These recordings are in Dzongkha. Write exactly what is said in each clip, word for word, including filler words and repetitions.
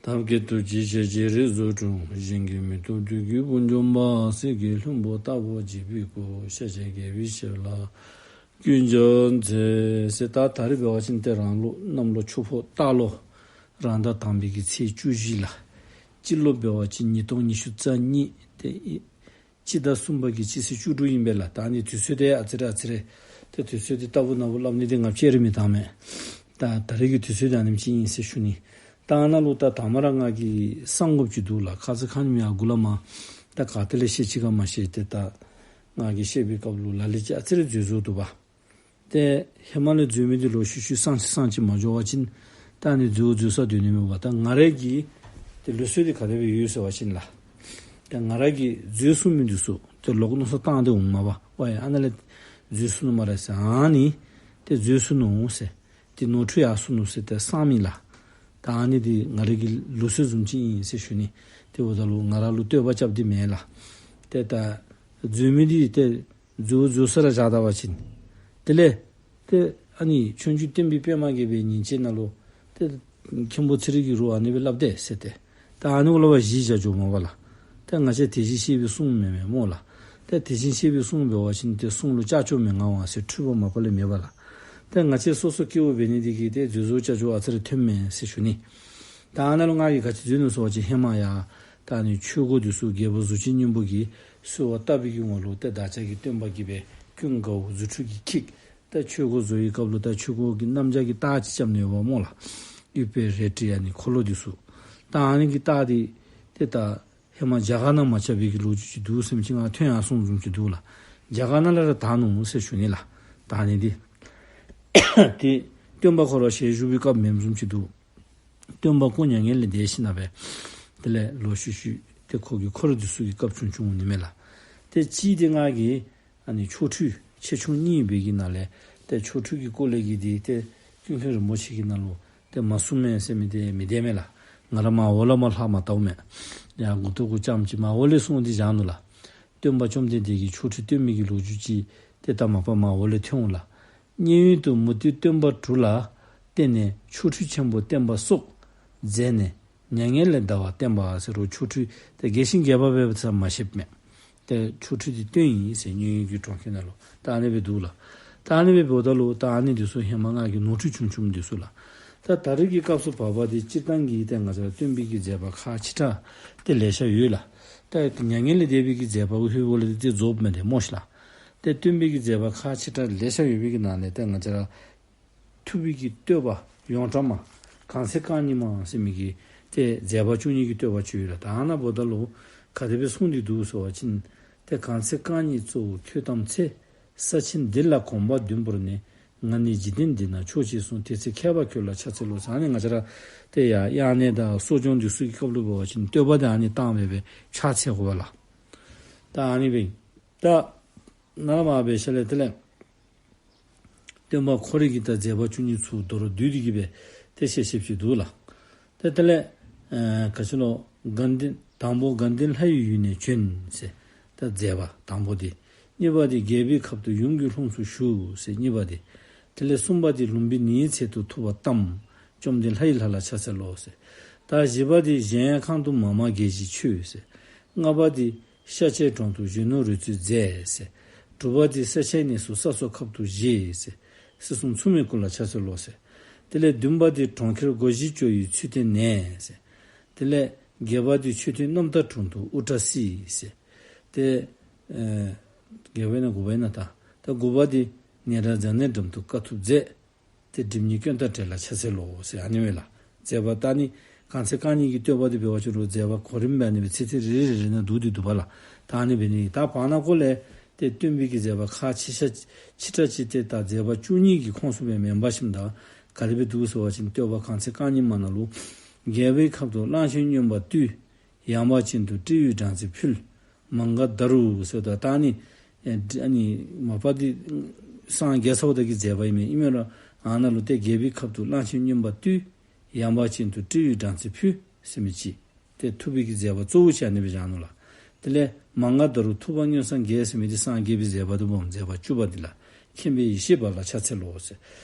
ནགས་ཀྱི་ཐུགས་ཀྱི་ཞལ་གྱི་རི་གཟུགས་སྐྱོང་། གཞན་གྱིས་མི་ཐུབ་བདུད་ཀྱི་དཔུང་འཇོམས་པ། གསེར་གྱི་ལྷུན་པོ་ལྟ་བུར་བརྗིད་པའི་སྐུ། ཤཱཀྱའི་རྒྱལ་པོའི་ཞབས་ལ་ཀུན་ཁྱབ་མཛོད། ཟེར་ད་ད་རེས་འབད་བ་ཅིན་ཏེ་རང་ལོ་གནམ་ལོ་ཆུ་ཕོ་སྟག་ལོ་རང་ཟླ་དང་པའི་གི་ཚེས་བཅུ་བཞི་ལགས། སྤྱི་ལོ་འབད་བ་ཅིན་ཉིས་སྟོང་ཉི་ཤུ་རྩ་གཉིས། ཏེ་སྤྱི་ཟླ་གསུམ་པ་གི་སྤྱི་ཚེས་བཅུ་དྲུག་ཨིན་པས་ལགས། ད་ཨ་ནི་དུས་ཚོད་དེ་ཨ་ཙི་རེ་ཨ་ཙི་རེ། ཏེ་དུས་ཚོད་དེ་ལྟ་བུ་ན་བུ་སླབ་ནི་དེ་ང་བཅས་ར་མི་བཏང་མས། ད་ད་རེས་ཀྱི་དུས་ཚོད་དེ་ཨ་ནེམ་ཅིག་ཨིན་ཟེར་ཞུ་ནི། ད་ཨ་ནཱ་ལུ་ད་དང་པ་ར་ང་གིས་གསང་དགོཔ་ཅིག་འདུག་ལགས། ཁ་ཙ་ཁ་ཉིནམ་ཡར་མགུ་ལས་མར་ད་ག་ཏེ་ལས་བཤད་ཅི་ག་མ་ཤེས། ཏེ་ད་ང་གིས་བཤད་པའི་སྐབས་ལུ་ལ་ལུ་ཅིག་ཨ་ཙི་རེ་འཛོལ་འཛོལཝ་འདུག་པ། ཏེ་ཧེ་མ་ལས་འཛོལ་མི་འདི་ལོག་ཤུལ་ཤུལ་སང་ཅི་སང་ཅི་མ་འགྱོ་བ་ཅིན་ད་ཨ་ནི་འཛོལ་འཛོལ་ས་སྡོད་ནི་མས་པ། ད་ང་ར་གི་ཏེ་ལུགས་སྲོལ་འདི་ག་དེ་སྦེ་ཡོད་ཟེར་བ་ཅིན་ལགས། ད་ང་ར་གིས་འཛོལ་སོང་མི་འདི་ཚུ་ཏེ་ལོག་མནོ་བསམ་བཏང་སྟེ་འོང་མས་པ། ཝའི་ཨ་ནཱ་ལས་འཛོལ་སོང་ནུག་སྨ་རེ་ཟེར། ཨ་ནི་ཏེ་འཛོལ་སོང་ནུག་ཟེར། ཏེ་ནོར་འཁྲུལ་ཡར་སོང་ནུག་ཟེར་ཏེ་སངམ་ཨིན་ལགས། ད་ཨ་ནི་འདི་ང་ར་གི་ལུགས་སྲོལ་བཟུམ་ཅིག་ཨིན་ཟེར་ཞུ་ནི། ཏེ་འབདཝ་ད་ལུ་ང་ར་ལུ་བསྟོད་པ་རྐྱབ་སྟེ་མེན་ལགས། ཏེ་ད་འཛོལ་མི་འདི་ཏེ་འཛོལ་འཛོལ་ས་ར་བཞག་ད་པ་ཅིན་དེ་ལས་ཏེ་ཨ་ནི་ཆོས་འབྱུང་བསྟན་པའི་པདྨ་རྒྱས་པའི་ཉིན་བྱེད་ནང་ལུ་ཏེ་མཁན་པོ་ཚེ་རིང་གིས་རུང་ཨ་ནི་སྦེ་སླབ་དེས་ཟེར་ཏེ། ད་ཨ་ནི་གུ་ལུ་བ་གཞི་བཞག་འགྱོཝ་མས་པ་ལགས། ཏེ་ང་བཅས་དེ་བཞིན་གཤེགས་པའི་གསུང་མེན་མས་སྨོ་ལགས། ཏེ་དེ་བཞིན་གཤེགས་པའི་གསུང་འབད་བ་ཅིན་ཏེ་གསུང་ལུ་ཅ་ཅོ་མི་མངའ་བ་ཟེར་འཁྲུལ་པ་མ་པ་ལས་མེད་པ་ལགས། ཏེ་ང་བཅས་སོ་སོ་སྐྱེ་བོ་འབད་ནི་འདི་གིས་ཏེ་འཛོལ་འཛོལ་ཅ་ཅོ་ཨ་ཙི་རེ་ཐོནམ་མས་ཟེར་ཞུ་ནི། ད་ཨ་ནཱ་ལུ་ང་གིས་ག་ཅི་འཛོལ་ནུག་ཟེར་བ་ཅིན་ཧེ་མ་ཡར་ད་ཨ་ནི་ཆོས་གོས་འདི་ཚུ་རྒྱལ་པོ་གཟུགས་ཅན་སྙིང་པོ་གིས་གསོལ་བ་བཏབ་པའི་གི་ངོ་ལུ་ཏེ་བདག་ཅག་གི་སྟོན་པ་གིས་སྦེ་ཀུན་དགའ་བོ་རྫུ་འཕྲུལ་གྱིས་འཁྱིད། ད་ཆོས་གོས་བཟོ་བའི་སྐབས་ལུ་ད་ཆོས་གོས་ཀྱི་རྣམ་གཞག་གི་རྟགས་ཅིག་རྐྱབ་ནི་ཡོདཔ་སྨོ་ལགས། ཡུ་པེ་རལ་གྲི་ཨ་ནི་འཁོར་ལོ་འདི་ཚུ། ད་ཨ་ནི་གི་རྟགས་འདི་ཏེ་ད་ཧེ་མ་རྒྱ་གར་ནང་མ་ཁྱབ་པའི་གི་ལོ་རྒྱུས་ཅིག་འདུག་ཟེར་མི་ཅིག་ང་ཐོན་ཡར་སོངམ་བཟུམ་ཅིག་འདུག་ལགས། རྒྱ་གར་ནང་ལས་ར་དར་ནུག་ཟེར་ཞུ་ནི་ལགས། ད་ཨ་ནི་འདི་ཏེ་སྟོན་པ་ཁོ་ར་ཞལ་བཞུགས་པའི་སྐབས་མེནམ་བཟུམ་ཅིག་འདུག། སྟོན་པ་སྐུ་མྱ་ངན་ལས་འདས་ཞིནམ་ལས་དེ་ལས་ལོག་ཤུལ་ཤུལ་ཏེ་ཁོ་གི་འཁོར་འདི་ཚུ་གི་སྐབས་བྱུང་བྱུངམ་འོང་ནི་མས་ལགས། ཏེ་གཅིག་འདི་ང་གིས་ཨ་ནི་ཆོ་འཕྲུལ་ཆེ་ཆུང་གཉིས་ཡོད་པའི་གི་ནང་ལས་ཏེ་ཆོ་འཕྲུལ་གྱི་སྐོར་ལས་ཀྱི་འདི་ཏེ་ཀུན་མཁྱེན་རིན་པོ་ཆེ་གི་ནང་ལུ་ཏེ་མ་གསུངས་མས་ཟེར་མི་འདི་མི་བདེན་མས་ལགས། ང་ར་མར་འོག་ལས་མར་ལྷག་མ་བལྟཝ་མས། ཡར་མགུ་ཏོ་གུ་ཙམ་ཅིག་མར་འོག་ལས་གསུངས་ཏེ་བཞག་ནུག་ལགས། སྟོན་པ་བཅོམ་ལྡན་འདས་ཀྱིས་ཆོ་འཕྲུལ་སྟོན་མི་གི་ལོ་རྒྱུས་ཅིག་ཏེ་ད་མ་པ་མར་འོག་ལས་ཐོན་འོང་ལགས། མཉན་ཡོད་དུ་མུ་སྟེགས་སྟོན་པ་དྲུག་ལ་བརྟེན་ནས་ཆོ་འཕྲུལ་ཆེན་པོ་བསྟན་པ་སོགས་མཛད་ནས་མྱ་ངན་ལས་འདའ་བ་བསྟན་པ་ཟེར་རུང་ཆོ་འཕྲུལ་ཏེ་རྒྱས་ཤིང་རྒྱས་པ་སྦེ་ཙམ་མ་བཤདཔ་མས། ཏེ་ཆོ་འཕྲུལ་འདི་སྟོན་ཡི་ཟེར་མཉན་ཡོད་ཀྱི་གྲོང་ཁྱེར་ནང་ལུ་ད་ཨ་ནི་སྦེ་འདུག་ལགས། ད་ཨ་ནི་སྦེ་འབདཝ་ད་ལུ་ད་ཨ་ནི་འདི་ཚུ་ཧེ་མ་ང་གིས་ནོར་འཁྲུལ་བྱུང་བྱུངམ་འདི་ཚུ་ལགས། ད་ད་རེས་ཀྱི་སྐབས་སུ་བབ་པ་འདི་སྤྱིར་བཏང་གི་ཏེ་ང་བཅས་ར་སྟོན་པའི་གི་མཛད་པ་ཁག་ཆེ་དྲགས་ཏེ་ལེ་ཤ་ཡོད་ལགས། ད་མྱ་ངན་ལས་འདས་པའི་གི་མཛད་པ་གུ་ལྷོད་པ་ལས་ཏེ་རྫོགསཔ་མེན་ཏེ་སྨོ་ཤི་ལགས། ཏེ་སྟོན་པའི་གི་མཛད་པ་ཁག་ཆེ་དྲགས་ལེ་ཤ་ཡོད་པའི་གི་ནང་ལས་ཏེ་ང་བཅས་ར་ཐུབ་པའི་གི་བསྟོད་པ་ཡོངས་གྲགས་མ་གང་ཚེ་རྐང་གཉིས་མ་ཟེར་མི་གི་ཏེ་མཛད་པ་བཅུ་གཉིས་ཀྱི་བསྟོད་པ་ཅིག་ཡོད་ལགས། ད་ཨ་ནཱ་འབདཝ་ད་ལུ་ག་དེ་སྦེ་གསུངས་ཏེ་འདུག་ཟེར་བ་ཅིན་ཏེ་གང་ཚེ་རྐང་གཉིས་གཙོ་བོ་ཁྱོད་བལྟམས་ཚེ། ས་ཆེན་འདི་ལ་གོམ་པ་བདུན་བོར་ནས། ང་ནི་འཇིག་རྟེན་འདི་ན་མཆོག་ཅེས་གསུངས། དེ་ཚེ་མཁས་པ་ཁྱོད་ལ་ཕྱག་འཚལ་ལོ་ཟེར། ཨ་ནི་ང་བཅས་ར་ཏེ་ཡར་དབྱར་གནས་དང་གསོ་སྦྱོང་འདི་ཚུ་གི་སྐབས་ལུ་འབད་བ་ཅིན་བསྟོད་པ་འདི་ཨ་ནི་བཏང་སྦེ་སྦེ་ཕྱག་འཚལ་དགོ་པས་ལགས། ད་ཨ་ནི་སྦེ་ད་ནཱ་མར་སྦེ་ཞལ་ལས་དེ་ལས་སྟོན་པ་ཁོ་རའི་གི་ད་མཛད་པ་བཅུ་གཉིས་ཚུ་མདོར་བསྡུས་ཏེ་གི་སྦེ་ཏེ་བཤད་བཤདཔ་ཅིག་འདུག་ལགས། ཏེ་དེ་ལས་ཨ་ག་ཅི་ལོ་དགའ་ལྡན་དང་པོ་དགའ་ལྡན་ལྷ་ཡི་ཡུལ་ནས་བྱོན་ཟེར་ད་མཛད་པ་དང་པོ་འདི། གཉིས་པ་འདི་རྒྱལ་པོའི་ཁབ་ཏུ་ཡུམ་གྱི་ལྷུམས་སུ་ཞུགས་ཟེར་གཉིས་པ་འདི། དེ་ལས་གསུམ་པ་འདི་ལུམ་བི་ནིའི་ཚལ་དུ་ཐུབ་པ་བལྟམས། བཅོམ་ལྡན་ལྷ་ཡི་ལྷ་ལ་ཕྱག་འཚལ་ལོ་ཟེར། ད་བཞི་པ་འདི་གཞལ་ཡས་ཁང་དུ་མཱ་མ་རྒྱལ་བཞི་མཆོད་ཟེར། ལྔ་པ་འདི་ཤཱཀྱའི་གྲོང་དུ་གཞོན་ནུ་རོལ་རྩེད་མཛད་ཟེར། དྲུག་པ་འདི་ས་གཞིའི་གནས་སུ་ས་སོགས་ཁབ་ཏུ་བཞེས་ཟེར། སྲིད་གསུམ་མཚུངས་མེད་སྐུ་ལ་ཕྱག་འཚལ་ལོ་ཟེར། དེ་ལས་བདུན་པ་འདི་གྲོང་ཁྱེར་སྒོ་བཞི་སྐྱོང་བའི་ཚུལ་བསྟན་ནས་ཟེར། དེ་ལས་བརྒྱད་པ་འདི་མཆོད་རྟེན་རྣམ་དག་དྲུང་དུ་དབུ་སྐྲ་བསིལ་ཟེར། ཏེ་ཨེ་བརྒྱད་པ་ཨིན་ན་དགུ་པ་ཨིན་ན། ད་ད་དགུ་པ་འདི་ནཻ་རཉྫ་ནའི་འགྲམ་དུ་དཀའ་ཐུབ་མཛད། ཏེ་སྒྲིབ་གཉིས་སྐྱོན་དང་བྲལ་ལ་ཕྱག་འཚལ་ལོ་ཟེར་ཨ་ནི་སྦེ་ལགས། མཛད་པ་ད་ཨ་ནི་གང་ཚེ་རྐང་གཉིས་ཀྱི་བསྟོད་པ་འདི་འབད་བ་ཅིན་རུང་མཛད་པ་གོ་རིམ་སྦེ་ཨ་ནི་སྦེ་ཚིག་ཚིག་རེ་རེ་རེ་ནང་འདུ་སྟེ་འདུག་པ་ལགས། ད་ཨ་ནི་འབད་ནི་ད་བར་ན་གུ་ལས་ཏེ་སྟོན་པའི་གི་མཛད་པ་ཁག་ཆེ་ཤོས་ཆེ་དྲགས་ཅིག་ཏེ་ད་མཛད་པ་བཅུ་གཉིས་ཀྱི་ཁོངས་སུ་སྦེ་མེན་པ་ཞིནམ་ད་ག་དེ་སྦེ་འདུག་ཟེར་བ་ཅིན་བསྟོད་པ་གང་ཚེ་རྐང་གཉིས་མ་ནང་ལུ་རྒྱལ་པོའི་ཁབ་ཏུ་གླང་ཆེན་སྨྱོན་པ་བཏུལ། ཡངས་པ་ཅན་དུ་སྤྲེའུའི་སྦྲང་རྩི་ཕུལ། མ་ག་དྷ་རུ་ཟེར་ད་ད་ཨ་ནི་ཨེ་ཨ་ནི་མ་པ་འདི་སངས་རྒྱས་ཚརཝ་ད་གི་མཛད་པ་ཨིན་མས། ཨིན་མས་རུང་ཨ་ནཱ་ལུ་ཏེ་རྒྱལ་པོའི་ཁབ་ཏུ་གླང་ཆེན་སྨྱོན་པ་བཏུལ། ཡངས་པ་ཅན་དུ་སྤྲེའུའི་སྦྲང་རྩི་ཕུལ་ཟེར་མི་ཅིག་ཏེ་ཐུབ་པའི་གི་མཛད་པ་གཙོ་བོ་ཅིག་ཨ་ནི་སྦེ་བཞག་ནུག་ལགས། དེ་ལས་མ་ག་དྷ་རུ་ཐུབ་པ་མངོན་སངས་རྒྱས་ཟེར་མི་འདི་སངས་རྒྱས་པའི་མཛད་པ་འདི་འབདཝ་མཛད་པ་བཅུ་པ་འདི་ལགས། མཁྱེན་པའི་ཡེ་ཤེས་འབར་ལ་ཕྱག་འཚལ་ལོ་ཟེར།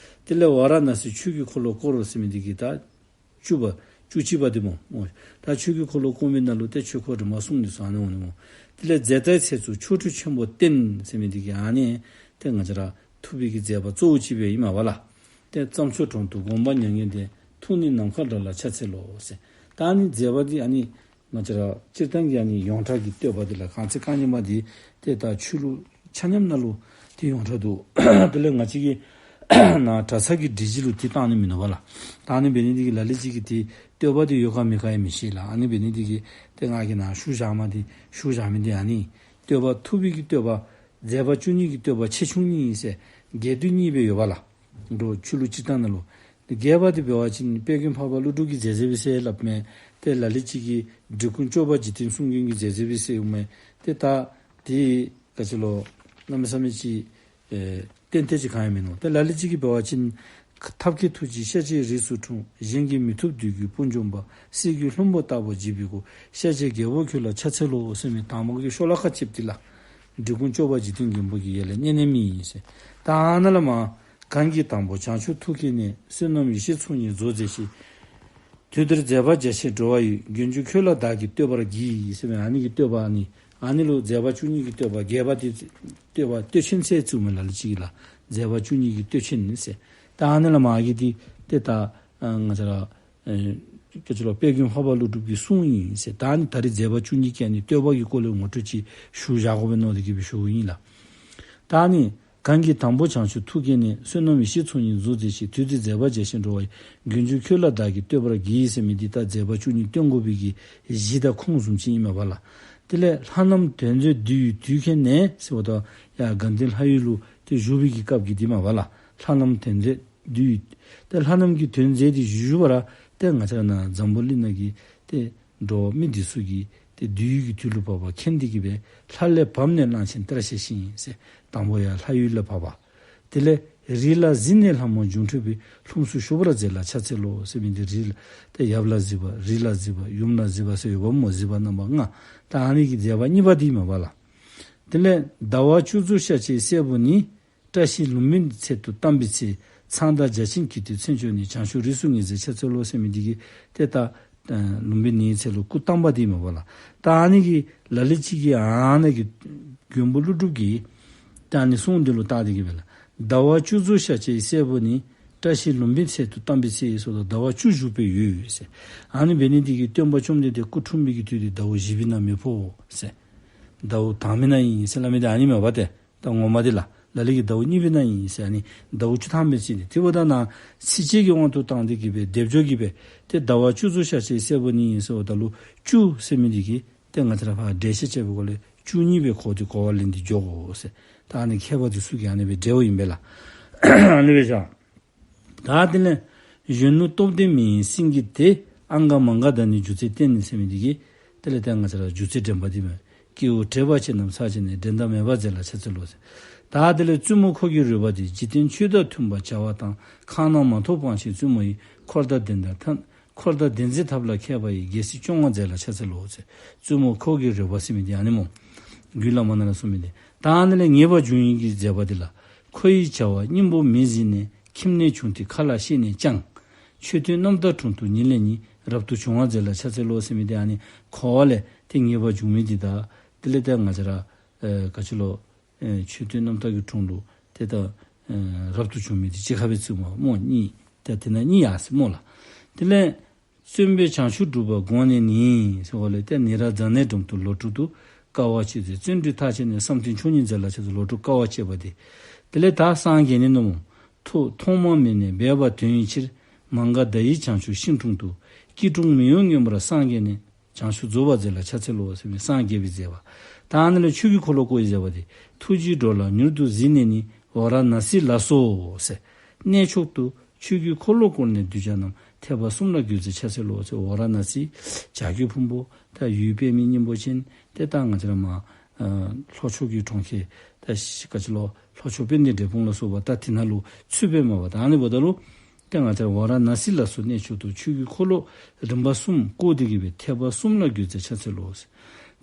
དེ་ལས་ཝཱ་ར་ཎཱ་སིའི་ཆོས་ཀྱི་འཁོར་ལོ་བསྐོར་ཟེར་མི་འདི་གིས་ད་བཅུ་པ་ བཅུ་གཅིག་པ་འདི་སྨོ། ད་ཆོས་ཀྱི་འཁོར་ལོ་བསྐོར་བའི་ནང་ལུ་ཏེ་ཆོས་འཁོར་རིམ་པ་གསུམ་འདི་ཚུ་ཨ་ནི་འོང་ནི་སྨོ། དེ་ལས་མཛད་ལྟའི་ཚད་ཚུལ་ཆོ་འཕྲུལ་ཆེན་པོ་བསྟན་ཟེར་མི་འདི་གིས་ཨ་ནི་ཏེ་ང་བཅས་ར་ཐུབ་པའི་གི་མཛད་པ་གཙོ་བོ་ཅིག་སྦེ་ཨིན་མས་པ་ལགས། ཏེ་རྩྭ་མཆོག་གྲོང་དུ་དགོངས་པ་མྱ་ངན་འདས། ཐུགས་ནི་ནམ་མཁའ་འདྲ་ལ་ཕྱག་འཚལ་ལོ་ཟེར། ད་ཨ་ནི་མཛད་པ་འདི་ཨ་ནི་ང་བཅས་ར་སྤྱིར་བཏང་གི་ཨ་ནི་ཡོངས་གྲགས་ཀྱི་བསྟོད་པ་འདི་ལགས། གང་ཚེ་རྐང་གཉིས་མ་འདི་ཏེ་ད་ཆོས་ལུགས་ཆ་མཉམ་ནང་ལུ་ཏེ་ཡོངས་གྲགས་འདུག། དེ་ལས་ང་བཅས་ཀྱི་ནཱ་གྲྭ་ཚང་གི་སྒྲིག་གཞི་ལུ་ཏེ་བཏང་ནི་མིན་ནུག་པ་ལགས། བཏང་ནི་འབད་ནི་འདི་གིས་ལ་ལུ་ཅིག་གིས་ཏེ་བསྟོད་པ་འདི་ཡོད་ག་མེད་ག་ཡང་མི་ཤེས་ལགས། ཨ་ནི་འབད་ནི་འདི་གིས་ཏེ་ང་གིས་ནཱ་ཞུ་བཞག་མི་འདི་ཞུ་བཞག་མི་འདི་ཨ་ནི་བསྟོད་པ་ཐུབ་པའི་གི་བསྟོད་པ་མཛད་པ་བཅུ་གཉིས་ཀྱི་བསྟོད་པ་ཆེ་ཆུང་གཉིས་ཟེར་རྒྱས་བསྡུས་གཉིས་སྦེ་ཡོད་པ་ལགས། འགྲོ་ཆོས་ལུགས་སྤྱིར་བཏང་ནང་ལུ། ཏེ་རྒྱས་པ་འདི་འབད་བ་ཅིན་དཔལ་མགོན་འཕགས་པ་ཀླུ་སྒྲུབ་ཀྱིས་མཛད་མཛད་པའི་ཟེར་སླབ་མས། ཏེ་ལ་ལུ་ཅིག་གིས་འབྲི་གུང་སྐྱོབ་པ་འཇིག་རྟེན་གསུམ་མགོན་གྱིས་མཛད་མཛད་པའི་ཟེར་འོང་མས། ཏེ་ད་དེ་ག་ཅི་ལོ་གནམ་མེད་ས་མེད་ཅིག་ཨེ་ཏན་ཏན་ཅིག་གང་ཡང་མིན་ནུག། ཏེ་ལ་ལུ་ཅིག་གིས་འབད་བ་ཅིན་ཐབས་མཁས་ཐུགས་རྗེས་ཤཱཀྱའི་རིགས་སུ་འཁྲུངས། གཞན་གྱིས་མི་ཐུབ་བདུད་ཀྱི་དཔུང་འཇོམས་པ། གསེར་གྱི་ལྷུན་པོ་ལྟ་བུར་བརྗིད་པའི་སྐུ། ཤཱཀྱའི་རྒྱལ་པོ་ཁྱོད་ལ་ཕྱག་འཚལ་ལོ་ཟེར་མི་དང་པོ་གི་ཤོ་ལོ་ཀ་གཅིག་འདི་ལགས། འབྲི་གུང་སྐྱོབ་པ་འཇིག་རྟེན་མགོན་པོ་གི་ཡ་ལས་བསྙེན་གནས་མི་ཨིན་ཟེར། ད་ཨ་ནཱ་ལས་མར་གང་གིས་དང་པོ་བྱང་ཆུབ་ཐུགས་བསྐྱེད་ནས། བསོད་ནམས་ཡེ་ཤེས་ཚོགས་གཉིས་རྫོགས་མཛད་ཞིང་། དུས་འདིར་མཛད་པ་རྒྱ་ཆེར་འགྲོ་བ་ཡི། མགོན་གྱུར་ཁྱོད་ལ་བདག་གིས་བསྟོད་པར་བགྱི། ཟེར་བའི་ཨ་ནི་གི་བསྟོད་པ་ཨ་ནི་ཨ་ནི་ལུ་མཛད་པ་བཅུ་གཉིས་ཀྱི་བསྟོད་པ་རྒྱས་པ་འདི་བསྟོད་པ་བསྟོད་ཆེན་ཟེར་བཙུགས་མི་ལ་ལུ་ཅིག་གིས་ལགས། མཛད་པ་བཅུ་གཉིས་ཀྱི་བསྟོད་ཆེན་ཟེར། ད་ཨ་ནི་ལས་མར་གྱི་འདི་ཏེ་ད་ཨ་ང་བཅས་ར་ཨེ་ག་ཅི་ལོ་དཔལ་མགོན་འཕགས་པ་ཀླུ་སྒྲུབ་ཀྱི་གསུང་ཨིན་ཟེར། ད་ཨ་ནི་ད་རེས་མཛད་པ་བཅུ་གཉིས་ཀྱི་ཨ་ནི་བསྟོད་པ་གི་སྐོར་ལས་ངོ་སྤྲོད་ཅིག་ཞུ་བཞག་དགོ་པས་མནོ་སྟེ་གི་སྦེ་ཞུཝ་ཨིན་ལགས། ད་ཨ་ནི་གང་གིས་དང་པོ་བྱང་ཆུབ་ཐུགས་བསྐྱེད་ནས། བསོད་ནམས་ཡེ་ཤེས་ཚོགས་གཉིས་རྫོགས་མཛད་ཅིང་། དུས་འདིར་མཛད་པ་རྒྱ་ཆེར་འགྲོ་བ་ཡི། མགོན་གྱུར་ཁྱོད་ལ་བདག་གིས་བསྟོད་པར་བགྱི། ཟེར་མི་འདི་ད་མཛད་པ་བཅུ་གཉིས་བསྟོད་དགོ་པའི་གི་གཞི་དང་ཁུངས་བཟུམ་ཅིག་ཨིན་མས་པ་ལགས། དེ་ལས་ལྷ་རྣམས་དོན་མཛད་འདུས་ཡུལ་དུས་མཁྱེན་ནས་ཟེརཝ་ད་ཡར་དགའ་ལྡན་ལྷ་ཡུལ་ལུ་ཏེ་བཞུགས་པའི་གི་སྐབས་ཀྱི་འདི་མས་པ་ལགས། ལྷ་རྣམས་དོན་མཛད་འདུས་ཡུལ། ཏེ་ལྷ་རྣམས་ཀྱི་དོན་མཛད་དེ་བཞུགས་བཞུགས་པ་ར་ཏེ་ང་བཅས་ནཱ་འཛམ་བུ་གླིང་ནང་གི་ཏེ་འགྲོ་བ་མི་འདི་ཚུ་གིས་ཏེ་འདུས་ཡུལ་གྱི་དུས་ལུ་བབ་པ་མཁྱེན་ཏེ་གི་སྦེ་ལྷ་ལས་བབས་ནས་གླང་ཆེན་ལྟར་གཤེགས་ཤིང་ཟེར། དང་པོ་ཡར་ལྷ་ཡུལ་ལས་བབས་པ། དེ་ལས་རི་ལ་གཟིགས་ནས་ལྷ་མོ་འབྱུང་འཁྲུགས་པའི། ལྷུམས་སུ་ཞུགས་པར་མཛད་ལ་ཕྱག་འཚལ་ལོ་ཟེར་མི་འདི་རི་ལ་ཏེ་ཡབ་ལ་གཟིགས་པ་རི་ལ་གཟིགས་པ་ཡུམ་ལ་གཟིགས་པ་ཟེར་ཡོདཔ་སྨོ། གཟིགས་པ་རྣམ་པ་ལྔ། ད་ཨ་ནི་གི་མཛད་པ་གཉིས་པ་འདི་མས་པ་ལགས། དེ་ལས་ཟླ་བ་བཅུ་རྫོགས་ཤཱཀྱའི་སྲས་པོ་ནི། བཀྲ་ཤིས་ལུམ་བི་ནིའི་ཚལ་དུ་བལྟམས་པའི་ཚེ། ཚངས་དང་བརྒྱ་བྱིན་གྱིས་བཏུད་མཚན་མཆོག་ནས། བྱང་ཆུབ་རིགས་སུ་ངེས་མཛད་ཕྱག་འཚལ་ལོ་ཟེར་མི་འདི་གིས་ཏེ་ད་ཨ་ལུམ་བི་ནིའི་ཚལ་ལུ་སྐུ་བལྟམས་པ་འདི་མས་པ་ལགས། ད་ཨ་ནི་གི་ལ་ལུ་ཅིག་གིས་ཨ་ནཱ་གི་མགོན་པོ་ཀླུ་སྒྲུབ་ཀྱི་ད་ཨ་ནི་གསུང་འདི་ལུ་བལྟ་སྟེ་གི་སྦེ་ལགས། ཟླ་བ་བཅུ་རྫོགས་ཤཱཀྱའི་སྲས་པོ་ནི། བཀྲ་ཤིས་ལུམ་བིའི་ཚལ་དུ་བལྟམས་པའི་ཚེ་ཟེརཝ་ད་ཟླ་བ་བཅུ་བཞུགས་པའི་ཡུལ་ཟེར། ཨ་ནི་འབད་ནི་འདི་གིས་སྟོན་པ་བཅོམ་ལྡན་འདས་སྐུ་འཁྲུངས་པའི་གི་དུས་འདི་ཟླ་བ་བཞི་པའི་ནང་མི་ཕོག་ཟེར། ཟླ་བ་དང་པའི་ནང་ཨིན་ཟེར་སླབ་མི་འདི་ཨ་ནི་མས་པ་ཏེ། ད་ངོ་མ་འདི་ལགས། ལ་ལུ་གིས་ཟླ་བ་གཉིས་པའི་ནང་ཨིན་ཟེར། ཨ་ནི་ཟླ་བ་བཅུ་ཐམ་པའི་ཚེ་འདི་དེ་འབདཝ་ད་ནཱ་ཚིགས་བཅད་ཀྱི་དབང་དུ་བཏང་སྟེ་གི་སྦེ་སྡེབ་སྦྱོར་གྱི་སྦེ་ཏེ་ཟླ་བ་བཅུ་རྫོགས་ཤཱཀྱའི་སྲས་པོ་ནི་ཟེརཝ་ད་ལུ་བཅུ་ཟེར་མི་འདི་གིས་ཏེ་ང་བཅས་ར་ཕར་འགྲེལ་བཤད་བྱེད་པའི་སྐོར་ལས་བཅུ་གཉིས་སྦེ་གོ་སྟེ་གོ་བ་ལེན་ཏེ་འགྱོ་དགོ་ཟེར། ད་ཨ་ནི་མཁས་པ་འདི་ཚུ་གིས་ཨ་ནི་སྦེ་འགྲེལ་བ་ཨིན་པས་ལགས། ཨ་ནི་སྦེ་བཞག། ད་དེ་ལས་གཞོན་ནུ་སྟོབས་ལྡན་མི་ཡི་སེང་གེ་དེ། ཨང་ག་མ་ག་དྷ་ནིའི་སྒྱུ་རྩལ་བསྟན་ནས་ཟེར་མི་འདི་གིས་དེ་ལས་ཏེ་ང་བཅས་ར་སྒྱུ་རྩལ་འགྲན་པ་འདི་མས། སྐྱེ་བོ་དྲེགས་པ་ཅན་རྣམས་ཚར་བཅད་ནས། འགྲན་ཟླ་མེད་པར་མཛད་ལ་ཕྱག་འཚལ་ལོ་ཟེར། ད་དེ་ལས་བཙུན་མོ་འཁོར་གྱི་རོལ་པ་དེ། འཇིག་རྟེན་ཆོས་དང་མཐུན་པར་བྱ་བ་དང་། ཁ་ནང་མ་ཐོབ་སྤང་བྱའི་བཙུན་མོ་ཡི། འཁོར་དང་ལྡན་ཟླར་ཐ་འཁོར་དང་ལྡན་ཟླའི་ཐབས་ལ་མཁས་པ་ཡི། རྒྱལ་སྲིད་སྐྱོང་བར་མཛད་ལ་ཕྱག་འཚལ་ལོ་ཟེར། བཙུན་མོ་འཁོར་གྱི་རོལ་པ་ཟེར་མི་འདི་ཨ་ནི་སྨོ། རྒྱུད་བླ་མ་ནང་ལས་གསུངས་མི་འདི། ད་ཨ་ནི་ལས་ངེས་པར་འབྱུང་བའི་གི་མཛད་པ་འདི་ལགས། འཁོར་བའི་བྱ་བ་སྙིང་པོ་མི་གཟིགས་ནས། ཁྱིམ་ནས་བྱུང་སྟེ་མཁའ་ལ་གཤེགས་ནས་ཀྱང་། མཆོད་རྟེན་རྣམ་དག་དྲུང་དུ་ཉིད་ལས་ཉིད། རབ་ཏུ་བྱུང་བར་མཛད་ལ་ཕྱག་འཚལ་ལོ་ཟེར་མི་འདི་ཨ་ནི་འཁོར་བ་ལས་ཏེ་ངེས་པར་འབྱུང་མི་འདི་དང་དེ་ལས་ཏེ་ང་བཅས་ར་ཨེ་ག་ཅི་ལོ་ཨེ་མཆོད་རྟེན་རྣམ་དག་གི་དྲུང་ལུ་ཏེ་ད་ཨེ་རབ་ཏུ་བྱུང་མི་འདི་གཅིག་ཁར་སྦེ་བརྩིཝ་སྨོ། གཉིས་ཏེ་དེ་ནང་གཉིས་ཡར་སོ་སྨོ་ལགས། དེ་ལས་བརྩོན་པས་བྱང་ཆུབ་སྒྲུབ་པར་དགོངས་ནས་ནི་ཟེརཝ་ལས་ཏེ་ནཻ་རཉྫ་ནའི་འགྲམ་དུ་ལོ་དྲུག་ཏུ་དཀའ་བ་སྤྱད་དེ། བརྩོན་འགྲུས་མཐར་ཕྱིན་ནས་བསམ་གཏན་མཆོག་ཉིད་མཛད་ལ་ཕྱག་འཚལ། ལོ་དྲུག་དཀའ་བ་སྤྱད་པ་འདི། དེ་ལས་ད་སངས་རྒྱས་ནི་ནོ་སྨོ། ཐོག་ཐོག་མ་མེད་ནས་འབད་པ་དོན་ཡོད་ཕྱིར། མ་ག་དྷ་ཡི་བྱང་ཆུབ་ཤིང་དྲུང་དུ། སྐྱིལ་ཀྲུང་མི་གཡོ་མངོན་པར་སངས་རྒྱས་ནས། བྱང་ཆུབ་རྫོགས་པར་མཛད་ལ་ཕྱག་འཚལ་ལོ་ཟེར་མི་སངས་རྒྱས་པའི་མཛད་པ། ད་ཨ་ནི་ལས་ཆོས་ཀྱི་འཁོར་ལོ་བསྐོར་བའི་མཛད་པ་འདི། ཐུགས་རྗེའི་འགྲོ་ལ་མྱུར་དུ་གཟིགས་ནས་ནི། ཝཱ་ར་ཎཱ་སི་ལ་སོགས་ཟེར། གནས་མཆོག་ཏུ་ཆོས་ཀྱི་འཁོར་ལོ་བསྐོར་ནས་གདུལ་བྱ་རྣམས། ཐེག་པ་གསུམ་ལ་འགོད་མཛད་ཕྱག་འཚལ་ལོ་ཟེར། ཝཱ་ར་ཎཱ་སི་བྱ་རྒོད་ཕུང་པོ་ད་ཡུལ་པདྨའི་སྙིང་པོ་ཅན་ཏེ་ད་ང་བཅས་ར་མར་ཨ་ལྷོ་ཕྱོགས་ཀྱི་གྲོང་ཁྱེར་ད་ཤི་ག་ཅི་ལོ་ལྷོ་ཕྱོགས་དཔལ་ལྡན་འབྲས་སྤུངས་ལ་སོགས་པ་ད་དེ་ནང་ལུ་ཚུདཔ་མས་པ། ད་ཨ་ནི་འབདཝ་ད་ལུ་ཏེ་ང་བཅས་ར་ཝཱ་ར་ཎཱ་སི་ལ་སོགས་གནས་མཆོག་ཏུ་ཆོས་ཀྱི་འཁོར་ལོ་རིམ་པ་གསུམ་བསྐོར་ཏེ་གི་སྦེ་ཐེག་པ་གསུམ་ལ་འགོད་མཛད་ཕྱག་འཚལ་ལོ་ཟེར།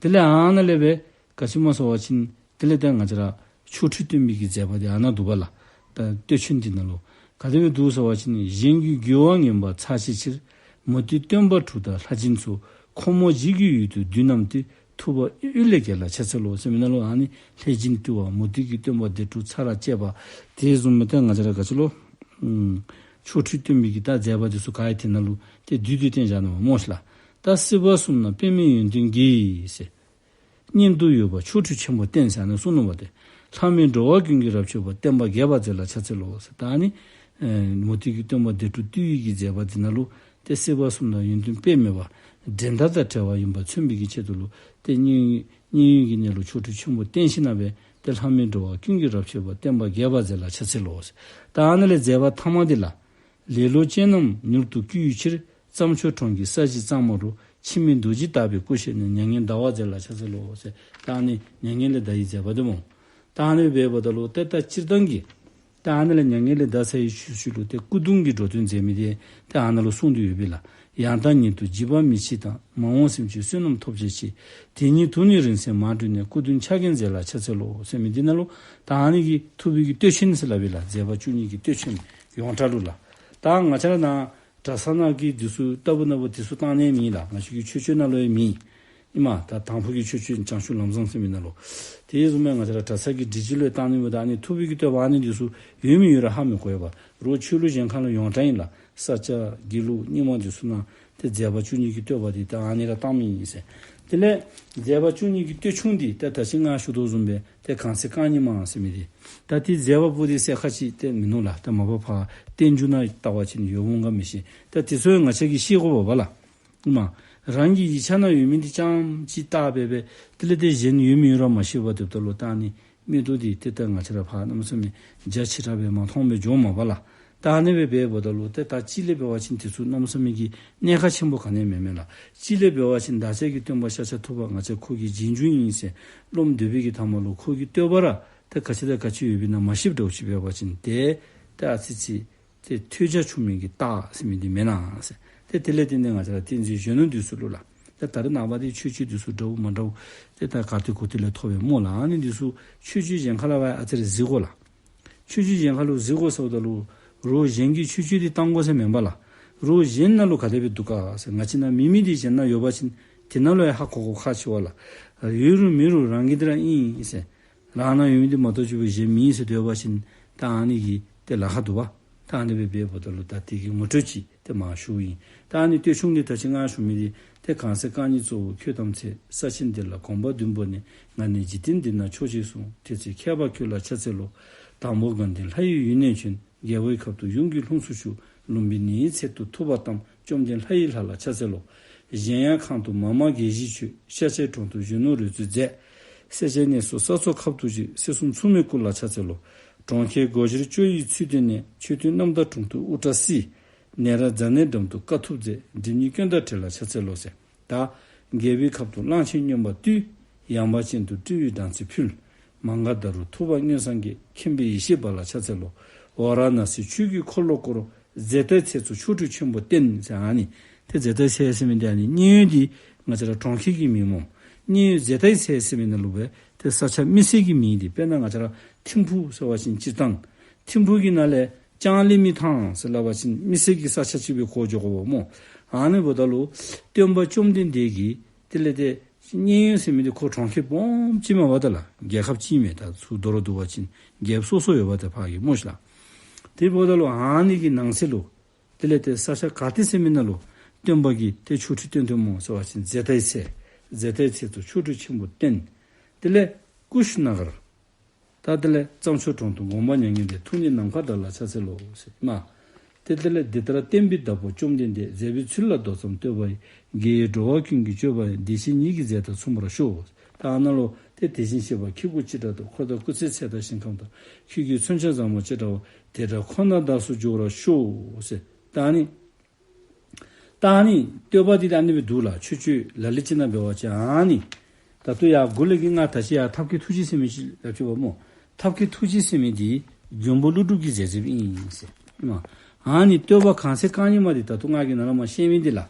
དེ་ལས་ཨ་ནཱ་ལས་སྦེ་ག་ཅི་སྨོ་ཟེར་བ་ཅིན་དེ་ལས་ཏེ་ང་བཅས་ར་ཆོ་འཕྲུལ་སྟོན་པའི་གི་མཛད་པ་འདི་ཨ་ནཱ་འདུག་པ་ལགས། ད་བསྟོད་ཆེན་འདི་ནང་ལུ་ག་དེ་སྦེ་འདུག་ཟེར་བ་ཅིན། གཞན་གྱི་རྒོལ་བ་ངན་པ་ཚར་བཅད་ཕྱིར། མུ་སྟེགས་སྟོན་པ་དྲུག་དང་ལྷས་བྱིན་ཚོགས། ཁོ་མོ་བཞི་གི་ཡུལ་དུ་བདུད་རྣམས་ཏེ། ཐུབ་པ་གཡུལ་ལས་རྒྱལ་ལ་ཕྱག་འཚལ་ལོ་ཟེར་མི་ནང་ལུ་ཨ་ནི་ལྷས་བྱིན་སྤྲུལ་པ་མུ་སྟེགས་ཀྱི་སྟོན་པ་སྡེ་དྲུག་ཚར་བཅད་པ་དེ་བཟུམ་མའི་ཏེ་ང་བཅས་ར་ག་ཅི་ལོ། ཨམ་ཆོ་འཕྲུལ་སྟོན་པའི་གི་ད་མཛད་པ་དེ་ཚུ་ག་ཡི་དེ་ནང་ལུ་ཏེ་བསྡུས་ཏེ་བསྟན་བཞག་ནུག་སྨོ་ཤིག་ལགས། ད་སྲིད་པ་གསུམ་ན་པདྨའི་ཡོན་ཏན་གྱིས་ཟེར། སྙན་དུ་ཡོད་པ་ཆོ་འཕྲུལ་ཆེན་པོ་བསྟན་ཟེར་ཨ་ནི་གསུངས་ནུག་པ་ཏེ། ལྷ་མིན་འགྲོ་བ་ཀུན་གྱིས་རབ་མཆོད་པ། བསྟན་པ་རྒྱས་པར་མཛད་ལ་ཕྱག་འཚལ་ལོ་ཟེར། ད་ཨ་ནི་ཨེ་མུ་སྟེགས་ཀྱི་སྟོན་པ་སྡེ་དྲུག་བཏུལ་བའི་གི་མཛད་པ་འདི་ནང་ལུ་ཏེ་སྲིད་པ་གསུམ་དང་ཡོན་ཏན་དཔེ་མེད་པ་འགྲན་ཟླ་དང་བྲལ་བ་ཡིན་པ་མཚོན་པའི་གི་ཆེད་དུ་ལུ་ཏེ་མཉན་མཉན་ཡོད་ཀྱི་གནས་ལུགས་ཆོ་འཕྲུལ་ཆེན་པོ་བསྟན་ཞིནམ་ལས་ཏེ་ལྷ་མིན་འགྲོ་བ་ཀུན་གྱིས་རབ་མཆོད་པ། བསྟན་པ་རྒྱས་པར་མཛད་ལ་ཕྱག་འཚལ་ལོ་ཟེར། ད་ཨ་ནི་ལས་མཛད་པ་ཐ་མ་འདི་ལགས། ལེ་ལོ་ཅན་རྣམས་མྱུར་དུ་བསྐུལ་བའི་ཕྱིར། རྩྭ་མཆོག་གྲོང་གི་ས་གཞི་གཙང་མ་རུ། འཆི་མེད་རྡོ་རྗེ་ལྟ་བུའི་སྐུ་བཞེངས་ནས། མྱ་ངན་འདའ་བར་མཛད་ལ་ཕྱག་འཚལ་ལོ་ཟེར། ད་ཨ་ནི་མྱ་ངན་ལས་འདའ་བའི་མཛད་པ་འདི་སྨོ། ད་ཨ་ནི་འབདཝ་ད་ལུ་ཏེ་ད་སྤྱིར་བཏང་གི་ད་ཨ་ནི་ལས་མྱ་ངན་ལས་འདའ་ཚར་བའི་ཤུལ་ཤུལ་ལུ་ཏེ་སྐུ་གདུང་གི་འགྲོ་དོན་མཛད་མི་འདི་ཏེ་ཨ་ནཱ་ལུ་གསུངས་ཏེ་ཡོད་པས་ལགས། ཡང་དག་ཉིད་དུ་འཇིགས་པ་མི་མཆིས་དང་། མ་འོངས་སེམས་ཅན་བསོད་ནམས་ཐོབ་བྱའི་ཕྱིར། དེ་ཉིད་དུ་ནི་རིང་བསྲེལ་མ་བྲུས་ནས། སྐུ་གདུང་ཕྱག་འགེངས་མཛད་ལ་ཕྱག་འཚལ་ལོ་ཟེར་མི་འདི་ནང་ལུ་ད་ཨ་ནི་གི་ཐུབ་པའི་གི་བསྟོད་ཆེན་ཟེར་སླབ་ཨིན་ལགས། མཛད་པ་བཅུ་གཉིས་ཀྱི་བསྟོད་ཆེན་ཡོངས་གྲགས་ལུ་ལགས། ད་ང་བཅས་ར་ནཱ་གྲྭ་ཚང་ནང་གི་འདི་ཚུ་ལྟ་བུ་ན་བུ་འདི་ཚུ་བཏང་ནི་མེད་ལགས། ང་བཅས་ཀྱི་ཆོས་སྤྱོད་ནང་ལུ་ཡང་མེད། ཨིན་མས། ད་དང་ཕུ་གི་ཆོས་སྤྱོད་བྱང་ཆུབ་ལམ་བཟང་ཟེར་མི་ནང་ལུ། དེ་བཟུམ་མའི་ང་བཅས་ར་གྲྭ་ཚང་གི་སྒྲིག་གཞི་ལུ་ཡང་བཏང་ནི་མེད། ད་ཨ་ནི་ཐུབ་པའི་གི་བསྟོད་པ་ཨ་ནི་འདི་ཚུ་ཡོད་མི་ཡོད་ར་ཧ་མི་གོ་བས། རོགས་ཆོས་ལུགས་གཞན་ཁ་ལུ་ཡོངས་གྲགས་ཨིན་ལགས། ས་སྐྱ་དགེ་ལུགས་རྙིང་མ་འདི་ཚུ་ནང་ཏེ་མཛད་པ་བཅུ་གཉིས་ཀྱི་བསྟོད་པ་འདི་ད་ཨ་ནི་ར་བཏང་མི་ཨིན་ཟེར། དེ་ལས་མཛད་པ་བཅུ་གཉིས་ཀྱི་བསྟོད་ཆུང་འདི་ཏེ་ད་ཅི་ང་ཞུ་དོ་བཟུམ་སྦེ་ཏེ་གང་ཚེ་རྐང་གཉིས་མ་ཟེར་མི་འདི། ད་ཏེ་མཛད་པ་པོ་འདི་གསལ་ཁ་ཅིག་ཏེ་མིན་ནུག་ལགས། ད་མ་པ་ཕར་བསྟན་འགྱུར་ནང་བལྟ་བ་ཅིན་ཡོདཔ་འོང་ག་མི་ཤེས། ད་དེ་ཚུ་ཡང་ང་བཅས་ཀྱིས་ཤེས་དགོ་པས་ལགས། ཨིན་མས། རང་གི་ཡིག་ཆ་ནང་ཡོད་མི་འདི་རྐྱངམ་ཅིག་བལྟ་སྦེ་སྦེ་དེ་ལས་ཏེ་གཞན་ཡོད་མི་ཡོད་ར་མ་ཤེས་པར་སྡོདཔ་ད་ལུ་ད་ཨ་ནི་མིག་ཏོ་འདི་ཏེ་ད་ང་བཅས་ར་ཕར་གནམ་མེད་ས་མེད་རྒྱ་ཆེ་དྲགས་སྦེ་མ་མཐོངམ་སྦེ་འགྱོཝ་མས་པ་ལགས། ད་ཨ་ནི་སྦེ་འབདཝ་ད་ལུ་ཏེ་ད་ཅིག་ལས་འབད་བ་ཅིན་དེ་ཚུ་གནམ་མེད་ས་མེད་ཀྱི་གནད་ཁག་ཆེན་པོ་ག་ནི་ཡང་མེན་མས་ལགས། ཅིག་ལས་འབད་བ་ཅིན་བདག་ཅག་གི་སྟོན་པ་ཤཱཀྱ་ཐུབ་པ་ང་བཅས་ཁོ་གི་རྗེས་འཇུག་ཨིན་ཟེར་རློམ་སྡོད་པའི་གི་མཐའ་མ་ལུ་ཁོ་གི་བསྟོད་པ་ར་ཏེ་ག་ཅི་དང་ག་ཅི་ཡོདཔ་ཨིན་ན་མ་ཤེསཔ་འདྲཝ་ཅིག་འབད་བ་ཅིན་ཏེ་ཏེ་ཨ་ཙི་ཅིག་ཏེ་ཐོས་རྒྱ་ཆུང་མི་གི་རྟགས་ཟེར་མི་འདི་མེན་ན་ཟེར། ཏེ་དེ་ལས་ཏེ་ནི་ང་བཅས་ར་བསྟན་འཛིན་གཞོན་ནུ་འདི་ཚུ་ལུ་ལགས། ཏེ་ད་རེས་ནངས་པ་འདི་ཆོས་སྤྱོད་འདི་ཚུ་འདྲཝ་མ་འདྲཝ་ཏེ་ད་ག་ཏེ་གོ་ཏེ་ལས་ཐོབ་པས་སྨོ་ལགས། ཨ་ནི་འདི་ཚུ་ཆོས་སྤྱོད་གཞན་ཁ་ལས་ཕར་ཨ་ཙི་རེ་གཟིགས་དགོ་ལགས། ཆོས་སྤྱོད་གཞན་ཁ་ལུ་གཟིགས་དགོ་ཟེརཝ་ད་ལུ་རོགས་གཞན་གྱི་ཆོས་སྤྱོད་འདི་བཏང་དགོ་ཟེར་མེན་པ་ལགས། རོགས་གཞན་ནང་ལུ་ག་དེ་སྦེ་འདུག་ག་ཟེར། ང་བཅས་ནང་མེད་མི་འདི་གཞན་ནང་ཡོད་པ་ཅིན་དེ་ནང་ལུ་ཡང་ཧ་གོ་དགོཔ་ཁག་ཆེ་བས་ལགས། ཡོད་རུང་མེད་རུང་རང་གི་འདི་ར་ཨིན་ཟེར། རང་ནང་ཡོད་མི་འདི་མ་གཏོགས་ཅིག་སྦེ་གཞན་མེད་ཟེར་སྡོད་པ་ཅིན་ད་ཨ་ནི་གི་ཏེ་ལཱ་ཁག་འདུག་པ། ད་ཨ་ནི་སྦེ་འབདཝ་ད་ལུ་ད་དེ་གི་ངོ་སྤྲོད་ཅིག་ཏེ་མར་ཞུཝ་ཨིན། ད་ཨ་ནི་བསྟོད་ཆུང་འདི་ད་ཅི་ང་ཞུ་མི་འདི་ཏེ་གང་ཚེ་རྐང་གཉིས་གཙོ་བོ་ཁྱོད་བལྟམས་ཚེ། ས་ཆེན་འདི་ལ་གོམ་པ་བདུན་བོར་ནས། ང་ནི་འཇིག་རྟེན་འདི་ན་མཆོག་ཅེས་གསུངས། དེ་ཚེ་མཁས་པ་ཁྱོད་ལ་ཕྱག་འཚལ་ལོ། དང་པོ་དགའ་ལྡན་ལྷ་ཡི་ཡུལ་ནས་བྱོན། རྒྱལ་པོའི་ཁབ་ཏུ་ཡུམ་གྱི་ལྷུམས་སུ་ཞུགས། ལུམ་བི་ནིའི་ཚལ་དུ་ཐུབ་པ་བལྟམས། བཅོམ་ལྡན་ལྷ་ཡི་ལྷ་ལ་ཕྱག་འཚལ་ལོ། གཞལ་ཡས་ཁང་དུ་མ་མ་དགེ་བཞི་མཆོད། ཤཱཀྱའི་གྲོང་དུ་གཞོན་ནུ་རོལ་རྩེད་མཛད། སྲས་བཅས་གནས་སུ་ས་འཚོ་ཁབ་ཏུ་བཞེས། སྲིད་གསུམ་མཚུངས་མེད་སྐུ་ལ་ཕྱག་འཚལ་ལོ། གྲོང་ཁྱེར་སྒོ་བཞིར་སྐྱོ་བའི་ཚུལ་སྟོན་ནས། མཆོད་རྟེན་རྣམ་དག་དྲུང་དུ་དབུ་སྐྲ་བསིལ། ནཻ་རཉྫ་ནའི་འགྲམ་དུ་དཀའ་ཐུབ་མཛད། སྒྲིབ་གཉིས་སྐྱོན་དང་བྲལ་ལ་ཕྱག་འཚལ་ལོ་ཟེར། ད་རྒྱལ་པོའི་ཁབ་ཏུ་གླང་ཆེན་སྨྱོན་པ་བཏུལ། ཡངས་པ་ཅན་དུ་སྤྲུལ་བའི་སྦྲང་རྩི་ཕུལ། མ་ག་དྷ་རུ་ཐུབ་པ་མངོན་སངས་རྒྱས། མཁྱེན་པའི་ཡེ་ཤེས་འབར་ལ་ཕྱག་འཚལ་ལོ། ཝཱ་ར་ཎཱ་སིར་ཆོས་ཀྱི་འཁོར་ལོ་བསྐོར། ཛེ་ཏའི་ཚལ་དུ་ཆོ་འཕྲུལ་ཆེན་པོ་བསྟན་ཟེར་ཨ་ནི། ཏེ་ཛེ་ཏའི་ཚལ་ཟེར་མི་འདི་ཨ་ནི་མཉན་ཡོད་འདི་ང་བཅས་ར་གྲོང་ཁྱེར་གྱི་མིང་སྨོ། མཉན་ཡོད་ཛེ་ཏའི་ཚལ་ཟེར་མི་ནང་ལུ་སྦེ་ཏེ་ས་ཆ་དམིགས་བསལ་གྱི་མིང་འདི་དཔེར་ན་ང་བཅས་ར་ཐིམ་ཕུག་ཟེར་བ་ཅིན་སྤྱིར་བཏང་ཐིམ་ཕུག་གི་ནང་ལས་ལྕང་གླིང་མི་ཐང་ཟེར་སླབ་པ་ཅིན་དམིགས་བསལ་གྱི་ས་ཆ་ཅིག་སྦེ་གོ་འགྱོ་དགོཔ་སྨོ། ཨ་ནི་འབདཝ་ད་ལུ་སྟོན་པ་བཅོམ་ལྡན་འདས་ཀྱིས་དེ་ལས་ཏེ་མཉན་ཡོད་ཟེར་མི་འདི་ཁོ་གྲོང་ཁྱེར་སྦོམ་ཅིག་མས་པ་ད་ལགས། རྒྱལ་ཁབ་ཅིག་མས། ད་ཚུར་མདོར་བསྡུ་བ་ཅིན་རྒྱལཔོ་སོ་སོ་ཡོད་པ་ད་ཕར་གི་སྨོ་ཤིག་ལགས། དེ་འབདཝ་ད་ལུ་ཨ་ནི་གི་ནང་གསེས་ལུ་དེ་ལས་ཏེ་ས་ཆ་ག་ཏེ་ཟེར་མི་ནང་ལུ་སྟོན་པ་གིས་ཏེ་ཆོ་འཕྲུལ་སྟོན་སྟོནམ་སྨོ་ཟེར་བ་ཅིན་ཛེ་ཏའི་ཚལ། ཛེ་ཏའི་ཚལ་དུ་ཆོ་འཕྲུལ་ཆེན་པོ་བསྟན། དེ་ལས་ཀུ་ཤི་ན་གར། ད་དེ་ལས་རྩྭ་མཆོག་གྲོང་དུ་དགོངས་པ་མྱ་ངན་འདས། ཐུགས་ནི་ནམ་མཁའ་འདྲ་ལ་ཕྱག་འཚལ་ལོ་ཟེར་མས། ཏེ་དེ་ལས་འདི་ལྟར་བསྟན་པའི་བདག་པོ་བཅོམ་ལྡན་འདས། མཛད་པའི་ཚུལ་ལ་མདོ་ཙམ་བསྟོད་པ་ཡི། དགེ་བས་འགྲོ་བ་ཀུན་གྱི་སྤྱོད་པ་ཡང་། བདེ་གཤེགས་ཉིད་ཀྱི་མཛད་དང་མཚུངས་པར་ཤོག། ད་ཨ་ནཱ་ལུ་ཏེ་དེ་བཞིན་གཤེགས་པ་ཁྱེད་སྐུ་ཅི་འདྲ་འདུག། འཁོར་དང་སྐུ་ཚེའི་ཚད་དང་ཞིང་ཁམས་དང་། ཁྱོད་ཀྱི་མཚོན་ཆ་བཟང་པོ་ཅི་འདྲ་བ། དེ་འདྲ་ཁོ་ནར་བདག་སོགས་འགྱུར་བར་ཤོག་ཟེར། ད་ཨ་ནི་ད་ཨ་ནི་བསྟོད་པ་འདི་ད་ཨ་ནི་སྦེ་འདུག་ལགས། ཆོས་སྤྱོད་ལ་ལུ་ཅིག་ནང་འབད་བ་ཅིན་ཨ་ནི་ད་ལྟོ་ཡར་མགུ་ལས་ཀྱི་ང་ད་ཅི་ཡར་ཐབས་མཁས་ཐུགས་རྗེ་ཟེར་མི་ཅིག་ལགས་ཅིག་པ་སྨོ། ཐབས་མཁས་ཐུགས་རྗེ་ཟེར་མི་འདི་མགོན་པོ་ཀླུ་སྒྲུབ་ཀྱིས་མཛད་མཛདཔ་ཨིན་ཟེར་མས། ཨ་ནི་བསྟོད་པ་གང་ཚེ་རྐང་གཉིས་མ་འདི་ད་ལྟོ་ང་གིས་ནཱ་ལས་མར་བཤད་མི་འདི་ལགས།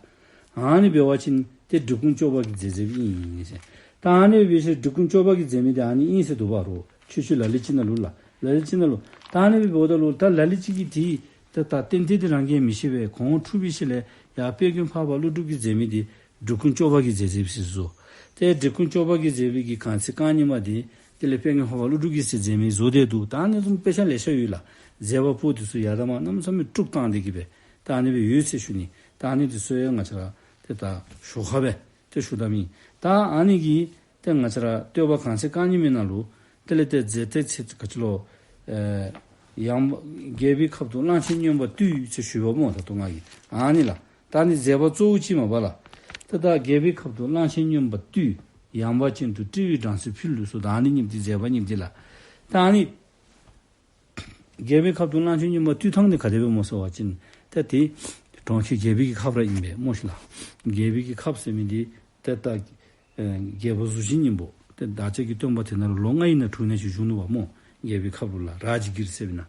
ཨ་ནི་འབད་བ་ཅིན་ཏེ་འབྲི་གུང་སྐྱོབ་པ་གིས་མཛད་མཛདཔ་ཨིན་ཟེར། ད་ཨ་ནི་འབད་ཞིནམ་འབྲི་གུང་སྐྱོབ་པ་གིས་མཛད་མི་འདི་ཨ་ནི་ཨིན་ཟེར་འདུག་པ་རོགས། ཆོས་སྤྱོད་ལ་ལུ་ཅིག་ནང་ལུ་ལགས། ལ་ལུ་ཅིག་ནང་ལུ། ད་ཨ་ནི་སྦེ་འབདཝ་ད་ལུ་ད་ལ་ལུ་ཅིག་གིས་འདི་ད་ཏན་ཏན་འདི་རང་གིས་མི་ཤེས་པས། གོང་འཁྲུགས་པའི་ཤུལ་ལས་ ཡ་དཔལ་མགོན་འཕགས་པ་ཀླུ་སྒྲུབ་ཀྱིས་མཛད་མི་འདི་འབྲི་གུང་སྐྱོབ་པ་གིས་མཛད་མཛདཔ་ཅིག་བཟོ། ཏེ་འབྲི་གུང་སྐྱོབ་པ་གིས་མཛད་པའི་གི་གང་ཚེ་རྐང་གཉིས་མ་འདི་དེ་ལས་དཔལ་མགོན་འཕགས་པ་ཀླུ་སྒྲུབ་ཀྱིས་མཛད་མཛདཔ་ཅིག་བཟོ་སྟེ་འདུག། ད་ཨ་ནི་བཟུམ་དཔེ་ཆ་ལེ་ཤ་ཡོད་ལགས། མཛད་པ་པོ་འདི་ཚུ་ཡར་དང་མར་གནམ་མེད་ས་མེད་དཀྲུགས་བཏང་སྟེ་གི་སྦེ་ད་ཨ་ནི་སྦེ་ཡོད་ཟེར་ཞུ་ནི། ད་ཨ་ནི་འདི་ཚུ་ཡང་ང་བཅས་ར་ཏེ་ད་ཞོར་ཁར་སྦེ་ཏེ་ཞུ་ད་མི། ད་ཨ་ནི་གི་ཏེ་ང་བཅས་ར་བསྟོད་པ་གང་ཚེ་རྐང་གཉིས་མའི་ནང་ལུ་དེ་ལས་ཏེ་མཛད་དེ་ཚེ་ག་ཅི་ལོ། ཨེ་ཡངས་པ་རྒྱལ་པོའི་ཁབ་ཏུ་གླང་ཆེན་སྨྱོན་པ་བཏུལ་ཟེར་ཞུ་བ་སྨོ། ད་ལྟོ་ང་གིས་ཨ་ནི་ལགས། ད་ཨ་ནི་མཛད་པ་གཙོ་བོ་ཅིག་མས་པ་ལགས། ཏེ་ད་རྒྱལ་པོའི་ཁབ་ཏུ་གླང་ཆེན་སྨྱོན་པ་བཏུལ། ཡངས་པ་ཅན་དུ་སྤྲེའུའི་སྦྲང་རྩི་ཕུལ་ལུགས་སོ། ད་ཨ་ནི་གཉིས་འདི་མཛད་པ་གཉིས་འདི་ལགས། ད་ཨ་ནི་རྒྱལ་པོའི་ཁབ་ཏུ་གླང་ཆེན་སྨྱོན་པ་བཏུལ་ཐངས་འདི་ག་དེ་སྦེ་སྨོ་ཟེར་བ་ཅིན་ཏེ་དེ་གྲོང་ཁྱེར་རྒྱལ་པོའི་གི་ཁབ་ར་ཨིན་པས་སྨོ་ཤིག་ལགས། རྒྱལ་པོའི་གི་ཁབ་ཟེར་མི་འདི་ཏེ་ད་ཨེ་རྒྱལ་པོ་གཟུགས་ཅན་སྙིང་པོ་ཏེ་བདག་ཅག་གི་སྟོན་པ་དེ་ནང་ལུ་ལོ་ལྔ་ཨིན་ན་དྲུག་ཨིན་ན་ཅིག་བཞུགས་ནུག་པ་སྨོ། རྒྱལ་པོའི་ཁབ་ལུ་ལགས། རཱ་ཇི་གིར་ཟེར་བའི་ནང་།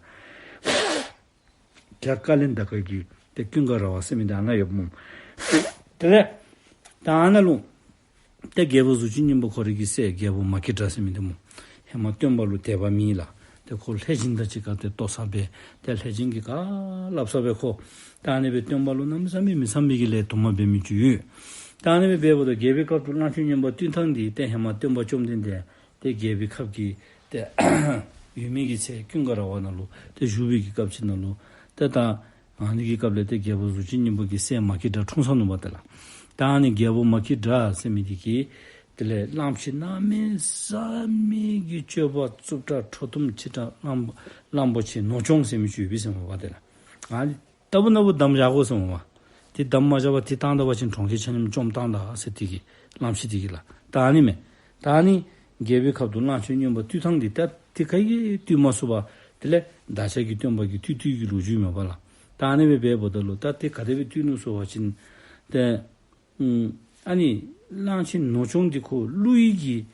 བྱ་ཀ་ལན་ད་ཀ་གི་ཏེ་ཀུན་དགའ་ར་བ་ཟེར་མི་འདི་ཨ་ནཱ་ཡོདཔ་སྨོ། དེ་ལས་ད་ཨ་ནཱ་ལུ་ཏེ་རྒྱལ་པོ་གཟུགས་ཅན་སྙིང་པོ་ཁོ་རའི་གི་སྲས་རྒྱལ་པོ་མ་སྐྱེས་དགྲ་ཟེར་མི་འདི་སྨོ། ཧེ་མ་སྟོན་པ་ལུ་དད་པ་མེད་ལགས། ཏེ་ཁོ་ལྷས་སྦྱིན་དང་གཅིག་ཁར་ཏེ་ལྟོ་ཟ་སྦེ་ཏེ་ལྷས་སྦྱིན་གྱིས་ག་སླབ་ས་སྦེ་ཁོ་ད་ཨ་ནི་སྦེ་སྟོན་པ་ལུ་གནམ་མེད་ས་མེད་མི་བསམ་པའི་གི་ལས་དུ་མ་འབད་མི་ཅིག་ཡོད། ད་ཨ་ནི་སྦེ་འབདཝ་ད་རྒྱལ་པོའི་ཁབ་ཏུ་གླང་ཆེན་སྨྱོན་པ་བཏུལ་ཐངས་འདི་ཏེ་ཧེ་མ་སྟོན་པ་བཅོམ་ལྡན་འདས་ཏེ་རྒྱལ་པོའི་ཁབ་ཀྱི་ཏེ་ཡུལ་མི་གི་ཚལ་ཀུན་དགའ་ར་བ་ནང་ལུ་ཏེ་བཞུགས་པའི་གི་སྐབས་ཅིག་ནང་ལུ་ཏེ་ད་ཨ་ནི་གི་སྐབས་ལས་ཏེ་རྒྱལ་པོ་གཟུགས་ཅན་སྙིང་པོ་གི་སྲས་མ་སྐྱེས་དགྲ་འཁྲུངས་ས་ནུག་པ་ཏེ་ལགས། ད་ཨ་ནི་རྒྱལ་པོ་མ་སྐྱེས་དགྲ་ཟེར་མི་འདི་གིས་དེ་ལས་གླང་ཆེན་གནམ་མེད་ས་མེད་ཀྱི་སྤྱོད་པ་རྩུབ་དྲགས་ཁྲོ་གཏུམ་ཆེ་དྲགས་གླང་གླང་པོ་ཆེ་ནོར་སྐྱོང་ཟེར་མི་ཅིག་ཡོད་པས་ཟེར་མས་པ་ཏེ་ལགས། ཨ་ནི་ལྟ་བུ་ན་བུ་བསྡམས་བཞག་དགོ་ཟེར་མས་པ། དེ་བསྡམས་མ་བཞག་པར་དེ་བཏང་ད་པ་ཅིན་གྲོང་ཁྱེར་ཆ་མཉམ་བཅོམ་བཏང་ད་ཟེར་དེ་གིས་གླང་ཆེན་དེ་གིས་ལགས། ད་ཨ་ནི་མས། ད་ཨ་ནི་རྒྱལ་པོའི་ཁབ་ཏུ་གླང་ཆེན་སྨྱོན་པ་བཏུལ་ཐངས་འདི་ད་དེ་ག་གིས་བཏུལ་མ་ཚུགས་པར་དེ་ལས་བདག་ཅག་གི་སྟོན་པ་གིས་བཏུལ་བཏུལ་གྱི་ལོ་རྒྱུས་མས་པ་ལགས། ད་ཨ་ནི་སྦེ་འབདཝ་ད་ལུ་ད་དེ་ག་དེ་སྦེ་བཏུལ་ནུག་ཟེར་བ་ཅིན་ཏེ་ཨ་ནི་གླང་ཆེན་ནོར་སྐྱོང་འདི་ཁོ་ཀླུ་ཡི་གི་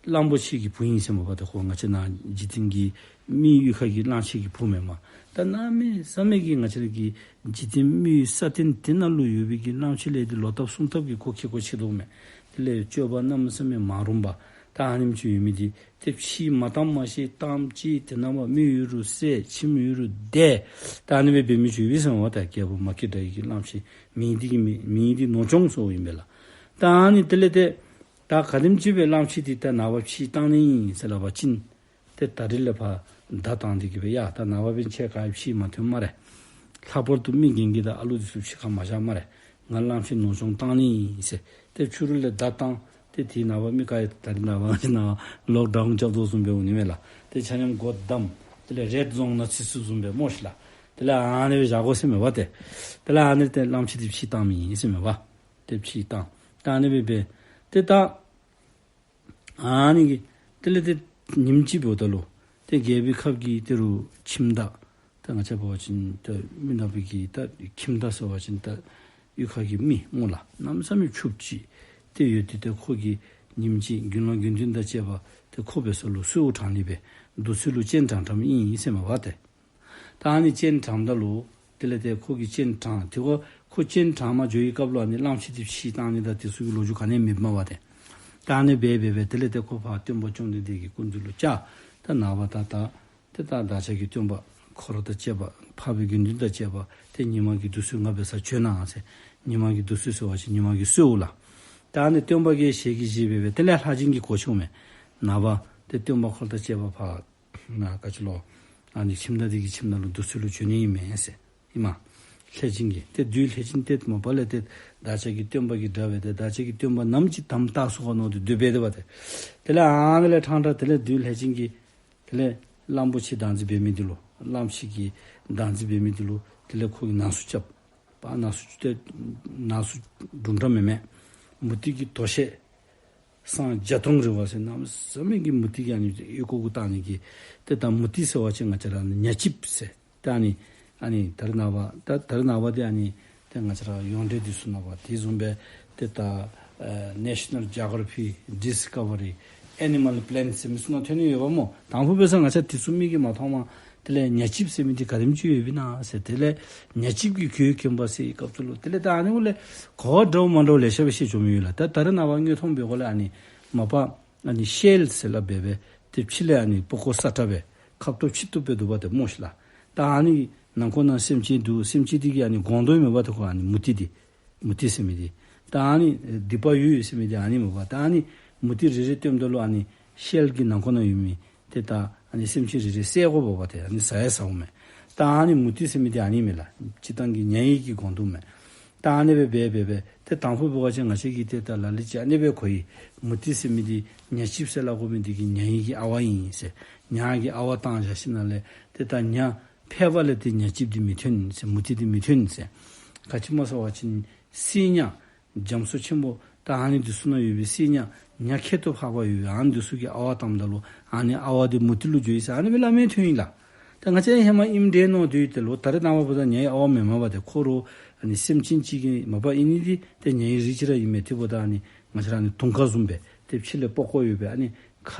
གླང་པོ་ཆེ་གི་བུ་ཨིན་ཟེར་མས་པ། ཏེ་ཁོ་ང་བཅས་ནཱ་འཇིག་རྟེན་གྱི་མི་གཡུས་ཁ་གི་གླང་ཆེན་གྱི་བུ་མེན་མས། ད་གནམ་མེད་ས་མེད་ཀྱི་ང་བཅས་ར་གི་འཇིག་རྟེན་མི་ཡུལ་ས་སྟེང་དེ་ནང་ལུ་ཡོད་པའི་གི་གླང་ཆེན་ལས་འདི་ལོག་ལྟབ་གསུམ་ལྟབ་ཀྱི་ཁོ་ཁེ་ཁོ་ཆེ་དོ་མས། དེ་ལས་སྤྱོད་པ་གནམ་མེད་ས་མེད་མ་རུངས་པ་ད་ཨ་ནེམ་ཅིག་ཡོད་མི་འདི་ཏེ་ཕྱི་མ་བཏང་མ་ཤེས་བཏང་ཅི། དེ་ནང་མ་མི་ཡུལ་ལུ་བསད་ཁྱིམ་ཡུལ་ལུ་བསྡད། ད་ཨ་ནི་སྦེ་འབད་མི་ཅིག་ཡོད་པས་ཟེར་མས་པ། ད་རྒྱལ་པོ་མ་སྐྱེས་དགྲ་ཡི་གི་གླང་ཆེན་མིང་འདི་གི་མི་མིང་འདི་ནོར་སྐྱོང་ཟེརཝ་ཨིན་པས་ལགས། ད་ཨ་ནི་དེ་ལས་ཏེ་ད་ག་དེམ་ཅིག་སྦེ་གླང་ཆེན་འདི་ད་ནངས་པ་ཕྱིས་བཏང་ནི་ཨིན་ཟེར་སླབ་པ་ཅིན་ཏེ་ད་རིས་ལས་ཕར་མདའ་བཏང་སྟེ་གི་སྦེ་ཡ་ད་ནངས་པ་འབདན་ཁྱེད་ག་ཡང་ཕྱིར་མ་ཐོན་སྨ་རེ། ལྷག་པར་དུ་མི་རྒན་གྱི་དང་ཨ་ལུ་འདི་ཚུ་ཕྱི་ཁར་མ་བཞག་སྨ་རེ། ང་གླང་ཆེན་ནོར་སྐྱོང་བཏང་ནི་ཨིན་ཟེར། ཏེ་ཕྱི་རུ་ལས་མདའ་བཏང་། ཏེ་དེ་ནངས་པ་མི་ག་ཡང་ད་རིས་ནངས་པ་ང་བཅས་ནཱ་ལོག་ཌའུན་རྐྱབ་དོ་བཟུམ་སྦེ་འོང་ནི་མས་ལགས། ཏེ་ཆ་མཉམ་སྒོ་བསྡམས། དེ་ལས་རེཌ་ཛོན་ནང་ཚུད་ཚུད་བཟུམ་སྦེ་སྨོ་ཤིག་ལགས། དེ་ལས་ཨ་ནི་སྦེ་བཞག་དགོ་ཟེར་མས་པ་ཏེ། དེ་ལས་ཨ་ནི་ཏེ་གླང་ཆེན་འདི་ཕྱིར་བཏང་མི་ཨིན་ཟེར་མས་པ། ཏེ་ཕྱིར་བཏང་། ད་ཨ་ནི་སྦེ་འབད། ཏེ་ད་ཨ་ནི་གི་དེ་ལས་ཏེ་ཉིནམ་ཅིག་འབདཝ་ད་ལུ་ཏེ་རྒྱལ་པོའི་ཁབ་ཀྱི་ཏེ་རུ་ཁྱིམ་བདག་ད་ང་བཅས་འབད་བ་ཅིན་ད་མི་ནག་པའི་གི་ད་ཁྱིམ་བདག་ཟེར་བ་ཅིན་ད་གཡུས་ཁ་གི་མི་སྨོ་ལགས། གནམ་མེད་ས་མེད་ཕྱུགཔོ་ཅིག་ཏེ་ཡོད། ཏེ་ཏེ་ཁོ་གིས་ཉིནམ་ཅིག་དགེ་སློང་དགེ་འདུན་དང་བཅས་པ་ཏེ་ཁོ་འབད་ས་ལུ་གསོལཝ་དྲང་ནི་སྦེ་བདུད་རྩི་ལུ་སྤྱན་དྲངས་དྲངསམ་ཨིན་ཟེར་མས་པ་ཏེ། ད་ཨ་ནི་སྤྱན་དྲངསམ་ད་ལུ་དེ་ལས་ཏེ་ཁོ་གིས་སྤྱན་དྲངས། ཏེ་ཁོ་ཁོ་སྤྱན་དྲངས་མ་འགྱོ་བའི་སྐབས་ལུ་ཨ་ནི་གླང་ཆེན་འདི་ཕྱིར་བཏང་ནི་དང་དེ་ཚུ་གི་ལོ་རྒྱུས་ག་ནི་ཡང་མེདཔ་མས་པ་ཏེ། ད་ཨ་ནི་སྦེ་འབད་འབད་དེ་ལས་ཏེ་ཁོ་ཕར་སྟོན་པ་བཅོམ་ལྡན་འདས་ཀྱི་སྐུ་མདུན་ལུ་བཅར། ད་ནངས་པ་ད་ད་ཏེ་ད་བདག་ཅག་གི་སྟོན་པ་འཁོར་དང་བཅས་པ་འཕགས་པའི་དགེ་འདུན་དང་བཅས་པ་ཏེ་ཉི་མ་གི་བདུད་རྩི་ང་འབད་སར་བྱོན་གནང་ཟེར། ཉི་མ་གི་བདུད་རྩི་ཟེར་བ་ཅིན་ཉི་མ་གི་གསོལཝ་ལགས། ད་ཨ་ནི་སྟོན་པ་གིས་ཞལ་གྱིས་བཞེས་འབད་འབད་དེ་ལས་ལྷས་སྦྱིན་གྱིས་གོ་ཆི་མས། ནངས་པ་ཏེ་སྟོན་པ་འཁོར་དང་བཅས་པ་ཕར་ནཱ་ག་ཅི་ལོ་ཨ་ནི་ཁྱིམ་བདག་འདི་གི་ཁྱིམ་ནང་ལུ་བདུད་རྩི་ལུ་བྱོན་ནི་ཨིན་མས་ཟེར་ཨིན་མས། ལྷས་སྦྱིན་གྱིས་ཏེ་བདུད་ལྷས་སྦྱིན་ཏེ་མ་པ་ལས་ཏེ་བདག་ཅག་གི་སྟོན་པ་གི་དགྲ་འབད་དེ་བདག་ཅག་གི་སྟོན་པ་ནམ་ཅིག་དམ་བཏགས་ཚུགས་ག་མནོ་སྟེ་སྡོད་འབད་དེ་པ་ཏེ། དེ་ལས་ཨ་ནི་ལས་ཕྲང་ཕྲང་དེ་ལས་བདུད་ལྷས་སྦྱིན་གྱིས་དེ་ལས་གླང་པོ་ཆེ་བདག་འཛིན་འབད་མི་འདི་ལུ་གླང་ཆེན་གྱི་བདག་འཛིན་འབད་མི་འདི་ལུ་དེ་ལས་ཁོ་གིས་ནང་གསུག་རྐྱབ། པ་ནང་གསུག་ཏེ་ནང་གསུག་དུམ་གྲ་མེན་མས། མུ་ཏིག་གི་དོ་ཤལ་སྲང་བརྒྱ་སྟོང་རི་བ་ཟེར་གནམ་མེད་ས་མེད་ཀྱི་མུ་ཏིག་གི་ཨ་ནི་ཨོལ་ལྐོག་གུ་བཏགས་ནི་གི་ཏེ་ད་མུ་ཏིག་ཟེར་བ་ཅིན་ང་བཅས་ར་ཉ་ལྕིབས་ཟེར། ད་ཨ་ནི་ཨ་ནི་ད་རིས་ནངས་པ་ད་ད་རིས་ནངས་པ་འདི་ཨ་ནི་ཏེ་ང་བཅས་ར་ཡོངས་འབྲེལ་འདི་ཚུ་ནང་པ་དེ་བཟུམ་སྦེ་ཏེ་ད་ཨེ་National Geography Discovery Animal Planet ཟེར་མི་ཚུ་ནང་ཐོན་ནི་ཡོདཔ་སྨོ། དང་ཕུ་འབད་ས་ང་བཅས་དེ་ཚུ་མིག་གིས་མ་མཐོངམ། དེ་ལས་ཉ་ལྕིབས་ཟེར་མི་འདི་ག་དེམ་ཅིག་ཡོདཔ་ཨིན་ན་ཟེར། དེ་ལས་ཉ་ལྕིབས་ཀྱི་གོས་གྱོན་པ་ཟེར་བའི་སྐབས་སུ་ལུ་དེ་ལས་ད་ཨ་ནི་འོག་ལས་གོ་བ་འདྲཝ་མ་འདྲཝ་ལེ་ཤ་སྦེ་བཤད་བྱོན་མི་ཡོད་ལགས། ད་ད་རིས་ནངས་པ་དངོས་མཐོང་འབད་དགོཔ་ལས་ཨ་ནི་མ་པ་ཨ་ནི་ཤེལ་ཟེར་སླབ་འབད་འབད་ཏེ་ཕྱི་ལས་ཨ་ནི་པགས་ཀོ་སྲ་ཀྲག་སྦེ་ཁབ་ཏོ་ཕྱེད་ཏོ་སྦེ་འདུག་པ་ཏེ་སྨོ་ཤིག་ལགས། ད་ཨ་ནི་ནང་ཁོག་ནང་སེམས་ཅན་འདུག། སེམས་ཅན་འདི་གིས་ཨ་ནི་སྒོང་རྡོག་མེན་པ་ཏེ་ཁོ་ཨ་ནི་མུ་ཏིག་འདི་ མུ་ཏིག་ཟེར་མི་འདི། ད་ཨ་ནི་སྡིག་པ་ཡོད་ཡོད་ཟེར་མི་འདི་ཨ་ནི་མས་པ། ད་ཨ་ནི་མུ་ཏིག་རེ་རེ་བཏོནམ་ད་ལུ་ཨ་ནི་ཤེལ་གྱི་ནང་ཁོག་ནང་ཡོད་མི་ཏེ་ད་ཨ་ནི་སེམས་ཅན་རེ་རེ་བསད་དགོཔ་འབད་བ་ཏེ་ཨ་ནི་ཟ་ཡང་ཟཝ་མས། ད་ཨ་ནི་མུ་ཏིག་ཟེར་མི་འདི་ཨ་ནི་མས་ལགས། སྤྱིར་བཏང་གི་ཉ་ཡི་གི་སྒོང་རྡུགས་མས། ད་ཨ་ནི་སྦེ་འབད་འབད་འབད་ཏེ་དང་ཕུ་འབད་བ་ཅིན་ང་བཅས་ཀྱིས་ཏེ་ད་ལ་ལུ་ཅིག་ཨ་ནི་སྦེ་གོ་ཡི། མུ་ཏིག་ཟེར་མི་འདི་ཉ་ལྕིབས་ཟེར་སླབ་དགོ་མི་འདི་གིས་ཉ་ཡི་གི་ཨ་ཝ་ཨིན་ཟེར། ཉ་གི་ཨ་ཝ་བཏང་བཞག་ཞིནམ་ལས་ཏེ་ད་ཉ་ཕལ་པ་ལས་ཏེ་ཉ་ལྕིབས་འདི་མི་ཐོན་ཟེར། མུ་ཏིག་འདི་མི་ཐོན་ཟེར། ག་ཅི་སྨོ་ཟེར་བ་ཅིན་བསིལ་ཉ་རྒྱ་མཚོ་ཆེན་པོ་ད་ཨ་ནི་འདི་ཚུ་ནང་ཡོད་པའི་བསིལ་ཉ་ཉ་ཁྱད་དུ་འཕགས་པ་ཡོད་པའི་ཨ་ནི་འདི་ཚུ་གིས་ཨ་ཝ་བཏངམ་ད་ལུ་ཨ་ནི་ཨ་ཝ་འདི་མུ་ཏིག་ལུ་འགྱུར་ཡི་ཟེར། ཨ་ནི་སྦེ་སླབ་མི་ཐོན་ཡི་ལགས། ད་ང་བཅས་ཧེ་མ་ཨིནམ་འདྲས་མནོ་སྡོད་ཡི་ཏེ་ལོ། ད་རེས་ནངས་པ་འབདཝ་ད་ཉ་ཡི་ཨ་ཝ་མེན་མས་པ་ཏེ། ཁོ་ར་ཨ་ནི་སེམས་ཅན་ཅིག་གི་མ་པ་ཨིན་ནི་འདི་ཏེ་ཉ་ཡི་རིགས་ཅིག་ར་ཨིན་མས། དེ་འབདཝ་ད་ཨ་ནི་ང་བཅས་ར་ཨ་ནི་དུང་དཀར་བཟུམ་སྦེ་ཏེ་ཕྱི་ལས་ཕོག་ཀོ་ཡོད་པའི་ཨ་ནི་ཁ་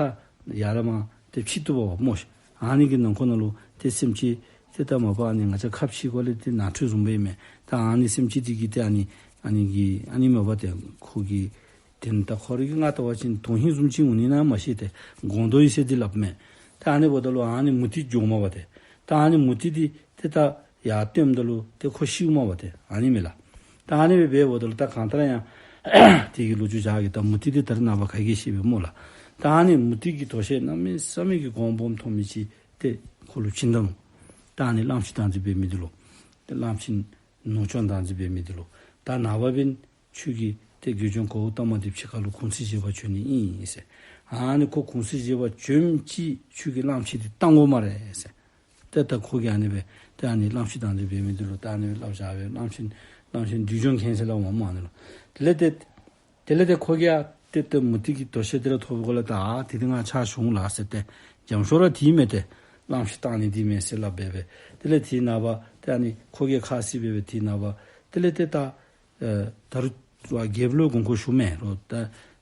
ཡར་མར་ཏེ་ཕྱེ་བཏུབ་པ་སྨོ་ཤིག། ཨ་ནི་གི་ནང་ཁོག་ནང་ལུ་ཏེ་སེམས་ཅན་ཏེ་ད་མ་པ་ཨ་ནི་ང་བཅས་ཁ་ཕྱེ་གོ་ལས་ཏེ་ནང་ཁྲོལ་བཟུམ་སྦེ་ཨིན་མས། ད་ཨ་ནི་སེམས་ཅན་འདི་གིས་ཏེ་ཨ་ནི་ཨ་ནི་གི་ཨ་ནི་མ་པ་ཏེ་ཁོ་གི་དེ་ནི་ད་ཁོ་རའི་གི་ང་བལྟ་བ་ཅིན་དོན་ཧིང་བཟུམ་ཅིག་འོང་ནི་ན་མ་ཤེས་ཏེ་སྒོང་རྡོག་ཨིན་ཟེར་འདི་སླབ་མས། ད་ཨ་ནི་འབདཝ་ད་ལུ་ཨ་ནི་མུ་ཏིག་འགྱོཝ་མས་པ་ཏེ། ད་ཨ་ནི་མུ་ཏིག་འདི་ཏེ་ད་ཡར་བཏོནམ་ད་ལུ་ཏེ་ཁོ་ཤིཝ་མས་པ་ཏེ། ཨ་ནི་མས་ལགས། ད་ཨ་ནི་སྦེ་འབདཝ་ད་ལུ་ད་གང་ལྟར་ཡང་དེ་གི་ལོ་རྒྱུས་བཞག་གེ། ད་མུ་ཏིག་འདི་ད་རེས་ནངས་པ་ག་གིས་ཤེས་པས་སྨོ་ལགས། ད་ཨ་ནི་མུ་ཏིག་གི་དོ་ཤལ་གནམ་མེད་ས་མེད་ཀྱི་གོང་སྦོམ་མཐོ་མི་ཅིག་ཏེ་ཁོ་ལུ་བྱིན་ད་ནུག། ད་ཨ་ནི་གླངམོ་ཆེ་བདག་འཛིན་འབད་མི་འདི་ལུ། ཏེ་གླངམོ་ཆེ་ནོར་སྐྱོང་བདག་འཛིན་འབད་མི་འདི་ལུ། ད་ནངས་པ་འབདན་ཁྱོད་ཀྱིས་ཏེ་དགེ་སྦྱོང་གཽ་ཏ་མ་འདི་ཕྱི་ཁ་ལུ་གུང་ཚིགས་བཞེས་པར་བྱོན་ནི་ཨིན་ཟེར། ཨ་ནི་ཁོ་གུང་ཚིགས་བཞེས་པར་བྱོནམ་ཅིག་ཁྱོད་ཀྱིས་གླངམོ་ཆེ་འདི་བཏང་དགོ་སྨ་རེ་ཟེར། ཏེ་ད་ཁོ་གིས་ཨ་ནི་སྦེ་ཏེ་ཨ་ནི་གླངམོ་ཆེ་བདག་འཛིན་འབད་མི་འདི་ལུ་ད་ཨ་ནི་སྦེ་སླབ་བཞག་པས། གླངམོ་ཆེ་གླངམོ་ཆེ་འདུལ་སྦྱོང་མཁན་ཟེར་སླབ་མས་སྨོ་ཨ་ནི་ལུ། དེ་ལས་ཏེ་དེ་ལས་ཏེ་ཁོ་གིས་ཡང་ཏེ་ཏེ་མུ་ཏིག་གི་དོ་ཤལ་འདི་ར་ཐོབ་དགོ་ལགས། ད་ཨ་དེ་འདི་ང་ཕྱག་ཞུ་འོང་ལགས་ཟེར་ཏེ་འཇམ་ཤོས་ར་འདི་མས་ཏེ། གླངམོ་ཆེ་བཏང་ནི་འདི་མས་ཟེར་སླབ་སྦེ་སྦེ། དེ་ལས་དེའི་ནངས་པ་ཏེ་ཨ་ནི་ཁོ་གིས་ཁ་བཟེད་སྦེ་སྦེ་དེའི་ནངས་པ་དེ་ལས་ཏེ་ད་ཨེ་ད་རུང་རྒྱལཔོ་ལུ་དགོངས་སྐོར་ཞུ་མས་ལོ། ད་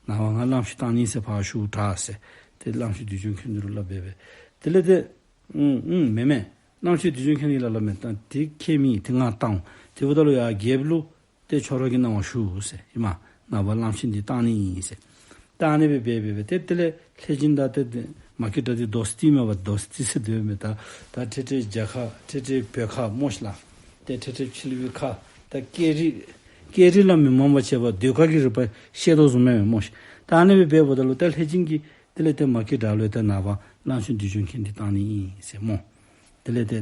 ནངས་པ་ང་གླངམོ་ཆེ་བཏང་ནི་ཟེར་ཕར་ཞུ་དྲག་ཟེར་ཏེ་གླངམོ་ཆེ་འདུལ་སྦྱོང་མཁན་འདི་ལུ་སླབ་སྦེ་སྦེ། དེ་ལས་ཏེ་ཨུམ་ཨུམ་མེན་མེན། གླངམོ་ཆེ་འདུལ་སྦྱོང་མཁན་འདི་ལུ་སླབ་མས། ད་དེ་ཁྱད་མེད། དེ་ང་བཏང་འོང་། དེ་འབདཝ་ད་ལུ་ཡར་རྒྱལཔོ་ལུ་ཏེ་ཁྱོད་ར་གིས་གནང་བ་ཞུ་ཟེར། ཨིན་མས། ནངས་པ་གླངམོ་ཆེ་འདི་བཏང་ནི་ཨིན་ཟེར། ད་ཨ་ནི་སྦེ་སྦེ་སྦེ་སྦེ་ཏེ་དེ་ལས་ལྷས་བྱིན་དང་ཏེ་མ་སྐྱེས་དགྲ་འདི་དོ་སི་ཏི་མས་པ། དོ་སི་ཏི་ཟེར་སྡོད་མས། ད་ད་ཁྲེ་ཁྲེ་རྒྱ་ཁ་ཁྲེ་ཁྲེ་བོད་ཁ་སྨོ་ཤིག་ལགས། ཏེ་ཁྲེ་ཁྲེ་ཕྱི་གླིང་པའི་ཁ་ད་སྐད་རིགས་སྐད་རིགས་ལ་མི་རྨོངས་པར་བྱེད་པ་ཟློས་གར་གྱི་རིག་པ་ཤེས་དོ་བཟུམ་མས་སྨོ་ཤིག། ད་ཨ་ནི་སྦེ་སྦེ་འབདཝ་ད་ལུ་ད་ལྷས་བྱིན་གྱིས་དེ་ལས་ཏེ་མ་སྐྱེས་དགྲ་ལུ་ད་ནངས་པ་གླངམོ་ཆེ་འདུལ་སྦྱོང་མཁན་འདི་བཏང་ནི་ཨིན་ཟེར་སྨོ། དེ་ལས་ཏེ་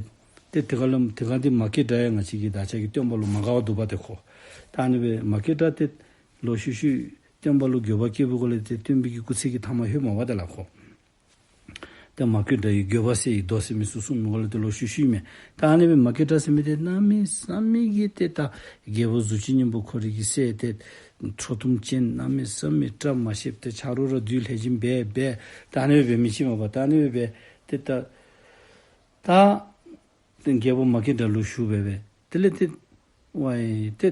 ཏེ་དེ་ག་ལུ་དེ་ག་འདི་མ་སྐྱེས་དགྲ་ཡང་ང་བཅས་ཀྱི་བདག་ཅག་གི་སྟོན་པ་ལུ་མ་དགའ་བར་འདུག་པ་ཏེ་ཁོ། ད་ཨ་ནི་སྦེ་མ་སྐྱེས་དགྲ་ཏེ་ལོག་ཤུལ་ཤུལ་སྟོན་པ་ལུ་འགྱོད་པ་སྐྱེ་བའི་སྒོ་ལས་ཏེ་སྟོན་པའི་གི་སྐུ་ཚེ་གི་ཐ་མ་ལྷོད་མས་པ་ཏེ་ལགས་ཁོ། ཏེ་མ་སྐྱེས་དགྲ་ཡི་འགྱོད་པ་སེལ་ཡི་མདོ་ཟེར་མི་ཚུ་གསུངས་མི་སྒོ་ལས་ཏེ་ལོག་ཤུལ་ཤུལ་མས། ད་ཨ་ནི་སྦེ་མ་སྐྱེས་དགྲ་ཟེར་མི་འདི་གནམ་མེད་ས་མེད་ཀྱི་ཏེ་ད་རྒྱལ་པོ་གཟུགས་ཅན་སྙིང་པོ་ཁོ་རའི་གི་སྲས་ཏེ་ཁྲོ་གཏུམ་ཅན་གནམ་མེད་ས་མེད་བཀྲ་མ་ཤིསཔ་ཏེ་ཆ་རོགས་ར་བདུད་ལྷས་བྱིན་འབད་འབད་ད་ཨ་ནི་སྦེ་འབད་མི་ཅིག་མས་པ། ད་ཨ་ནི་སྦེ་འབད་ཏེ་ད་ད་ཏེ་རྒྱལ་པོ་མ་སྐྱེས་དགྲ་ལུ་ཞུ་སྦེ་སྦེ། དེ་ལས་ཏེ་ཝའི་ཏེ་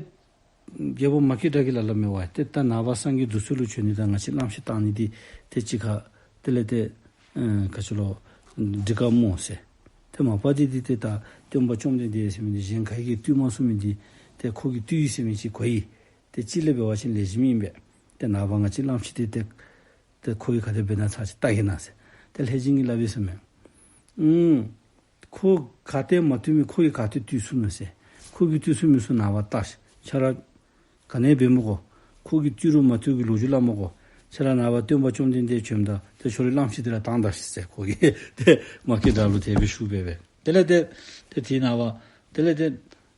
རྒྱལ་པོ་མ་སྐྱེས་དགྲ་གིས་སླབ་སླབ་མས། ཝའི་ཏེ་ད་ནངས་པ་སངས་རྒྱས་འདུ་ཚོགས་ལུ་བྱོན་ནི་དང་ང་བཅས་གླངམོ་ཆེ་བཏང་ནི་འདི་ཏེ་གཅིག་ཁར་དེ་ལས་ཏེ་ཨེ་ག་ཅི་ལོ་འགྲིག་ག་སྨོ་ཟེར། ཏེ་མ་པ་འདི་འདི་ཏེ་ད་སྟོན་པ་བཅོམ་ལྡན་འདས་ཟེར་མི་འདི་གཞན་ག་གིས་བཏུལ་མ་ཚུགས་མི་འདི་ཏེ་ཁོ་གིས་བཏུལ་ཡི་ཟེར་མི་ཅིག་གོ་ཡི། ཏེ་གཅིག་ལས་འབད་བ་ཅིན་ལེགས་ཤོམ་ཨིན་པས། ཏེ་ནངས་པ་ང་བཅས་གླངམོ་ཆེ་འདི་ཏེ་ཏེ་ཁོ་གིས་ག་དེ་འབད་ན་ཚར་ཅིག་བལྟ་གེ་ན་ཟེར། ཏེ་ལྷས་བྱིན་གྱིས་སླབ་ཡི་ཟེར་མས། ཨུམ། ཁོ་ག་ཏེ་མ་བཏུལ་མི་ཁོ་གིས་ག་ཏེ་བཏུལ་ཚུགས་ན་ཟེར། ཁོ་གིས་བཏུལ་ཚུགས་མི་ཚུགས་ནངས་པ་བལྟ་ཤིག། ཁྱོད་ར་ག་ནི་འབད་མི་དགོ། ཁོ་གིས་བཏུལ་རུང་མ་བཏུལ་གྱི་ལོ་རྒྱུས་སླབ་མི་དགོ། ཁྱོད་ར་ནངས་པ་སྟོན་པ་བཅོམ་ལྡན་འདས་བྱོནམ་ད་ཏེ་ཁྱོད་རའི་གླངམོ་ཆེ་འདི་ར་བཏང་ད་ཤིག་ཟེར་ཁོ་གིས། ཏེ་མ་སྐྱེས་དགྲ་ལུ་དེ་སྦེ་ཞུ་སྦེ་སྦེ། དེ་ལས་ཏེ་ཏེ་དེའི་ནངས་པ་དེ་ལས་ཏེ་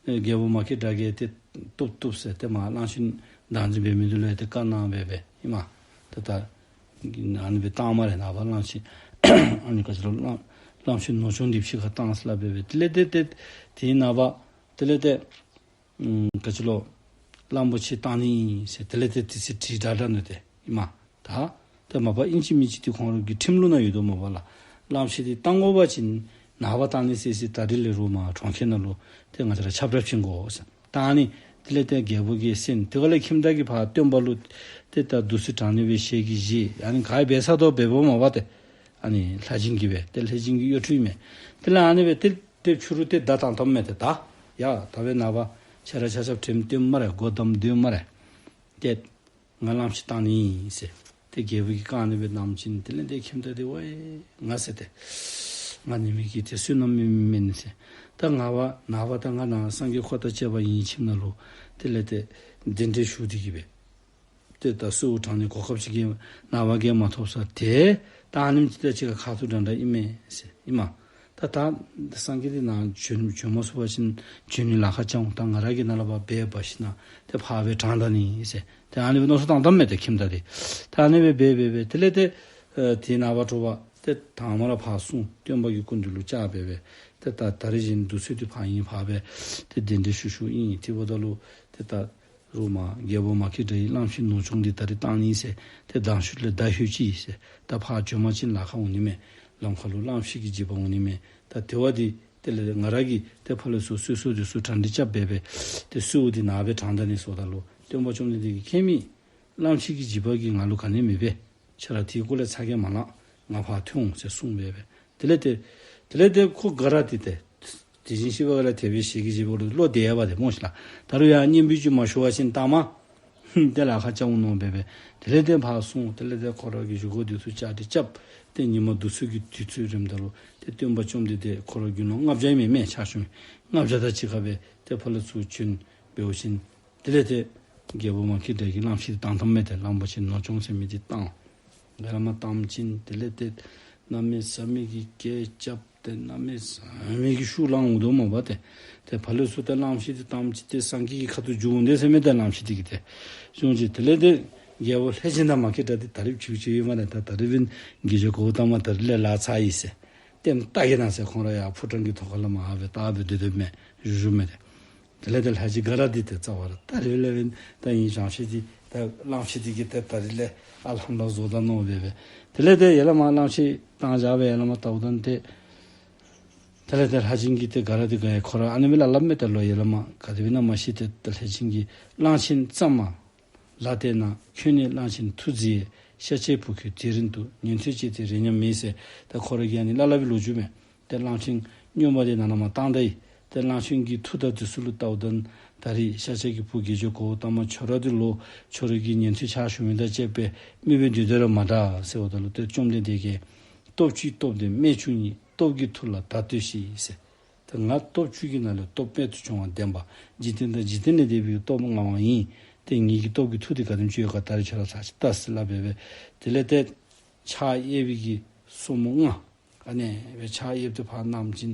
ཨེ་རྒྱལ་པོ་མ་སྐྱེས་དགྲ་གིས་ཏེ་བཏུབ་བཏུབ་ཟེར་ཏེ་མར་གླངམོ་ཆེ་བདག་འཛིན་འབད་མི་འདི་ལུ་ཡང་ཏེ་བཀའ་གནང་སྦེ་སྦེ་ཨིན་མས། ཏེ་ད་ཨ་ནི་སྦེ་བཏང་སྨ་རེ། ནངས་པ་གླངམོ་ཆེ་ཨ་ནི་ག་ཅི་ལོ་གླངམོ་གླངམོ་ཆེ་ནོར་སྐྱོང་འདི་ཕྱི་ཁར་བཏང་ཟེར་སླབ་སྦེ་སྦེ། དེ་ལས་ཏེ་ཏེ་དེའི་ནངས་པ་དེ་ལས་ཏེ་ཨམ་ག་ཅི་ལོ་གླང་པོ་ཆེ་བཏང་ནི་ཟེར་དེ་ལས་ཏེ་དེ་ཚེ་དྲིལ་བསྒྲགས་བསྒྲགས་ནུག་ཏེ་ཨིན་མས། ད་ཏེ་མ་པ་ཨིན་ཅི་མིན་ཅི་འདི་ཁོང་ར་གི་ཁྲིམས་ལུགས་ནང་ཡོད་དོ་མས་པ་ལགས། གླངམོ་ཆེ་འདི་བཏང་དགོ་པ་ཅིན་ནངས་པ་བཏང་ནི་ཟེར་ཟེར་ད་རིས་ལས་རུང་མར་གྲོང་ཁྱེར་ནང་ལུ་ཏེ་ང་བཅས་ར་ཁྱབ་བསྒྲགས་བྱིན་དགོ་ཟེར། ད་ཨ་ནི་དེ་ལས་ཏེ་རྒྱལ་པོ་གིས་གསན། དེ་ག་ལས་ཁྱིམ་བདག་གིས་ཕར་སྟོན་པ་ལུ་ཏེ་ད་བདུད་རྩི་དྲང་ནི་སྦེ་ཞལ་གྱིས་བཞེས། ཨ་ནི་ག་འབད་ས་དོ་འབདཝ་མས་པ་ཏེ། ཨ་ནི་ལྷས་བྱིན་གྱིས་སྦེ་ཏེ་ལྷས་བྱིན་གྱི་གཡོ་འཕྲུལ་མས། དེ་ལས་ཨ་ནི་སྦེ་ཏེ་ཏེ་ཕྱི་རུ་ཏེ་བརྡ་བཏང་བཏངམ་མས་ཏེ། ད་ཡ་ད་འབདན་ནངས་པ་ཁྱོད་ར་ཆ་ཁྱབ་དྲནམ་བཏོན་སྨ་རེ། སྒོ་བསྡམ་སྡོད་སྨ་རེ། ཏེ་ང་གླངམོ་ཆེ་བཏང་ནི་ཨིན་ཟེར། ཏེ་རྒྱལ་པོ་གིས་བཀའ་ཨ་ནི་སྦེ་གནངམ་ཅིག་དེ་ལས་ཏེ་ཁྱིམ་བདག་འདི་ཝའི་ང་ཟེར་ཏེ་ང་ནི་མི་གིས་ཏེ་བསོད་ནམས་མེད་མི་མེན་ཟེར། ད་ང་བ་ནངས་པ་ད་ང་ནཱ་སངས་རྒྱས་འཁོར་དང་བཅས་པ་ཡི་ཁྱིམ་ནང་ལུ་དེ་ལས་ཏེ་ གདན་འདྲེན་ཞུ་སྟེ་གི་སྦེ། ཏེ་ད་གསོལཝ་དྲང་ནི་གོ་སྐབས་ཅིག་གི་ནངས་པ་གིས་མ་ཐོབ་ས་དེ་ད་ཨ་ནེམ་ཅིག་ད་ཅིག་ཁ་ཐུག་འདྲ་འདྲ་ཨིན་མས་ཟེར་ཨིན་མས། ད་ད་སངས་རྒྱས་འདི་ནཱ་བྱོན་བྱོན་མ་ཚུགས་པ་ཅིན་བྱོན་ནི་ལཱ་ཁག་ཅིག་འོང་། ད་ང་ར་གིས་ནཱ་ལས་ཕར་འབད་འབད་ཞིནམ་ཏེ་ཕར་སྦེ་དྲང་ད་ནི་ཟེར། ཏེ་ཨ་ནི་སྦེ་མནོ་བསམ་བཏང་བཏངམ་མས་ཏེ་ཁྱིམ་བདག་འདི། ད་ཨ་ནི་སྦེ་འབད་འབད་འབད་དེ་ལས་ཏེ་ཨེ་དེ་ནངས་པ་དྲོ་པ་ཏེ་དང་པ་ར་ཕར་སོང་སྟོན་པ་གི་སྐུ་མདུན་ལུ་བཅར་འབད་འབད། ཏེ་ད་ད་རིས་བཞིན་དུས་ཚོད་འདི་ཕར་ཨིན་ཕར་སྦེ་ཏེ་གདན་འདྲེན་ཞུ་ཞུཝ་ཨིན། དེ་འབདཝ་ད་ལུ་ཏེ་ད་རུང་མ་རྒྱལ་པོ་མ་སྐྱེས་དགྲ་ཡི་གླངམོ་ཆེ་ནོར་སྐྱོང་འདི་ད་རིས་བཏང་ནི་ཟེར། ཏེ་མདང་ཕྱི་ལས་ད་ལྷོད་ཅི་ཟེར། ད་ཕར་བྱོན་པ་ཅིན་ལཱ་ཁག་འོང་ནི་མས། ལམ་ཁ་ལུ་གླངམོ་ཆེ་གི་འཇིགས་པ་འོང་ནི་མས། ད་དེ་བ་འདི་དེ་ལས་ང་ར་གིས་ཏེ་ཕར་ལས་ཚུར་གསོལ་གསོལཝ་འདི་ཚུ་གྲ་སྒྲིག་རྐྱབ་འབད་འབད་ཏེ་གསོལཝ་འདི་ནཱ་སྦེ་དྲང་ད་ནི་ཟེརཝ་ད་ལུ་སྟོན་པ་བཅོམ་ལྡན་འདས་ཀྱིས་ཁྱད་མེད། གླངམོ་ཆེ་གི་འཇིགས་པ་གིས་ང་ལུ་ག་ནི་མི་འབད། ཁྱོད་ར་དེའི་སྐོར་ལས་ཚ་གྱང་མ་ལང་། ང་ཕར་ཐོན་འོང་ཟེར་གསུངས་འབད་འབད། དེ་ལས་ཏེ་དེ་ལས་ཏེ་ཁོ་དགའ་ར་སྟེ་ཏེ་དེ་བཞིན་གཤེགས་པ་ག་ལ་དད་པའི་ཞལ་གྱིས་བཞེས་པ་ལུ་བློ་བདེ་ཡར་བ་ཏེ་སྨོ་ཤིག་ལགས། ད་རུང་ཡང་གཉེན་པོ་ཅིག་མ་ཞུ་བ་ཅིན་ད་མ་ཏེ་ལཱ་ཁག་ཅིག་འོང་མནོ་འབད་འབད། དེ་ལས་ཏེ་ཕར་སོང་། དེ་ལས་ཏེ་ཁོ་ར་གི་བཞེས་སྒོ་འདི་ཚུ་བཅའ་སྒྲིག་རྐྱབ། ཏེ་ཉིན་མ་དུས་ཚོད་ཀྱི་དུས་ཚོད་རནམ་ད་ལུ་ཏེ་སྟོན་པ་བཅོམ་ལྡན་འདས་ཁོ་ར་དགེ་སློང་ལྔ་བརྒྱ་ཨིན་མས་ཕྱག་ཞུ་མི། ལྔ་བརྒྱ་དང་གཅིག་ཁར་སྦེ་ཏེ་ཕར་ལས་ཚུར་བྱོན་འབད་བ་ཅིན་དེ་ལས་ཏེ་རྒྱལ་པོ་མ་སྐྱེས་དགྲ་གི་གླངམོ་ཆེ་འདི་བཏང་བཏངམ་མས། ཏེ་གླང་པོ་ཆེ་ནོར་སྐྱོང་ཟེར་མི་འདི་བཏང་། ཡར་ལས་མར་བཏངམ་ཅིག་དེ་ལས་ཏེ་གནམ་མེད་ས་མེད་ཀྱི་སྐད་རྐྱབ་སྟེ་གནམ་མེད་ས་མེད་ཀྱི་ཤུགས་ལང་འོང་དོ་མས་པ་ཏེ། ཏེ་ཕར་ལས་ཚུར་ཏེ་གླངམོ་ཆེ་འདི་བཏངམ་ཅིག་ཏེ་སངས་རྒྱས་ཀྱི་ཁ་ཐུག་འགྱོ་འོང་དེས་ཟེར་མས། ཏེ་གླངམོ་ཆེ་འདི་གིས་ཏེ་བྱུང་ཅི། དེ་ལས་ཏེ་རྒྱལ་པོ་ལྷས་བྱིན་དང་མ་སྐྱེས་དགྲ་འདི་ད་རིས་ཕྱིར་བྱོན་ཡོད་མ་རེད། ད་ད་རིས་འབདན་དགེ་སྦྱོར་གོའུ་ཏ་མ་ད་རིས་ལས་ལཱ་ཚར་ཡི་ཟེར། ལྟདམོ་བལྟ་གེ་ན་ཟེར་ཁོང་ར་ཡར་ཕོ་བྲང་གི་ཐོག་ཁ་ལས་མར་སྦེ་བལྟ་སྦེ་སྡོད་སྡོདཔ་མས། བཞུགས་བཞུགསཔ་མས་ཏེ། དེ་ལས་ཏེ་ལྷས་བྱིན་དགའ་ར་སྟེ་ཏེ་རྩ་བ་ར་ད་རིས་ལས་འབདན་ད་ཨིན་གླངམོ་ཆེ་འདི་ད་གླངམོ་ཆེ་འདི་གིས་ཏེ་ད་རིས་ལས་ཨ་ལྷམ་ལ་བཟོ་ད་མནོ་འབད་འབད། དེ་ལས་ཏེ་ཡར་ལས་མར་གླངམོ་ཆེ་བཏང་བཞག་སྦེ་ཡར་ལས་མར་བལྟཝ་ད་ཏེ་དེ་ལས་ཏེ་ལྷས་བྱིན་གྱིས་ཏེ་དགའ་ར་སྟེ་དགའ་ཡི། ཁོ་ར་ཨ་ནི་སྦེ་སླབ་སླབ་མས། ད་ལོག་ཡར་ལས་མར་ག་དེ་སྦེ་ཨིན་ན་མ་ཤེས། ཏེ་ད་ལྷས་བྱིན་གྱིས་གླང་ཆེན་གཙང་མ་ལ་བལྟས་ན། ཁྱོད་ནི་གླང་ཆེན་ཐུགས་མཛེས། ཤཱཀྱའི་བུ་ཁྱོད་དེ་རིང་འདུག། ཉན་ཐོས་བཅས་ཏེ་རེ་ཉམས་མེད་ཟེར། ད་ཁོ་ར་གིས་ཨ་ནི་སླབ་སླབ་པའི་ལོ་རྒྱུས་མས། ཏེ་གླང་ཆེན་སྨྱོན་པ་དེ་ནང་ན་མར་བཏང་ད་ཡི། ཏེ་གླང་ཆེན་གྱི་མཐུ་དང་དེ་ཚུ་ལུ་བལྟཝ་ད་ད་རིས་ཤཱཀྱ་གི་བུ་དགེ་སྦྱོར་གོའུ་ཏ་མ་ཁྱོད་ར་འདི་ལོ་ཁྱོད་ར་གི་ཉན་ཐོས་ཕྱག་ཞུ་མི་དང་བཅསཔ་སྦེ་མི་སྦེ་སྡོད་དེ་ར་མ་དྲག་ཟེརཝ་ད་ལུ་ཏེ་བཅོམ་ལྡན་འདས་ཀྱིས་སྟོབས་བཅུའི་སྟོབས་ལྡན་རྨད་བྱུང་ཡིན། སྟོབས་ཀྱི་མཐུ་ལ་བདག་བསྟོད་ཤིག་ཟེར། ཏེ་ང་སྟོབས་བཅུ་གི་ནང་ལས་སྟོབས་རྨད་དུ་བྱུང་བ་ལྡན་པ་འཇིག་རྟེན་དང་འཇིག་རྟེན་ལས་འདས་པའི་སྟོབས་མངའ་བ་ཨིན། ཏེ་ངེ་གི་སྟོབས་ཀྱི་མཐུ་དེ་ག་དེམ་ཅིག་ཡོད་ག་ད་རིས་ཁྱོད་ར་ཚར་ཅིག་བལྟ་ཟེར་སླབ་འབད་འབད། དེ་ལས་ཏེ་ཕྱག་གཡས་པའི་གི་སོར་མོ་ལྔ་ཨ་ནི་སྦེ་ཕྱག་གཡས་པ་དེ་ཕར་བསྣམས་ཅིན་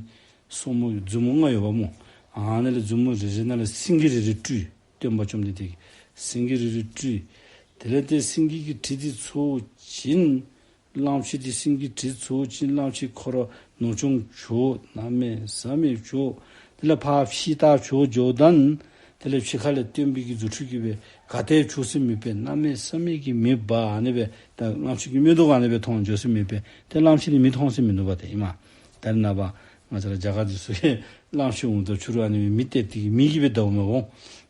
སོར་མོ་མཛུབ་མོ་ལྔ་ཡོདཔ་སྨོ། ཨ་ནི་ལས་མཛུབ་མོ་རེ་རེ་ནང་ལས་སེང་གེ་རེ་རེ་སྤྲུལ། སྟོན་པ་བཅོམ་ལྡན་འདས་ཀྱིས་སེང་གེ་རེ་རེ་སྤྲུལ། དེ་ལས་ཏེ་སེང་གེ་གི་དྲི་དེ་ཚོར་ཅིན་གླངམོ་ཆེ་དེ་སེང་གེ་དྲི་ཚོར་ཅིན་གླངམོ་ཆེ་ཁོ་ར་ནོར་སྐྱོང་བྱོག། གནམ་མེད་ས་མེད་བྱོག། དེ་ལས་ཕར་ཕྱི་ལྟ་བྱོག་འགྱོཝ་ད་དེ་ལས་ཕྱི་ཁ་ལས་སྟོན་པའི་གི་རྫུ་འཕྲུལ་གྱིས་སྦེ་ག་ཏེ་བྱོག་ཟེར་མི་དཔེ་གནམ་མེད་ས་མེད་ཀྱི་མེ་འབར་ཨ་ནི་སྦེ་ད་གླངམོ་ཆེ་གི་མིག་ཏོ་གིས་ཨ་ནི་སྦེ་མཐོང་འགྱོ་ཟེར་མི་དཔེ་ཏེ་གླངམོ་ཆེ་དེ་མི་མཐོང་ཟེར་མི་འདུག་པ་ཏེ་ཨིན་མས། ད་རེས་ནངས་པ་ང་བཅས་ར་རྒྱ་གར་འདི་ཚུ་གླངམོ་ཆེ་འོང་དོ་ཕྱི་རུ་ཨ་ནི་སྦེ་མེ་གཏད་དེ་གི་མེ་གིས་སྦེ་བསྡམ་འོང་མས་འོང་།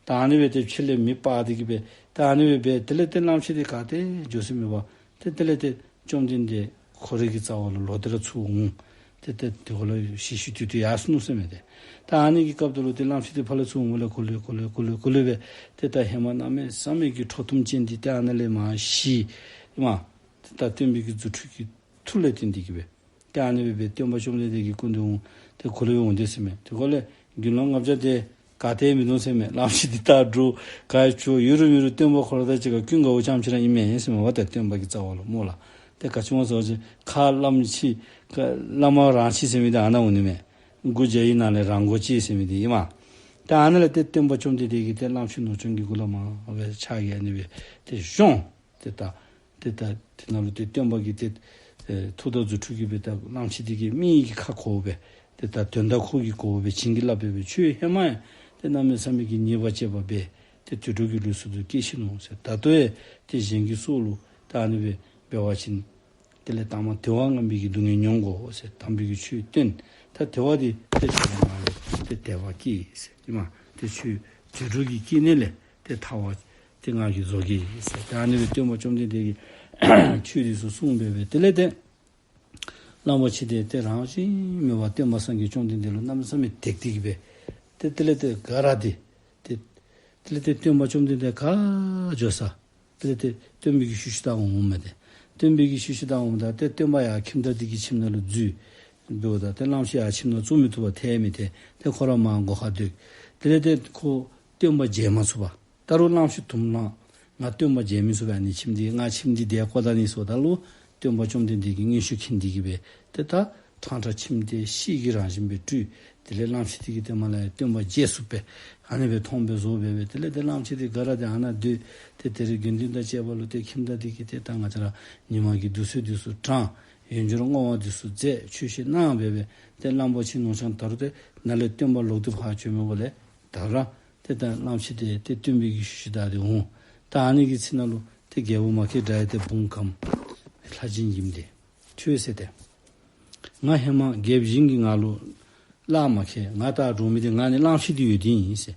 ད་ཨ་ནི་སྦེ་ཏེ་ཕྱི་ལས་མེ་འབར་དེ་གི་སྦེ་ད་ཨ་ནི་སྦེ་འབད་དེ་ལས་ཏེ་གླངམོ་ཆེ་དེ་ག་ཏེ་འགྱོ་ཟེར་མི་འབད། ཏེ་དེ་ལས་ཏེ་བཅོམ་ལྡན་འདས་ཁོ་རའི་གི་རྩ་བ་ལུ་ལོག་སྟེ་ར་ཚུར་འོང་། ཏེ་ཏེ་དེ་ཁོ་ལུ་ཞི་ཞི་དུལ་དུལ་ཡར་སོང་ནུག་ཟེར་མས་ཏེ། ད་ཨ་ནི་གི་སྐབས་དེ་ལུ་ཏེ་གླངམོ་ཆེ་དེ་ཕར་ལས་ཚུར་འོང་བ་ལས་གོ་ལེ་གོ་ལེ་གོ་ལེ་གོ་ལེ་སྦེ་ཏེ་ད་ཧེ་མ་གནམ་མེད་ས་མེད་ཀྱི་ཁྲོ་གཏུམ་ཅན་དེ་ཏེ་ཨ་ནཱ་ལས་མར་ཞི་མ་ཏེ་ད་སྟོན་པའི་གི་རྫུ་འཕྲུལ་གྱི་མཐུ་ལས་བརྟེན་ཏེ་གི་སྦེ་ཏེ་ཨ་ནི་སྦེ་འབད་སྟོན་པ་བཅོམ་ལྡན་འདས་ཀྱི་སྐུ་མདུན་འོང་། ཏེ་གོ་ལེ་འོང་དེས་ཟེར་མས། ཏེ་གོ་ལེ་དགེ་སློང་ལྔ་བརྒྱ་དེ་ག་ཏེ་མིན་འདུག་ཟེར་མས། གླངམོ་ཆེ་འདི་ད་འགྱོ་ག་ཡི་བྱོག་ཡོད་རུང་མེད་རུང་སྟོན་པ་ཁོ་ར་དང་གཅིག་ཁར་ཀུན་དགའ་བོ་རྐྱངམ་ཅིག་ར་ཨིན་མས་ཟེར་མས་པ་ཏེ་སྟོན་པ་གི་རྩ་བ་ལུ་སྨོ་ལགས། ཏེ་ག་ཅི་སྨོ་ཟེར་བ་ཅིན་ཁ་བླམ་ཆེ་བླ་མ་རང་ཆེ་ཟེར་མི་འདི་ཨ་ནཱ་འོང་ནི་མས། མགུ་བརྒྱ་ཡི་ནང་ལས་རང་མགོ་གཅིག་ཟེར་མི་འདི་ཨིན་མས། ཏེ་ཨ་ནཱ་ལས་ཏེ་སྟོན་པ་བཅོམ་ལྡན་འདས་ཀྱིས་ཏེ་གླངམོ་ཆེ་ནོར་སྐྱོང་གི་མགུ་ལས་མར་སྦེ་ཕྱག་གིས་ཨ་ནི་སྦེ་ཏེ་བཞོངས། ཏེ་ད་ཏེ་ད་དེ་ནང་ལུ་ཏེ་སྟོན་པ་གིས་ཏེ་ཨེ་མཐུ་དང་རྫུ་འཕྲུལ་གྱིས་སྦེ་ད་གླངམོ་ཆེ་དེ་གི་མིག་གི་ཁ་གོཝ་སྦེ་ཏེ་ད་དོན་དག་ཁོ་གིས་གོཝ་སྦེ་བྱིན་གྱིས་བརླབས་སྦེ་སྦེ་ཁྱོད་ཧེ་མ་ཡང་ཏེ་གནམ་མེད་ས་མེད་ཀྱི་ཉེས་པ་བྱས་པ་སྦེ་ཏེ་དུད་འགྲོ་གི་ལུས་སུ་ཏེ་སྐྱེས་ཤི་ནུག་ཟེར། ད་ལྟོ་ཡང་ཏེ་གཞན་གྱི་སྲོག་ལུ་ད་ཨ་ནི་སྦེ་འབད་བ་ཅིན་དེ་ལས་ལྟག་མ་དལ་བ་ངན་པའི་གི་སྡུག་བསྔལ་མྱོང་དགོ་ཟེར། དམ་པའི་གི་ཆོས་སྟོན། ད་དལ་བ་འདི་ཏེ་ཆོས་ལས་མར་ལས་ཏེ་དལ་བ་སྐྱེས་ཟེར་ཨིན་མས། ཏེ་ཆོས་དུད་འགྲོ་གི་སྐྱེ་གནས་ལས་ཏེ་ཐར་བ་ཏེ་ང་གིས་བཟོ་གེ་ཟེར། ཏེ་ཨ་ནི་སྦེ་སྟོན་པ་བཅོམ་ལྡན་འདས་ཀྱིས་ཆོས་འདི་ཚུ་གསུངས་སྦེ་སྦེ་དེ་ལས་ཏེ་གླང་པོ་ཆེ་དེ་ཏེ་རང་བཞིན་མེད་པར་སྟོན་པ་སངས་རྒྱས་བཅོམ་ལྡན་འདས་ལུ་གནམ་མེད་ས་མེད་དད་དེ་གི་སྦེ་ཏེ་དེ་ལས་ཏེ་དགའ་ར་སྟེ་ཏེ་དེ་ལས་ཏེ་སྟོན་པ་བཅོམ་ལྡན་འདས་ག་འགྱོ་ས་དེ་ལས་ཏེ་སྟོན་པའི་གི་ཤུལ་ཤུལ་བདའ་འོངམ་མས་ཏེ། སྟོན་པའི་གི་ཤུལ་ཤུལ་བདའ་འོངམ་ད་ཏེ་སྟོན་པ་ཡར་ཁྱིམ་བདག་འདི་གི་ཁྱིམ་ནང་ལུ་འཛུལ་འབདཝ་ད་ཏེ་གླང་ཆེན་ཡར་ཁྱིམ་ནང་བཙུགས་མི་བཏུབ་པར་ཐལ་མི་ཐལ། ཏེ་ཁོ་ར་མར་སྒོ་ཁར་སྡོད། དེ་ལས་ཏེ་ཁོ་སྟོན་པ་མཇལ་མ་ཚུགས་པར་ ད་རུང་གླངམོ་ཆེ་དུམ་ལང་ང་སྟོན་པ་མཇལ་མི་ཚུགས་པས། ཨ་ནི་ཁྱིམ་འདི་ང་ཁྱིམ་འདི་བདའ་བཀོ་ད་ནི་ཟེརཝ་ད་ལུ་སྟོན་པ་བཅོམ་ལྡན་འདས་ཀྱིས་མངོན་ཤེས་མཁྱེན་ཏེ་གི་སྦེ་ཏེ་ད་ཕྲང་ཕྲང་ཁྱིམ་འདི་ཤེལ་གྱི་རང་བཞིན་སྦེ་སྤྲུལ། དེ་ལས་གླངམོ་ཆེ་འདི་གིས་ཏེ་མར་ལས་སྟོན་པ་མཇལ་ཚུགསཔ་སྦེ་ཨ་ནི་སྦེ་མཐོང་སྦེ་བཟོ་སྦེ་སྦེ་དེ་ལས་ཏེ་གླངམོ་ཆེ་འདི་ག་ར་ཏེ་ཨ་ནཱ་སྡོད། ཏེ་དེ་རུ་དགེ་འདུན་དང་བཅས་པ་ལུ་ཏེ་ཁྱིམ་བདག་འདི་གིས་ཏེ་ད་ང་བཅས་ར་ཉིན་མ་གི་དུས་ཚོད་འདི་ཚུ་དྲངས། ཡོན་སྦྱོར་བསྔོ་བ་འདི་ཚུ་མཛད། ཆོས་བཤད་གནང་སྦེ་སྦེ་ཏེ་གླང་པོ་ཆེ་ནོར་སྐྱོང་ད་རུང་ཏེ་ནཱ་ལས་སྟོན་པ་ལོག་སྟེ་ཕར་བྱོན་མི་བ་ལས་ད་རུང་ཏེ་ད་གླངམོ་ཆེ་འདི་ཏེ་སྟོན་པའི་གི་ཤུལ་ཤུལ་བདའ་སྟེ་འོང་། ད་ཨ་ནི་གི་ཚེ་ནང་ལུ་ཏེ་རྒྱལ་པོ་མ་སྐྱེས་དགྲ་ཡང་ཏེ་བུང་བཀབ། ལྷས་སྦྱིན་ཡིབ་སྟེ་ཁྱོད་ཟེར་ཏེ། ང་ཧེ་མ་རྒྱལཔོ་གཞན་གྱིས་ང་ལུ་གླགས་མ་ཁེལ། ང་ད་འདྲོག་མི་འདི་ང་ནི་གླངམོ་ཆེ་འདི་ཡོད་དེ་ཨིན་ཟེར།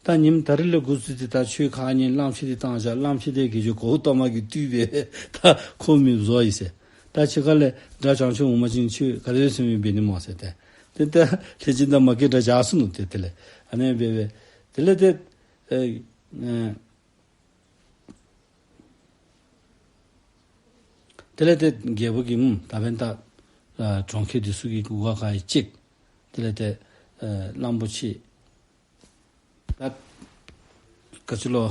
ད་ཉིནམ་ད་རིས་ལས་འགོ་བཙུགས་ཏེ་ད་ཁྱོད་ཁ་ཉན་གླངམོ་ཆེ་འདི་བཏང་བཞག། གླངམོ་ཆེ་འདི་དགེ་སྦྱོར་གོའུ་ཏ་མ་གིས་བཏུལ་སྦེ་ད་ཁོ་མེདཔ་བཟོ་ཡི་ཟེར། ད་ཕྱི་ཁ་ལས་དགྲ་བྱང་ཆུབ་འོང་པ་ཅིན་ཁྱོད་ག་དེ་སྦེ་ཟེར་མི་འབད་ནི་སྨོ་ཟེར་ཏེ། ཏེ་ད་ལྷས་སྦྱིན་དང་མ་སྐྱེས་དགྲ་བཞག་སོ་ནུག། ཏེ་དེ་ལས་ཨ་ནི་སྦེ་སྦེ་དེ་ལས་ཏེ་ཨེ་ཨེ་དེ་ལས་ཏེ་རྒྱལ་པོ་གིས་ཨུམ་ད་འབདན་ད་ཨ་གྲོང་ཁྱེར་འདི་ཚུ་གི་གུར་དཀར་ག་ར་བཅད། དེ་ལས་ཏེ་ཨ་གླང་པོ་ཆེ་ད་ག་ཅི་ལོ།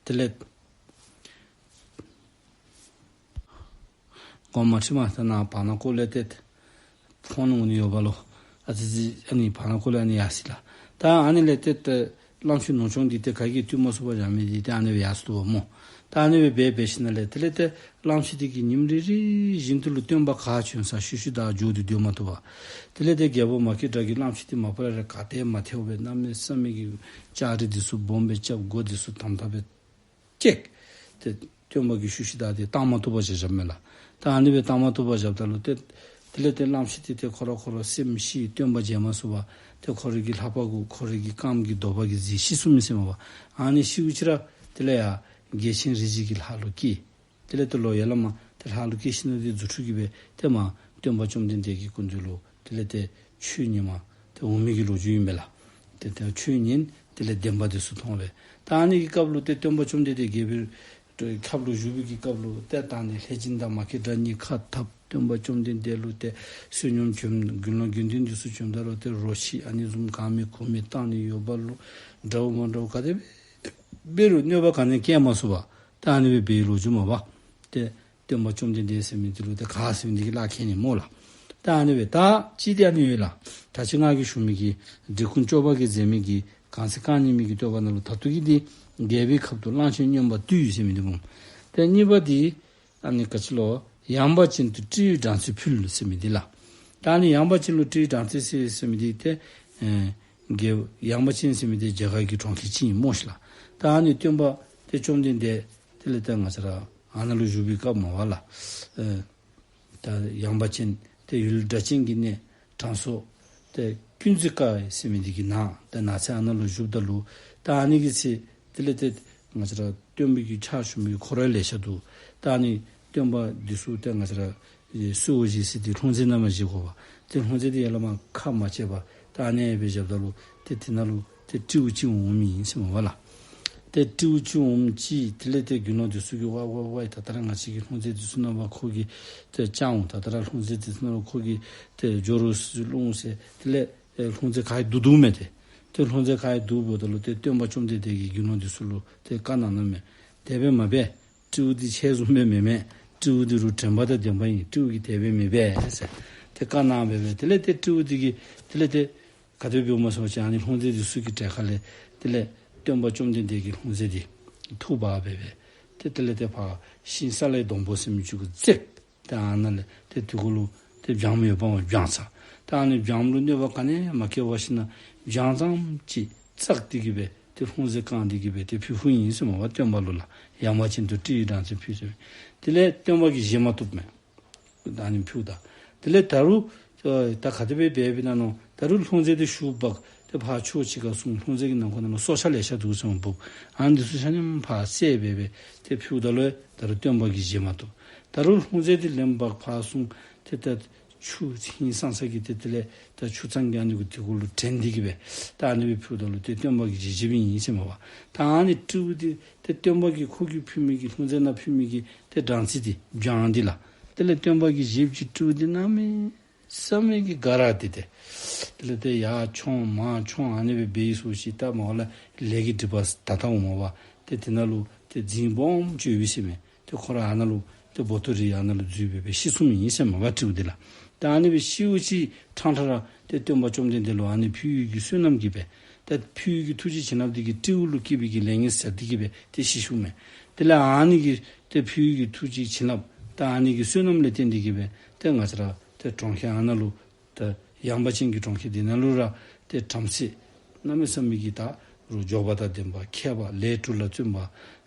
དེ་ལས་གོང་མ་ཁྲི་མ་ད་ནཱ་བར་ན་ཀོ་ལས་ཏེ་ཕོན་འོང་ནི་ཡོདཔ་ལོ། ཨ་ཙི་ཙི་ཨ་ནི་བར་ན་ཀོ་ལས་ཨ་ནི་ཡར་སོ་ཡི་ལགས། ད་ཨ་ནི་ལས་ཏེ་ཏེ་གླང་ཆེན་ནོར་སྐྱོང་འདི་ཏེ་ག་གིས་བཏུལ་མ་ཚུགས་པར་བཞག་མི་འདི་ཏེ་ཨ་ནི་སྦེ་ཡར་སོ་དོ་བ་སྨོ། ད་ཨ་ནི་སྦེ་འབད་འབད་ཞིནམ་ལས་དེ་ལས་ཏེ་གླང་ཆེན་འདི་གིས་ཉིནམ་རེ་རེ་བཞིན་དུ་ལུ་སྟོན་པ་ག་བྱོན་ས་ཤུལ་ཤུལ་བདའ་འགྱོ་སྟེ་སྡོད་མ་བཏུབ་པར། དེ་ལས་ཏེ་རྒྱལ་པོ་མ་སྐྱེས་དགྲ་གིས་གླང་ཆེན་འདི་མ་པ་ལས་ར་ག་ཏེ་མ་ཐལཝ་སྦེ་གནམ་མེད་ས་མེད་ཀྱི་ལྕགས་རི་འདི་ཚུ་སྦོམ་སྦེ་རྐྱབ། སྒོ་འདི་ཚུ་དམ་དམ་སྦེ་བཅད། ཏེ་སྟོན་པ་གི་ཤུལ་ཤུལ་བདའ་སྟེ་བཏང་མ་བཏུབ་པར་བཞག་བཞགཔ་མས་ལགས། ད་ཨ་ནི་སྦེ་བཏང་མ་བཏུབ་པར་བཞགཔ་ད་ལུ་ཏེ་དེ་ལས་ཏེ་གླང་ཆེན་འདི་ཏེ་ཁོ་ར་ཁོ་ར་སེམས་ཤི། སྟོན་པ་མཇལ་མ་ཚུགས་པར་ཏེ་ཁོ་རའི་གི་ལྷ་པ་གུ་ཁོ་རའི་གི་རྐངམ་གི་རྡོག་པ་གིས་བརྫིས་ཤི་སོང་མི་ཟེར་མས་པ། ཨ་ནི་ཤིཝ་ཅིག་ར་དེ་ལས་ཡར་རྒྱལ་ཆེན་རིགས་བཞི་གི་ལྷ་ལུ་སྐྱེས། དེ་ལས་ཏེ་ལོག་ཡར་ལས་མར་ཏེ་ལྷ་ལུ་སྐྱེས་ཞིནམ་ལས་ཏེ་རྫུ་འཕྲུལ་གྱིས་སྦེ་ཏེ་མར་སྟོན་པ་བཅོམ་ལྡན་འདས་ཀྱི་སྐུ་མདུན་ལུ་དེ་ལས་ཏེ་ཆོས་ཉན་པར་ཏེ་འོང་མི་གི་ལོ་རྒྱུས་ཨིན་པས་ལགས། ཏེ་ཏེ་ཆོས་ཉན་དེ་ལས་བདེན་པ་འདི་ཚུ་མཐོང་སྦེ། ད་ཨ་ནི་གི་སྐབས་ལུ་ཏེ་སྟོན་པ་བཅོམ་ལྡན་འདས་རྒྱལ་པོའི་ཁབ་ལུ་བཞུགས་པའི་གི་སྐབས་ལུ་ཏེ་ད་ཨ་ནི་ལྷས་སྦྱིན་དང་མ་སྐྱེས་དགྲ་གཉིས་ཁ་འཐབ། སྟོན་པ་བཅོམ་ལྡན་འདས་ལུ་ཏེ་བསོད་སྙོམས་བྱོན། དགེ་སློང་དགེ་འདུན་འདི་ཚུ་བྱོནམ་ད་ལུ་ཏེ་རོ་ཁྱི་ཨ་ནི་བཟུམ་གང་མེད་གོ་མེད་བཏང་ནི་ཡོདཔ་ལུ་དགྲ་བོ་མ་འདྲཝ་ག་དེ་སྦེ་འབད་རུང་གནོད་པ་ག་ནི་བཀལ་མ་ཚུགས་པར་ད་ཨ་ནི་སྦེ་འབད་བའི་ལོ་རྒྱུས་མས་པ། ཏེ་སྟོན་པ་བཅོམ་ལྡན་འདས་ཟེར་མི་འདི་ལུ་ཏེ་ག་ཟེར་མི་འདི་གིས་གླགས་ཁེལ་ནི་སྨོ་ལགས། ད་ཨ་ནི་སྦེ་ད་ཅི་སྟེ་ཨ་ནི་ཡོད་ལགས། ད་ཅི་ང་གིས་ཞུ་མི་གི་འབྲི་གུང་སྐྱོབ་པ་གིས་མཛད་མི་གི་གང་ཚེ་རྐང་གཉིས་མའི་གི་བསྟོད་པ་ནང་ལུ་ད་ལྟོ་གི་འདི་རྒྱལ་པོའི་ཁབ་ཏུ་གླང་ཆེན་སྨྱོན་པ་བཏུལ་ཟེར་མི་འདི་སྨོ། ཏེ་གཉིས་པ་འདི་ཨ་ནི་ག་ཅི་ལོ། ཡངས་པ་ཅན་དུ་སྤྲེའུའི་སྦྲང་རྩི་ཕུལ་ཟེར་མི་འདི་ལགས། ད་ཨ་ནི་ཡངས་པ་ཅན་ལུ་སྤྲེའུའི་སྦྲང་རྩི་ཟེར་ཟེར་མི་འདི་ཏེ་ཨེ་རྒྱལ་ཡངས་པ་ཅན་ཟེར་མི་འདི་རྒྱ་གར་གྱི་གྲོང་ཁྱེར་ཅིག་ཨིན་སྨོ་ཤི་ལགས། ད་ཨ་ནི་སྟོན་པ་ཏེ་བཅོམ་ལྡན་འདས་དེ་ལས་ཏེ་ང་བཅས་ར་ཨ་ནཱ་ལུ་བཞུགས་པའི་སྐབས་མས་པ་ལགས། ཨེ་ད་ཡངས་པ་ཅན་ཏེ་ཡུལ་སྒྲ་གཅན་གྱི་གནས་དྲང་སྲོང་ཏེ་ཀུན་གཟིགས་དཀར་ཟེར་མི་འདི་གི་ནང་ཏེ་ནགས་ཚལ་ཨ་ནཱ་ལུ་བཞུགསཔ་ད་ལུ་ད་ཨ་ནི་གི་ཚེ་དེ་ལས་ཏེ་ང་བཅས་ར་སྟོན་པའི་གི་ཕྱག་ཞུ་མི་འཁོར་བ་ལེ་ཤ་འདུག། ད་ཨ་ནི་སྟོན་པ་འདི་ཚུ་ཏེ་ང་བཅས་ར་ཨེ་གསོལཝ་བཞེས་ས་འདི་ལྷུང་བཟེད་ནང་མར་བཞེས་དགོ་པས། ཏེ་ལྷུང་བཟེད་འདི་ཡར་ལས་མར་ཁ་མ་ཕྱེ་བར་ད་ཨ་ནི་སྦེ་བཞགཔ་ད་ལུ་ཏེ་དེ་ནང་ལུ་ཏེ་སྤྲེའུ་ཅིག་འོང་མི་ཨིན་ཟེར་མས་པ་ལགས། ཏེ་སྤྲེའུ་ཅིག་འོངམ་ཅིག་དེ་ལས་ཏེ་དགེ་སློང་འདི་ཚུ་གིས་ཝའི་ཝའི་ཝའི་ད་ལྟོ་ར་ང་བཅས་ཀྱི་ལྷུང་བཟེད་འདི་ཚུ་ནང་མར་ཁོ་གིས་ཏེ་བཅག་འོང་། ད་ལྟོ་ར་ལྷུང་བཟེད་འདི་ཚུ་ནང་ལུ་ཁོ་གིས་ཏེ་སྦྱོར་རུང་བླུགས་ཟེར་དེ་ལས་ཨེ་ལྷུང་བཟེད་ག་ཡི་བསྡུ་བསྡུཝ་མས་ཏེ། ཏེ་ལྷུང་བཟེད་ག་ཡི་བསྡུཝ་ད་ལུ་ཏེ་སྟོན་པ་བཅོམ་ལྡན་འདས་ཀྱིས་དགེ་སློང་འདི་ཚུ་ལུ་ཏེ་བཀའ་གནང་གནངམ་མས། དེ་སྦེ་མ་འབད། སྤྲེའུ་འདི་ཁྱེད་བཟུམ་སྦེ་མེན་མས། སྤྲེའུ་འདི་རུ་དྲན་པ་དང་ལྡན་པ་ཨིན། སྤྲེའུ་གིས་དེ་སྦེ་མི་འབད་ཟེར་ཏེ་བཀའ་གནང་སྦེ་སྦེ་དེ་ལས་ཏེ་སྤྲེའུ་འདི་གིས་དེ་ལས་ཏེ་ག་དེ་སྦེ་འོངམ་སྨོ་ཟེར་བ་ཅིན་ཨ་ནི་ལྷུང་བཟེད་འདི་ཚུ་གི་གྲལ་ཁ་ལས་དེ་ལས་སྟོན་པ་བཅོམ་ལྡན་འདས་ཀྱི་ལྷུང་བཟེད་འདི་འཐུ་འབག་སྦེ་སྦེ་ཏེ་དེ་ལས་ཏེ་ཕར་ཤིང་སཱ་ལའི་སྡོང་པོ་ཟེར་མི་ཅིག་གུ་འཛེགས། ཏེ་ཨ་ནཱ་ལས་ཏེ་དེ་གུ་ལུ་ཏེ་སྦྱངམ་ཡོདཔ་སྦྱང་ཚར། ཏེ་ཨ་ནི་སྦྱངམ་ལུ་གནོད་པ་ག་ནི་མ་བཀལ་བར་ཞིནམ་ལས་སྦྱང་ཙམ་ཅིག་བཙགས་ཏེ་གི་སྦེ་ཏེ་ལྷུང་བཟེད་བཀང་སྟེ་གི་སྦེ་ཏེ་ཕུལ་ཕུལཝ་ཨིན་ཟེར་མས་པ་སྟོན་པ་ལུ་ལགས། ཡངས་པ་ཅན་དུ་སྤྲེའུའི་སྦྲང་རྩི་ཕུལ་ཟེར། དེ་ལས་སྟོན་པ་གིས་བཞེས་མ་བཏུབ་མས། ད་ཨ་ནི་ཕུལཝ་ད། དེ་ལས་ད་རུང་ཨེ་ད་ག་དེ་སྦེ་འབད་འབད་ན་མནོ། ད་རུང་ལྷུང་བཟེད་འདི་ཞུ་འབག། ཏེ་ཕར་ཕྱོགས་ཅིག་ཁར་སོང་། ལྷུང་བཟེད་ཀྱི་ནང་ཁོག་ནང་ལུ་སྲོག་ཆགས་ལེ་ཤ་འདུག་ཟེར་འབུཔ། ཨ་ནི་འདི་ཚུ་ཆ་མཉམ་ཕར་བསད་སྦེ་སྦེ་ཏེ་ཕུལཝ་ད་ལུ་ད་རུང་སྟོན་པ་གིས་བཞེས་མ་བཏུབ། ད་རུང་ལྷུང་བཟེད་འདི་ལེན་འབག་ཕར་སོང་། ཏེ་ད་ཆུ་ཧིང་སངས་ས་གི་ཏེ་དེ་ལས་ད་ཆུ་གཙང་གི་ཨ་ནི་གུ་དེ་གུ་ལུ་བྲན་ཏེ་གི་སྦེ་ད་ཨ་ནི་སྦེ་ཕུལཝ་ད་ལུ་ཏེ་སྟོན་པ་གིས་བཞེས་བཞེསཔ་ཨིན་ཟེར་མས་པ། ད་ཨ་ནི་སྤྲེའུ་འདི་ཏེ་སྟོན་པ་གིས་ཁོ་གིས་ཕུལ་མི་གི་ལྷུང་བཟེད་ནང་ཕུལ་མི་གི་ཏེ་སྦྲང་རྩི་འདི་སྦྱངམ་འདི་ལགས། དེ་ལས་སྟོན་པ་གིས་བཞེསཔ་ཅིག་སྤྲེའུ་འདི་གནམ་མེད་ ས་མེད་ཀྱི་དགའ་ར་སྟེ་ཏེ། དེ་ལས་ཏེ་ཡར་མཆོང་མར་མཆོང་ཨ་ནི་སྦེ་འབད་ཡི་ཟེར་ཞིནམ་ད་མ་པ་ལས་ལས་ཀྱི་སྒྲིབ་པ་ད་ལྟ་འོང་མ་པ། ཏེ་དེ་ནང་ལུ་ཏེ་རྫིང་སྦོམ་ཅིག་ཡོད་པས་ཟེར་མས། ཏེ་ཁོ་ར་ཨ་ནཱ་ལུ་ཏེ་སྦོ་ཏོ་རི་ཨ་ནཱ་ལུ་འཛུལ་སྦེ་སྦེ་ཤི་སོངམ་ཨིན་ཟེར་མས་པ་སྤྲེའུ་འདི་ལགས། ད་ཨ་ནི་སྦེ་ཤིཝ་ཅིག་ཕྲང་ཕྲང་ར་ཏེ་སྟོན་པ་བཅོམ་ལྡན་འདས་ལུ་ཨ་ནི་ཕུལ་ཡི་གི་བསོད་ནམས་ཀྱིས་སྦེ། ཏེ་ཕུལ་ཡི་གི་ཐུགས་རྗེ་བྱིན་རླབས་འདི་གིས་སྤྲེའུ་ལུ་སྐྱེས་པའི་གི་ལས་ངན་ཟད་དེ་གི་སྦེ་ཏེ་ཤི་སོངམ་མས། དེ་ལས་ཨ་ནི་གི་ཏེ་ཕུལ་ཡི་གི་ཐུགས་རྗེ་བྱིན་རླབས་ད་ཨ་ནི་གི་བསོད་ནམས་ལས་བརྟེན་ཏེ་གི་སྦེ་ཏེ་ང་བཅས་ར་ཏེ་གྲོང་ཁྱེར་ཨ་ནཱ་ལུ་ད་ཡངས་པ་ཅན་གྱི་གྲོང་ཁྱེར་འདི་ནང་ལུ་ར་ཏེ་བྲམ་ཟེ་གནམ་མེད་ས་མེད་ཀྱི་ད་རུང་འབྱོར་པ་དང་ལྡན་པ་མཁས་པ་ལས་དྲུག་ལ་བརྩོན་པ་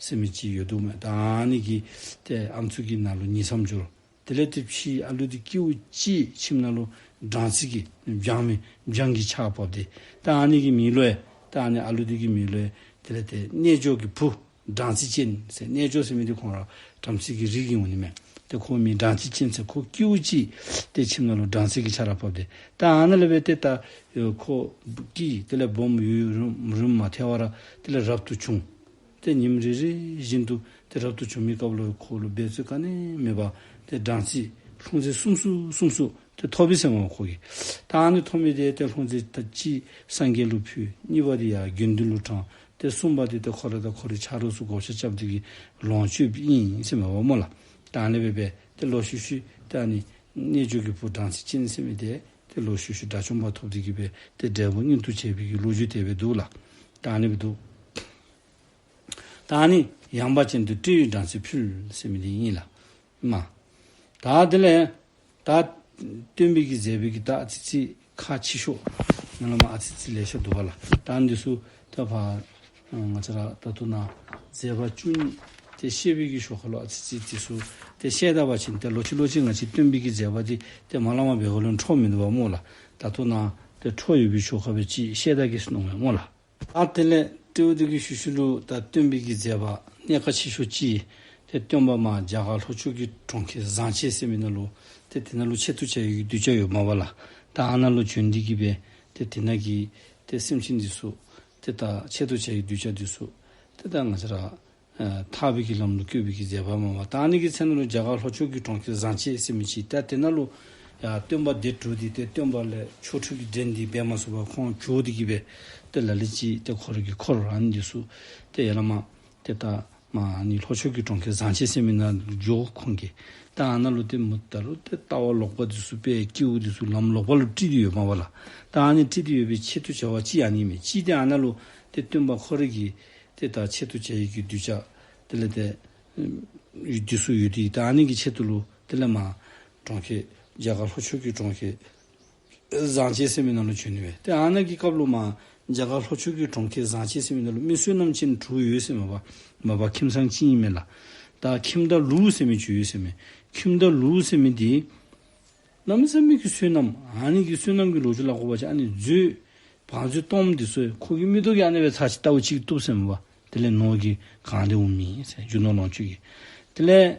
ཟེར་མི་ཅིག་ཡོད་དོ་མས། ད་ཨ་ནི་གི་ཏེ་ཨམ་སྲུ་གི་ནང་ལུ་ཉིང་མཚམས་སྦྱོར། དེ་ལས་ཏེ་ཕྱིའི་ཨ་ལུ་འདི་སྐྱེཝ་ཅིག་ཁྱིམ་ནང་ལུ་སྦྲང་རྩི་གི་སྦྱང་མི་སྦྱང་གི་ཆརཔ་ཕབ་སྟེ། ད་ཨ་ནི་གི་མིང་ལུ་ཡང་ད་ཨ་ནི་ཨ་ལུ་འདི་གི་མིང་ལུ་ཡང་དེ་ལས་ཏེ་རྣལ་འབྱོར་གྱི་བུ་སྦྲང་རྩི་ཅན་ཟེར། རྣལ་འབྱོར་ཟེར་མི་འདི་ཁོང་ར་བྲམ་ཟེ་གི་རིགས་ཀྱི་འོང་ནི་མས། ཏེ་ཁོ་མིང་སྦྲང་རྩི་ཅན་ཟེར། ཁོ་སྐྱེཝ་ཅིག་ཏེ་ཁྱིམ་ནང་ལུ་སྦྲང་རྩི་གི་ཆརཔ་ཕབ་སྟེ། ད་ཨ་ནཱ་ལས་སྦེ་ཏེ་ད་ཁོ་སྐྱེས་དེ་ལས་སྦོམ་ཡུན་རིངམོ་མ་ཐལ་བར་དེ་ལས་རབ་ཏུ་བྱུང་། ཏེ་ཉིནམ་རེ་རེ་བཞིན་དུ་ཏེ་རབ་ཏུ་བྱུང་མི་སྐབས་ལུ་ཁོ་ལུ་འབད་རྩོལ་ག་ནི་མེད་པར་ཏེ་སྦྲང་རྩི་ལྷུང་བཟེད་གསུམ་གསུམ་གསུམ་གསུམ་ཏེ་ཐོབ་པས་ཟེར་མས་ཁོ་གིས། ད་ཨ་ནི་ཐོབ་མི་འདི་ཏེ་ལྷུང་བཟེད་ད་གཅིག་སངས་རྒྱས་ལུ་ཕུལ། གཉིས་པ་འདི་ཡར་དགེ་འདུན་ལུ་དྲངས། ཏེ་གསུམ་པ་འདི་ཏེ་ཁོ་ར་དང་ཁོ་རའི་ཆ་རོགས་ཚུ་བགོ་བཤའ་རྐྱབ་སྟེ་གི་ལོངས་སྤྱོད་པའི་ཨིན་ཟེར་མས་པ་སྨོ་ལགས། ད་ཨ་ནི་སྦེ་སྦེ་ཏེ་ལོག་ཤུལ་ཤུལ་ཏེ་ཨ་ནི་རྣལ་འབྱོར་གྱི་བུ་སྦྲང་རྩི་ཅན་ཟེར་མི་འདི་ཏེ་ལོག་ཤུལ་ཤུལ་དགྲ་བཅོམ་པ་ཐོབ་སྟེ་གི་སྦེ་ཏེ་འབྲས་བུ་མངོན་དུ་བྱས་པའི་གི་ལོ་རྒྱུས་དེ་སྦེ་འདུག་ལགས། ད་ཨ་ནི་སྦེ་འདུག། ད་ཨ་ནི་ཡངས་པ་ཅན་དུ་སྤྲེའུས་སྦྲང་རྩི་ཕུལ་ཟེར་མི་འདི་ཨིན་ལགས། མ། ད་དེ་ལས་ད་སྟོན་པའི་གི་མཛད་པའི་གི་ད་ཨ་ཙི་ཙི་ཁག་ཆེ་ཤོས་ནང་ལས་མར་ཨ་ཙི་ཙི་ལེ་ཤ་འདུག་པ་ལགས། ད་འདི་ཚུ་ད་ཕར་ང་བཅས་ར་ད་ལྟོ་ནཱ་མཛད་པ་བཅུ་གཉིས་ཏེ་བཤད་པའི་གི་ཤོ་ཁ་ལུ་ཨ་ཙི་ཙི་འདི་ཚུ་ཏེ་བཤད་ད་པ་ཅིན་ཏེ་ལོག་ཅི་ལོག་ཅི་ང་བཅས་སྟོན་པའི་གི་མཛད་པ་འདི་ཏེ་མ་ལ་མ་འབད་བ་ལུ་འཕྲོ་མིན་འདུག་པ་སྨོ་ལགས། ད་ལྟོ་ནཱ་ཏེ་འཕྲོ་ཡོད་པའི་ཤོ་ཁ་སྦེ་ཅིག་བཤད་ད་གེ་ཟེར་མནོཝ་མས་སྨོ་ལགས། ཨ་དེ་ལས་སྤྲེའུ་འདི་གི་ཤུལ་ཤུལ་ལུ་ད་སྟོན་པའི་གི་མཛད་པ་གནད་ཁག་ཆེ་ཤོས་ཅིག་ཏེ་སྟོན་པ་མར་རྒྱ་གར་ལྷོ་ཕྱོགས་ཀྱི་གྲོང་ཁྱེར་བཟང་བྱེད་ཟེར་མི་ནང་ལུ་ཏེ་དེ་ནང་ལུ་ཆེད་དུ་བྱ་བའི་གདུལ་བྱ་ཡོདཔ་མས་པ་ལགས། ད་ཨ་ནཱ་ལུ་བྱོན་ཏེ་གི་སྦེ་ཏེ་དེ་ནང་གི་ཏེ་སེམས་ཅན་འདི་ཚུ་ཏེ་ད་ཆེད་དུ་བྱ་བའི་གདུལ་བྱ་འདི་ཚུ་ཏེ་ད་ང་བཅས་ར་ཨ་ཐར་པའི་གི་ལམ་ལུ་བཀོད་པའི་གི་མཛད་པ་མས་པ། ད་ཨ་ནི་གི་ཚེ་ནང་ལུ་རྒྱ་གར་ལྷོ་ཕྱོགས་ཀྱི་གྲོང་ཁྱེར་བཟང་བྱེད་ཟེར་མི་ཅིག་ད་དེ་ནང་ལུ་ཡར་སྟོན་པ་སྡེ་དྲུག་འདི་ཏེ་སྟོན་པ་ལས་ཆོ་འཕྲུལ་གྱི་འགྲན་འདི་འབད་མ་ཚུགས་པར་ཁོང་བྱོག་སྟེ་གི་སྦེ་ཏེ་ལ་ལུ་ཅིག་ཏེ་ཁོ་ར་གི་འཁོར་ཨ་ནི་འདི་ཚུ་ཏེ་ཡར་ལས་མར་ཏེ་ད་མར་ཨ་ནི་ལྷོ་ཕྱོགས་ཀྱི་གྲོང་ཁྱེར་བཟང་བྱེད་ཟེར་མི་ནང་འགྱོ་ཁོང་གིས། ད་ཨ་ནཱ་ལུ་ཏེ་མུ་ད་ལུ་ཏེ་ལྟ་བ་ལོག་པ་འདི་ཚུ་སྦེ་སྐྱེཝ་འདི་ཚུ་ལམ་ལོག་པ་ལུ་ཁྲིད་དེ་ཡོདཔ་མས་པ་ལགས། ད་ཨ་ནི་ཁྲིད་དེ་ཡོད་པའི་ཆེད་དུ་བྱ་བ་ཅིག་ཨ་ནི་མས། ཅིག་ཏེ་ཨ་ནཱ་ལུ་ཏེ་སྟོན་པ་ཁོ་ར་གི་ཏེ་ད་ཆེད་དུ་བྱ་བའི་གི་གདུལ་བྱ་དེ་ལས་ཏེ་ཨམ་འདི་ཚུ་ཡོད་དེ་ད་ཨ་ནི་གི་ཆེད་དུ་ལུ་དེ་ལས་མར་གྲོང་ཁྱེར་རྒྱ་གར་ལྷོ་ཕྱོགས་ཀྱི་གྲོང་ཁྱེར་བཟང་བྱེད་ཟེར་མི་ནང་ལུ་བྱོན་ནི་མས། ཏེ་ཨ་ནཱ་གི་སྐབས་ལུ་མར་རྒྱ་གར་ལྷོ་ཕྱོགས་ཀྱི་གྲོང་ཁྱེར་བཟང་བྱེད་ཟེར་མི་ནང་ལུ་མི་བསོད་ནམས་ཅན་དྲུག་ཡོད་ཟེར་མས་པ། མ་པ་ཁྱིམ་ཚང་གཅིག་ཨིན་མས་ལགས། ད་ཁྱིམ་བདག་ལུག་ཟེར་མི་ཅིག་ཡོད་ཟེར་མས། ཁྱིམ་བདག་ལུག་ཟེར་མི་འདི་གནམ་མེད་ས་མེད་ཀྱི་བསོད་ནམས། ཨ་ནི་གི་བསོད་ནམས་ཀྱི་ལོ་རྒྱུས་སླབ་དགོ་པ་ཅིན་ཨ་ནི་མཛོད་བང་མཛོད་སྟོངམ་འདི་ཚུ་ཁོ་གི་མིག་ཏོ་གིས་ཨ་ནི་སྦེ་ཚར་ཅིག་ལྟཝ་ཅིག་བཏུབ་ཟེར་མས་པ། དེ་ལས་ནོར་གྱིས་གང་སྟེ་འོང་མི་ཟེར་རྒྱུ་ནོར་ལོངས་སྤྱོད་ཀྱིས། དེ་ལས་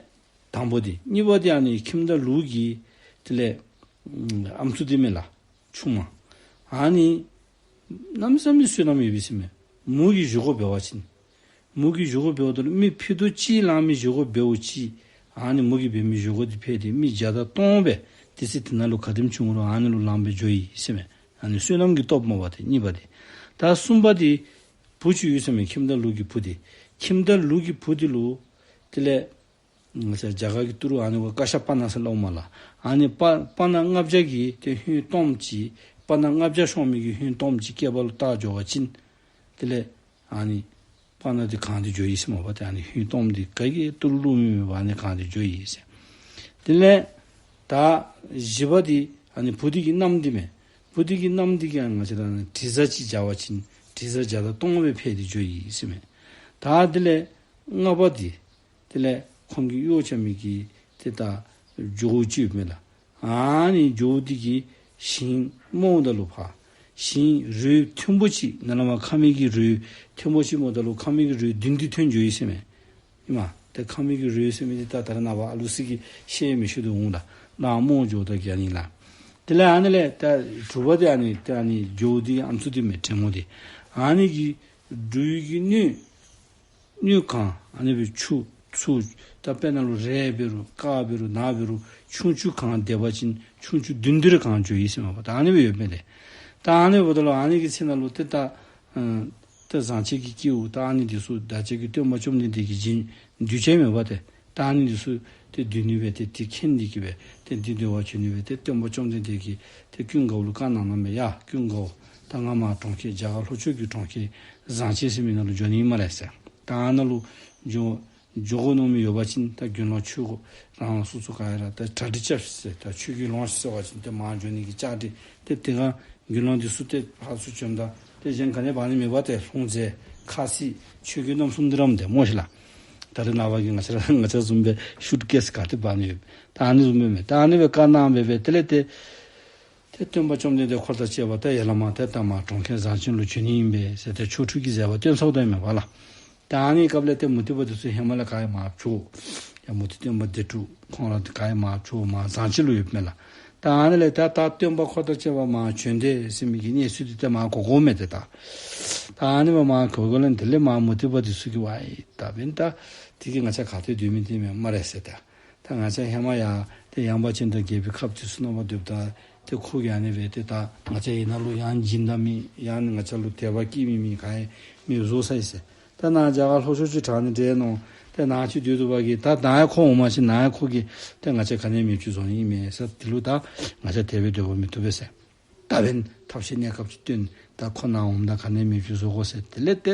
དང་པོ་འདི། གཉིས་པ་འདི་ཨ་ནི་ཁྱིམ་བདག་ལུག་གི་དེ་ལས་ཨམ་སྲུ་འདི་མས་ལགས། ཆུང་མ། ཨ་ནི་གནམ་མེད་ས་མེད་བསོད་ནམས་ཡོད་པས་ཟེར་མས། མོ་གིས་བཞེས་སྒོ་འབད་བ་ཅིན། མོ་གིས་བཞེས་སྒོ་འབདཝ་ད་ལུ་མི་ཕུད་རྡོག་གཅིག་ལང་མི་བཞེས་སྒོ་འབདཝ་ཅིག། ཨ་ནི་མོ་གིས་འབད་མི་བཞེས་སྒོ་འདི་འཕེལ་ཏེ་མི་བརྒྱ་དང་སྟོང་སྦེ་དེ་ཚེ་དེ་ནང་ལུ་ག་དེམ་བྱུང་རུང་ཨ་ནི་ལུ་ལང་སྦེ་འགྱོ་ཡི་ཟེར་མས། ཨ་ནི་བསོད་ནམས་ཀྱི་སྟོབས་མས་པ་ཏེ་གཉིས་པ་འདི། ད་གསུམ་པ་འདི་བུ་ཅིག་ཡོད་ཟེར་མས། ཁྱིམ་བདག་ལུག་གི་བུ་འདི། ཁྱིམ་བདག་ལུག་གི་བུ་འདི་ལུ་དེ་ལས་ང་བཅས་རྒྱ་གར་གྱི་ཏི་རུ་ཨ་ནི་བ་ཀ་ཤ་པ་ན་ཟེར་སླབ་མས་ལགས། ཨ་ནི་པ་པ་ན་ལྔ་བརྒྱ་གི་ཏེ་ཧོད་སྟོངམ་ཅིག། པ་ན་ལྔ་བརྒྱ་ཤོང་མི་གི་ཧོད་སྟོངམ་ཅིག་སྐེད་པ་ལུ་བཏགས་འགྱོ་བ་ཅིན། དེ་ལས་ཨ་ནི་པ་ན་འདི་གང་སྟེ་འགྱོ་ཡི་ཟེར་མས་པ། ཏེ་ཨ་ནི་ཧོད་སྟོངམ་འདི་ག་གིས་ཏི་རུ་བླུག་མི་མེད་པར་ཨ་ནི་གང་སྟེ་འགྱོ་ཡི་ཟེར། དེ་ལས་ད་བཞི་པ་འདི་ཨ་ནི་བུ་འདི་གི་མནའམ་འདི་མས། བུ་འདི་གི་མནའམ་འདི་གིས་ང་བཅས་ར་དྲི་བཟང་ཅིག་སྦྱར་བ་ཅིན་དྲི་བཟང་བརྒྱ་དང་སྟོང་སྦེ་འཕེལ་ཏེ་འགྱོ་ཡི་ཟེར་མས། ད་དེ་ལས་ལྔ་པ་འདི། དེ་ལས་ཁོང་གི་གཡོག་བྱ་མི་གི་ཏེ་ད་ཇོ་བོ་ཅིག་ཡོད་མས་ལགས། ཨ་ནི་ཇོ་བོ་འདི་གིས་ཞིང་རྨོཝ་ད་ལུ་ཕར་ཞིང་རུས་མཐོན་པོ་ཅིག་ནང་ལས་མར་ཁ་མིག་གི་རུས་མཐོན་པོ་ཅིག་རྨོཝ་ད་ལུ་ཁ་མིག་གི་རུས་བདུན་བདུན་ཐོན་འགྱོ་ཡི་ཟེར་མས། ཨིན་མས། ཏེ་ཁ་མིག་གི་རུས་ཟེར་མི་འདི་ད་ད་རེས་ནངས་པ་ཨ་ལུ་ཚུ་གིས་ཤེས་མི་ཤེས་དོ་འོང་ལགས། ནཱ་རྨོ་འགྱོཝ་ད་གི་ཨ་ནི་ལགས། དེ་ལས་ཨ་ནི་ལས་ད་དྲུག་པ་འདི་ཨ་ནི་ཏེ་ཨ་ནི་ཇོ་བོ་འདི་ཨམ་སྲུ་འདི་མས་དྲེད་མོང་འདི། ཨ་ནི་གིས་འབྲུ་གི་སྣོད་སྣོད་གང་ཨ་ནི་སྦེ་ཆུ་ ཚུ་ད་དཔེར་ན་ལུ་རས་འབད་རུང་དཀར་འབད་རུང་ནག་འབད་རུང་ཆུང་ཆུང་གང་བདེ་བ་ཅིན་ཆུང་ཆུང་བདུན་བདུན་རེ་གང་འགྱོ་ཡི་ཟེར་མས་པ། ད་ཨ་ནི་སྦེ་ཡོདཔ་མས་ཏེ། ད་ཨ་ནི་འབདཝ་ད་ལུ་ཨ་ནི་གི་ཚེ་ནང་ལུ་ཏེ་ད་ཨ་ཏེ་བཟང་བྱེད་ཀྱི་སྐྱེ་བོ་ད་ཨ་ནི་འདི་ཚུ་བདག་ཅག་གི་སྟོན་པ་བཅོམ་ལྡན་འདས་ཀྱིས་བྱིན་འདུས་ཅན་མས་པ་ཏེ། ད་ཨ་ནི་འདི་ཚུ་ཏེ་འདུལ་ནི་སྦེ་ཏེ་དེ་མཁྱེན་ཏེ་གིས་སྦེ་ཏེ་འདི་འདུལ་བར་བྱོན་ནི་སྦེ་ཏེ་སྟོན་པ་བཅོམ་ལྡན་འདས་ཀྱིས་ཏེ་ཀུན་དགའ་བོ་ལུ་བཀའ་གནང་གནངམ་མས། ཡ་ཀུན་དགའ་བོ། ད་ང་མར་གྲོང་ཁྱེར་རྒྱ་གར་ལྷོ་ཕྱོགས་ཀྱི་གྲོང་ཁྱེར་བཟང་བྱེད་ཟེར་མི་ནང་ལུ་འགྱོ་ནི་ཨིན་སྨ་རེ་ཟེར། ད་ཨ་ནཱ་ལུ་འགྱོ་འགྱོ་དགོ་མནོ་མི་ཡོད་པ་ཅིན་ད་དགེ་སློང་ཆོས་གོས་རང་སོ་སོ་ག་ར་ད་གྲ་སྒྲིག་རྐྱབ་ཤིག་ཟེར། ད་ཆོས་གོས་ལོངས་ཤིག་ཟེར་བ་ཅིན་ཏེ་མར་འགྱོ་ནི་གི་བཅའ་སྒྲིག་ཏེ་དེ་སྒང་དགེ་སློང་འདི་ཚུ་ཏེ་ཕར་ཚུར་བྱོནམ་ད་ཏེ་གཞན་ག་ནི་འབག་ནི་མེད་པ་ཏེ། ལྷུང་བཟེད་ཁ་སིལ་ཆོས་གོས་རྣམ་གསུམ་འདི་ར་མས་ཏེ་སྨོ་ཤིག་ལགས། ད་རེས་ནངས་པ་གི་ང་བཅས་ར་ང་བཅས་བཟུམ་སྦེ་ཤུཊ་ཀེསི་ག་ཏེ་འབག་ནི་ཡོད། ད་ཨ་ནི་བཟུམ་སྦེ་མས། ད་ཨ་ནི་སྦེ་བཀའ་གནང་སྦེ་སྦེ་དེ་ལས་ཏེ་ཏེ་སྟོན་པ་བཅོམ་ལྡན་འདས་འཁོར་དང་བཅས་པ་ཏེ་ཡར་ལས་མར་ཏེ་ད་མར་གྲོང་ཁྱེར་བཟང་བྱེད་ལུ་བྱོན་ནི་ཨིན་པས་ཟེར་ཏེ་ཆོ་འཕྲུལ་གྱི་མཛད་པ་སྟོན་ཚརཝ་ད་ཨིན་མས་པ་ལགས། ད་ཨ་ནི་སྐབས་ལས་ཏེ་མུ་སྟེགས་པ་འདི་ཚུ་ཧེ་མ་ལས་ག་ཡང་མར་བྱོག། ཡ་མུ་སྟེགས་སྟོན་པ་སྡེ་དྲུག་ཁོང་ར་ག་ཡང་མར་བྱོག་མར་བཟང་བྱེད་ལུ་ཡོདཔ་མས་ལགས། ད་ཨ་ནི་ལས་ད་ད་སྟོན་པ་འཁོར་དང་བཅས་པ་མར་བྱོན་ཏེ་ཟེར་མི་གི་གནས་ཚུལ་འདི་ཏེ་མར་གོ་གོཝ་མས་ཏེ། ད་ད་ཨ་ནི་སྦེ་མར་གོ་གོཝ་ལས་དེ་ལས་མར་མུ་སྟེགས་པ་འདི་ཚུ་གིས་ཝའི་ད་འབདན་ད་དེ་གིས་ང་བཅས་ག་ཏེ་སྡོད་མི་འདི་མས་སྨ་རེ་ཟེར། ད་ད་ང་བཅས་ཧེ་མ་ཡར་ཏེ་ཡངས་པ་ཅན་དང་རྒྱལ་པོའི་ཁབ་འདི་ཚུ་ནང་སྦེ་སྡོདཔ་ད་ཏེ་ཁོ་གིས་ཨ་ནི་སྦེ་ཏེ་ད་ང་བཅས་ཡར་ནང་ལུ་ཡང་སྦྱིན་བདག་མེད། ཡང་ང་བཅས་ལུ་དད་པ་སྐྱེ་མི་མེད། ག་ཡང་མེདཔ་བཟོ་ཚར་ཡི་ཟེར། ད་ནཱ་རྒྱ་གར་ལྷོ་ཕྱོགས་ཅིག་དྲངས་ནི་འདྲས་མནོ། ཏེ་ནཱ་ཅིག་སྡོད་དོ་བ་གིས་ད་ནཱ་ཡང་ཁོ་འོང་པ་ཅིན་ནཱ་ཡང་ཁོ་གིས་ཏེ་ང་བཅས་ག་ནི་ཡང་མེདཔ་ཅིག་བཟོ་ནི་ཨིན་མས་ཟེར། དེ་ལུ་ད་ང་བཅས་དེ་སྦེ་སྡོད་པ་མི་བཏུབ་པས་ཟེར། ད་འབདན་ཐབས་ཤེས་གནས་སྐབས་ཅིག་སྟོན། ད་ཁོ་ནཱ་འོངམ་ད་ག་ནི་ཡང་མེདཔ་ཅིག་བཟོ་དགོ་ཟེར། དེ་ལས་ཏེ་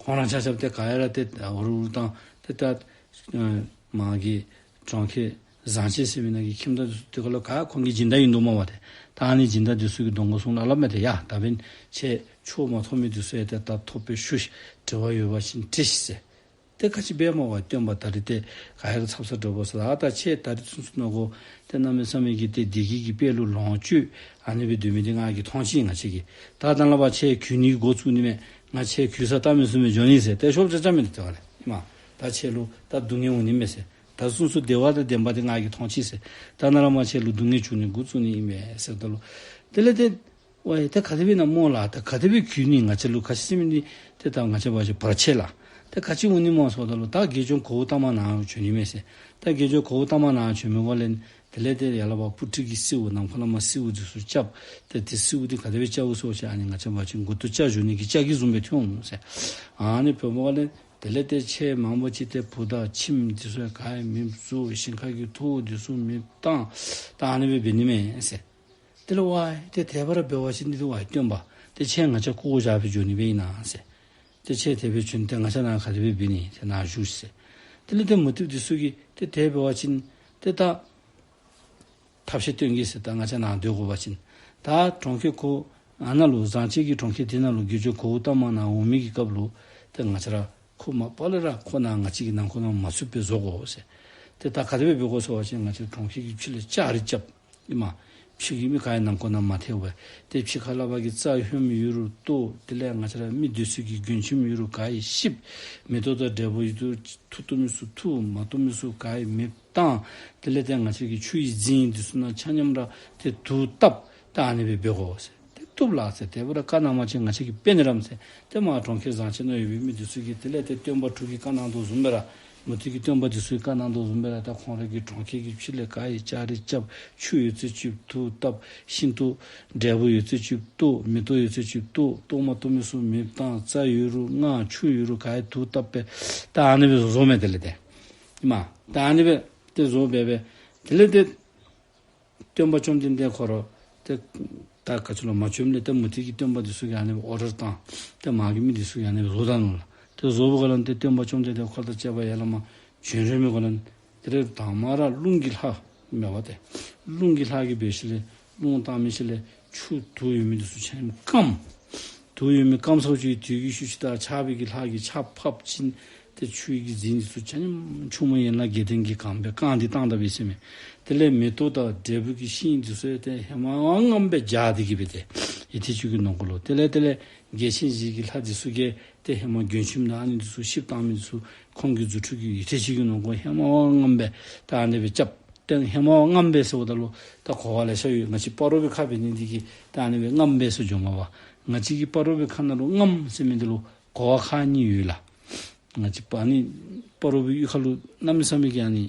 ཁོང་ར་ཆ་ཁྱབ་ཏེ་ག་ཡ་ར་ཏེ་འུར་འུར་བཏང་སྟེ་ད་ཨ་མར་གྱི་གྲོང་ཁྱེར་བཟང་བྱེད་ཟེར་མི་ནང་གི་ཁྱིམ་བདག་འདི་ཚུ་ཏེ་ག་ལོ་ག་ཁོང་གི་སྦྱིན་བདག་ཨིན་དོ་མས་པ་ཏེ། ད་ཨ་ནི་སྦྱིན་བདག་འདི་ཚུ་གི་གདོང་ཁར་སོང་སླབ་མས་ཏེ། ཡ་ད་འབདན་ཁྱེད་ཆོས་མ་ཐོབ་མི་འདི་ཚུ་ཡང་ཏེ་ད་ཐོབ་པའི་ཤུལ་དྲི་བ་ཡོད་པ་ཅིན་དྲིས་ཤིག་ཟེར། ཏེ་ག་ཅི་འབད་སྨོ་བ། སྟོན་པ་ད་རིས་ཏེ་ག་ཡ་ར་ཚབ་ཚབ་འདྲ་བོ་ཟེར། ཨ་ད་ཁྱེད་ད་རིས་ཚུན་ཚོད་ནང་འཁོད་ཏེ་གནམ་མེད་ས་མེད་ཀྱི་ཏེ་བདེ་སྐྱིད་ཀྱི་དཔལ་ལུ་ལོངས་སྤྱོད་ཨ་ནི་སྦེ་སྡོད་མི་འདི་ང་གིས་མཐོང་ཅི། ང་བཅས་ཀྱིས་ད་ད་ལས་ཕར་ཁྱེད་གྱོད་ནི་འགོ་བཙུགས་ནི་མས། ང་ཁྱེད་གྱོད་ས་བལྟ་མི་ཚུགས་མི་འགྱོ་ནི་ཟེར་ཏེ་ཤོབ་རྐྱབ་རྐྱབ་མི་འདི་ཏེ་ག་ལས་ཨིན་མས། ད་ཁྱེད་ལུ་ད་སྡུག་བསྔལ་འོང་ནི་མས་ཟེར། ད་ཚུན་ཚོད་བདེ་བ་དང་ལྡན་པ་འདི་ང་གིས་མཐོང་ཅི་ཟེར། ད་ནཱ་ལས་མར་ཁྱེད་ལུ་སྡུག་བསྔལ་བྱུང་ནི་འགོ་བཙུགས་ནི་ཨིན་མས་ཟེརཝ་ད་ལུ་དེ་ལས་ཏེ་ཝའི་ད་ག་དེ་སྦེ་ཨིན་ན་སྨོ་ལགས། ད་ག་དེ་སྦེ་གྱོད་ནི། ང་བཅས་ལུ་ག་ཅི་ཟེར་མི་འདི་ཏེ་ད་ང་བཅས་འབད་བ་ཅིན་བར་ཆད་ལགས། ད་ག་ཅི་འོང་ནི་སྨོ་ཟེརཝ་ད་ལུ་ད་དགེ་སྦྱོང་གོའུ་ཏ་མ་ནཱ་བྱོན་ནི་མས་ཟེར། ད་དགེ་སྦྱོང་གོའུ་ཏ་མ་ནཱ་བྱོན་མི་འགོ་ལས་དེ་ལས་ཏེ་ཡར་ལས་ཕར་སྤུ་གྲི་གི་གསེརཝ་ནམ་མཁའ་ལས་མར་གསེརཝ་འདི་ཚུ་རྐྱབ། ཏེ་དེ་གསེརཝ་འདི་ག་དེ་སྦེ་རྐྱབ་ཟེར་བ་ཅིན་ཨ་ནི་ང་བཅས་འབད་བ་ཅིན་མགུ་ཏོ་སྐྱ་བཞར་ནི་གི་ལྕགས་ཀྱི་བཟུམ་སྦེ་ཐོན་འོང་ཟེར། ཨ་ནི་འབད་མི་འགོ་ལས་དེ་ལས་ཏེ་ཁྱེད་མང་པོ་ཅིག་ཏེ་བུ་དང་ཁྱིམ་འདི་ཚུ་ཡང་ག་ཡང་མེདཔ་བཟོ། ཞིང་ཁ་གི་ཐོག་འདི་ཚུ་མེདཔ་བཏང་། ད་ཨ་ནི་སྦེ་འབད་ནི་མས་ཟེར། དེ་ལས་ཝའི་ཏེ་དེ་སྦེ་ར་འབད་བ་ཅིན་འདི་ཝའི་སྟོན་པ་ཏེ་ཁྱེད་ང་བཅས་བཀོ་བཞག་སྦེ་འགྱོ་ནི་སྦེ་ཨིན་ན་ཟེར། ཏེ་ཁྱེད་དེ་སྦེ་བྱོན་ཏེ་ང་བཅས་ནཱ་ག་དེ་སྦེ་འབད་ནི་ཟེར། ནཱ་བཞུགས་ཤིག་ཟེར། དེ་ལས་ཏེ་མུ་སྟེགས་འདི་ཚུ་གིས་ཏེ་དེ་འབད་བ་ཅིན་ཏེ་ད་ཐབས་ཤེས་སྟོན་གེ་ཟེར། ད་ང་བཅས་ནཱ་སྡོད་དགོ་པ་ཅིན་ད་གྲོང་ཁྱེར་ཁོ་ཨ་ནཱ་ལུ་བཟང་བྱེད་ཀྱི་གྲོང་ཁྱེར་འདི་ནང་ལུ་དགེ་སྦྱོང་གོའུ་ཏ་མ་ནཱ་འོང་མི་གི་སྐབས་ལུ་ཏེ་ང་བཅས་ར་ཁོ་མ་པ་ལས་ར་ཁོ་ནཱ་ང་བཅས་ཀྱི་ནང་འཁོད་ནང་མ་ཚུད་པར་བཟོ་དགོ་ཟེར། ཏེ་ད་ག་དེ་སྦེ་འབད་དགོ་ཟེར་བ་ཅིན་ང་བཅས་གྲོང་ཁྱེར་གྱི་ཕྱི་ལས་ལྕགས་རི་རྐྱབ། ཨིན་མས། ཕྱི་གི་མི་ག་ཡང་ནང་འཁོད་ནང་མ་ཐལཝ་སྦེ། ཏེ་ཕྱི་ཁ་ལས་ཕར་གྱི་རྩྭ་ཧོནམ་ཡོད་རུང་བཏོག། དེ་ལས་ང་བཅས་ར་མི་སྡོད་ས་གི་མགྲོན་ཁྱིམ་ཡོད་རུང་ག་ཡང་བཤིག། མེ་ཏོག་དང་འབྲས་བུ་ཡོད་དོ་འཐུ་བཏུབ་མི་ཚུ་འཐུ། མ་བཏུབ་མི་ཚུ་ག་ཡང་མེདཔ་བཏང་། དེ་ལས་ཏེ་ང་བཅས་ཀྱི་ཆུ་ཡི་རྫིང་འདི་ཚུ་ནང་ཆ་མཉམ་ར་ཏེ་དུག་བཏབ། ད་ཨ་ནི་སྦེ་འབད་དགོ་ཟེར། ཏེ་བཏུབ་ལགས་ཟེར། དེ་སྦེ་ར་བཀའ་གནང་པ་ཅིན་ང་བཅས་ཀྱིས་འབད་ནི་ར་མས་ཟེར། ཏེ་མར་གྲོང་ཁྱེར་བཟང་བྱེད་ནང་ཡོད་པའི་མི་འདི་ཚུ་གིས་དེ་ལས་ཏེ་སྟོན་པ་དྲུག་གིས་བཀའ་གནང་དོ་བཟུམ་སྦེ་ར་མུ་སྟེགས་ཀྱི་སྟོན་པ་འདི་ཚུ་གིས་བཀའ་གནང་དོ་བཟུམ་སྦེ་ར་ད་ཁོང་ར་གི་གྲོང་ཁྱེར་གྱི་ཕྱི་ལས་ག་ཡང་ལྕགས་རི་རྐྱབ། ཆུ་ཡོད་ཚད་ཅིག་དུག་བཏབ། ཤིང་ཏོག་འབྲས་བུ་ཡོད་ཚད་ཅིག་བཏོག། མེ་ཏོག་ཡོད་ཚད་ཅིག་བཏོག། བཏོག་མ་བཏུབ་མི་ཚུ་མེདཔ་བཏང་། རྩྭ་ཡོད་རུང་བརྔ། ཆུ་ཡོད་རུང་ག་ཡང་དུག་བཏབ་སྦེ་ད་ཨ་ནི་སྦེ་བཟོ་མས། དེ་ལས་ཏེ་ཨིན་མས། ད་ཨ་ནི་སྦེ་ཏེ་བཟོ་སྦེ་སྦེ་དེ་ལས་ཏེ་སྟོན་པ་བཅོམ་ལྡན་འདས་ཁོ་ར་ཏེ་ད་ག་ཅི་ལོ་མ་བྱོནམ་ལས་ཏེ་མུ་སྟེགས་ཀྱི་སྟོན་པ་འདི་ཚུ་གིས་ཨ་ནི་སྦེ་ཨོར་ཌར་བཏང་། ཏེ་མར་གྱི་མི་འདི་ཚུ་གིས་ཨ་ནི་སྦེ་བཟོ་ད་ནུག་ལགས། ཏེ་བཟོ་བའི་སྒང་ལས་ཏེ་སྟོན་པ་བཅོམ་ལྡན་འདས་འཁོར་དང་བཅས་པ་ཡར་ལས་མར་བྱོན་རན་མི་སྒང་ལས་དེ་ལས་དང་པ་ར་རླུང་གི་ལྷ་མས་པ་ཏེ། རླུང་གི་ལྷ་གིས་འབད་ཞིནམ་ལས་རླུང་བཏང་མི་ཅིག་ལས་ཆུ་དུག་ཡོད་མི་འདི་ཚུ་ཆ་མཉམ་སྐམ། དུག་ཡོད་མི་སྐམ་སོང་ཅི། དུས་ཀྱི་ཤུལ་ཅིག་ད་ཆརཔ་གི་ལྷ་གིས་ཆརཔ་ཕབ་ཞིནམ་ཏེ་ཆུ་གི་རྫིང་འདི་ཚུ་ཆ་མཉམ་ཆུ་མོ་ཡན་ལག་བརྒྱད་ལྡན་གྱིས་གང་སྦེ་བཀང་སྟེ་བཏང་ད་པས་ཟེར་མས། དེ་ལས་མེ་ཏོག་དང་འབྲས་བུ་གི་ཤིང་འདི་ཚུ་ཡང་ཏེ་ཧེ་མ་བ་ངམ་སྦེ་འཇའ་འདི་གིས་སྦེ་ཏེ་ཡུད་ཐེངས་ཅིག་གི་ནང་འཁོད་ལུ། དེ་ལས་དེ་ལས་རྒྱལ་ཆེན་བཞི་གི་ལྷ་འདི་ཚུ་གིས་ཏེ་ཧེ་མ་མགྲོན་ཁྱིམ་ནང་ཨ་ནི་འདི་ཚུ་བཤིག་བཏང་མི་འདི་ཚུ་ཁོང་གི་རྫུ་འཕྲུལ་གྱིས་ཡུད་ཐེངས་ཅིག་གི་ནང་འཁོད་ཧེ་མ་བ་ངམ་སྦེ་ད་ཨ་ནི་སྦེ་རྐྱབ། ཏེ་ཧེ་མ་བ་ངམ་སྦེ་ཟེརཝ་ད་ལུ་ད་གོ་བ་ལེ་ཤ་ཡོད། ང་བཅས་སྤ་རོ་པའི་ཁ་འབད་ནི་འདི་གིས་ད་ཨ་ནི་སྦེ་ངམ་སྦེ་ཟེར་འགྱོཝ་མས་པ། ང་བཅས་ཀྱི་སྤ་རོ་པའི་ཁ་ནང་ལུ་ངམ་ཟེར་མི་འདི་ལུ་གོ་བ་ཁག་གཉིས་ཡོད་ལགས། ང་བཅས་པ་ཨ་ནི་སྤ་རོ་པའི་གཡུས་ཁ་ལུ་གནམ་མེད་ས་མེད་ཀྱི་ཨ་ནི་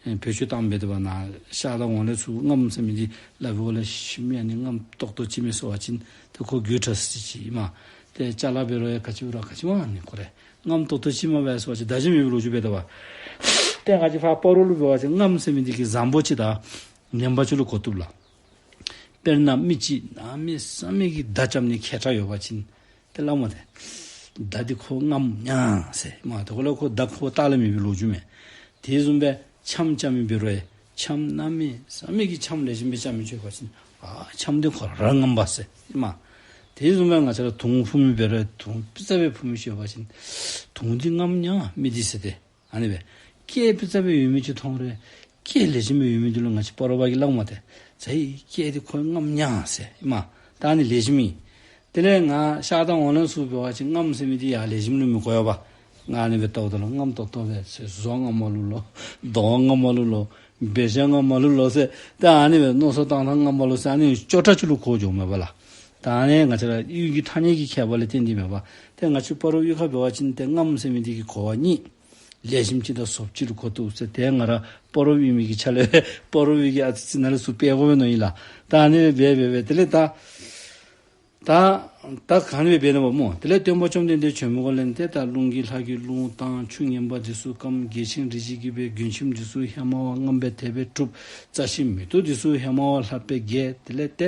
ཨེ་བེད་སྤྱོད་བཏངམ་སྦེ་འདུག་པ། ནཱ་ཤར་དང་ཝང་ལེ་ཚུ་རྔམ་ཟེར་མི་འདི་སླབ་པའི་སྒོ་ལས་ཤུལ་མའི་ཨ་ནི་རྔམ་ཏོག་ཏོ་ཅིག་མས་ཟེར་བ་ཅིན་ཏེ་ཁོ་དགོད་བྲ་ས་ཅིག་ཅིག་ཨིན་མས། ཏེ་ཅ་ལ་འབད་རུང་ཡང་ག་ཅི་འབད་རུང་ག་ཅི་མ་ཨ་ནི་ཁོ་རེ་རྔམ་ཏོག་ཏོ་ཅིག་མས་སྦེ་ཟེར་བ་ཅིན་བདག་འཛིན་མེད་པའི་ལོ་རྒྱུས་འབད་དོ་པ། ཏེ་ང་བཅས་ཕར་སྤ་རོ་ལུ་འབད་བ་ཅིན་རྔམ་ཟེར་མི་འདི་གི་བཟང་པོ་ཅིག་དང་ངན་པ་ཅིག་ལུ་གོ་བཏུབ་ལགས། དཔེར་ན་མི་ཅིག་གནམ་མེད་ས་མེད་ཀྱི་མདའ་རྐྱབ་ནི་མཁས་དྲགས་ཡོད་པ་ཅིན་ཏེ་སླབ་མས་ཏེ། མདའ་འདི་ཁོ་རྔམ་ཉག་ཟེར་ཨིན་མས། ཏེ་ཁོ་ལུ་ཁོ་མདའ་ཁོ་ལྟག་ལས་མེད་པའི་ལོ་རྒྱུས་མས། དེ་བཟུམ་སྦེ་འཆམ་རྐྱབ་མི་འབད་རུང་ཡང་འཆམ་གནམ་མེད་ས་མེད་ཀྱི་འཆམ་ལེགས་ཤོམ་སྦེ་རྐྱབ་མི་ཅིག་ཡོད་པ་ཅིན་ཨ་འཆམ་འདི་ཁོ་ར་རྔམ་པ་ཟེར་ཨིན་མས། དེ་བཟུམ་སྦེ་ང་བཅས་ར་དུང་འཕུ་མི་འབད་རུང་དུང་སྤུས་ཙམ་སྦེ་འཕུ་མི་ཅིག་ཡོད་པ་ཅིན་དུང་འདི་རྔམ་ཉག་མི་འདི་ཟེར་ཏེ། ཨ་ནི་སྦེ་སྐད་སྤུས་ཙམ་སྦེ་ཡོད་མི་ཅིག་མཐོང་རུང་སྐད་ལེགས་ཤོམ་སྦེ་ཡོད་མི་འདི་ལུ་ང་བཅས་སྤ་རོ་པ་གིས་སླབ་མས་ཏེ། ཛའི་སྐད་འདི་ཁོ་རྔམ་ཉག་ཟེར་ཨིན་མས། ད་ཨ་ནི་ལེགས་ཤོམ་ཨིན། དེ་ལས་ང་ཤར་དང་ཝང་ལེ་ཚུ་འབད་བ་ཅིན་རྔམ་ཟེར་མི་འདི་ཡང་ལེགས་ཤོམ་ལུ་མི་གོ་བས་པ། ང་ཨ་ནི་སྦེ་བལྟཝ་ད་ལུ་རྔམ་ཏོག་ཏོ་སྦེ་ཟེར་བཟོ་རྔམ་མ་ལུ་ལོ། གདོང་རྔམ་མ་ལུ་ལོ། འབད་བཞག་རྔམ་མ་ལུ་ལོ་ཟེར། ད་ཨ་ནི་སྦེ་མནོ་བསམ་བཏང་ཐངས་རྔམ་མ་ལུ་ཟེར་ཨ་ནི་སྐྱོ་དྲགས་ཅིག་ལུ་གོ་འགྱོཝ་མས་པ་ལགས། ད་ཨ་ནི་ང་བཅས་ར་གཡུས་ཀྱི་ཐ་སྙད་ཀྱི་ཁྱད་པར་ལས་བརྟེན་ཏེ་མས་པ། ཏེ་ང་བཅས་སྤ་རོ་གཡུས་ཁར་འབད་བ་ཅིན་ཏེ་རྔམ་ཟེར་མི་འདི་གི་གོ་བ་གཉིས། ལེགས་ཤོམ་ཅིག་དང་བཟོཔ་ཅིག་ལུ་གོ་བཏུབ་ཟེར། ཏེ་ང་ར་སྤ་རོ་པ་ཨིན་མི་གི་ཆ་ལས་སྤ་རོ་པའི་གི་ཨ་ཙི་ཙི་ནང་ལས་ཚུར་སྤེལ་དགོ་པས་མནོ་ཡི་ལགས། ད་ཨ་ནི་སྦེ་འབད་འབད་འབད་དེ་ལས་ད་ད་ད་ག་ནི་སྦེ་འབད་ནི་པ་སྨོ། དེ་ལས་སྟོན་པ་བཅོམ་ལྡན་འདས་བྱོན་མི་གོ་ལས་ཏེ་ད་རླུང་གིས་ལྷ་གིས་རླུང་བཏང་། ཆུ་ངན་པ་འདི་ཚུ་སྐམ། རྒྱལ་ཆེན་རིགས་བཞི་གིས་སྦེ་མགོན་ཁྱིམ་འདི་ཚུ་ཧེ་མ་བ་རྔམ་སྦེ་དེ་སྦེ་གྲུབ། རྩྭ་ཤིང་མེ་ཏོག་འདི་ཚུ་ཧེ་མ་བ་ལྷག་སྦེ་རྒྱས། དེ་ལས་ཏེ་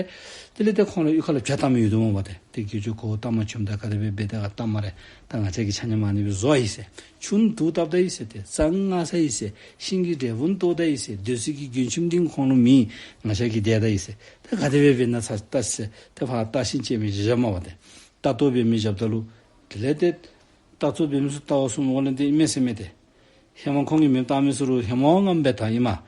དེ་ལས་ཏེ་ཁོང་ར་གཡུས་ཁ་ལུ་བྱ་བཏང་མི་ཡོད་དོ་སྨོ་པ་ཏེ། ཏེ་དགེ་སྦྱོར་གོའུ་ཏ་མ་བྱོནམ་ད་ག་དེ་སྦེ་འབད་དེ་ག་བཏངམ་རེ། ད་ང་བཅས་ཀྱི་ཆ་མཉམ་ཨ་ནི་སྦེ་བཟོ་ཡི་ཟེར། ཆུ་དུག་བཏབ་ད་ཡི་ཟེར་ཏེ། རྩྭ་བརྔ་ས་ཡི་ཟེར། ཤིང་གི་འབྲས་བུ་བཏོག་ད་ཡི་ཟེར། སྡོད་ས་གི་མགོན་ཁྱིམ་འདི་ཁོང་ལུ་མེད། ང་བཅས་ཀྱིས་དེ་ད་ཡི་ཟེར། ད་ག་དེ་སྦེ་འབད་ན་ཚར་ད་ཟེར། ད་ཕར་ལྟ་ཞིབ་བྱེད་མི་བཞག་མས་པ་ཏེ། ལྟ་རྟོག་འབད་མི་བཞགཔ་ད་ལུ་དེ་ལས་ཏེ་ལྟ་རྟོག་འབད་མི་ཚུ་ལྟ་བ་སོང་མི་གོ་ལས་ཏེ་ཨིན་མས་ཟེར་མས་ཏེ། ཧེ་མ་ཁོང་གིས་མེདཔ་བཏང་མི་ཚུ་རུང་ཧེ་མ་བ་རྔམ་སྦེ་ད་ཨིན་མས།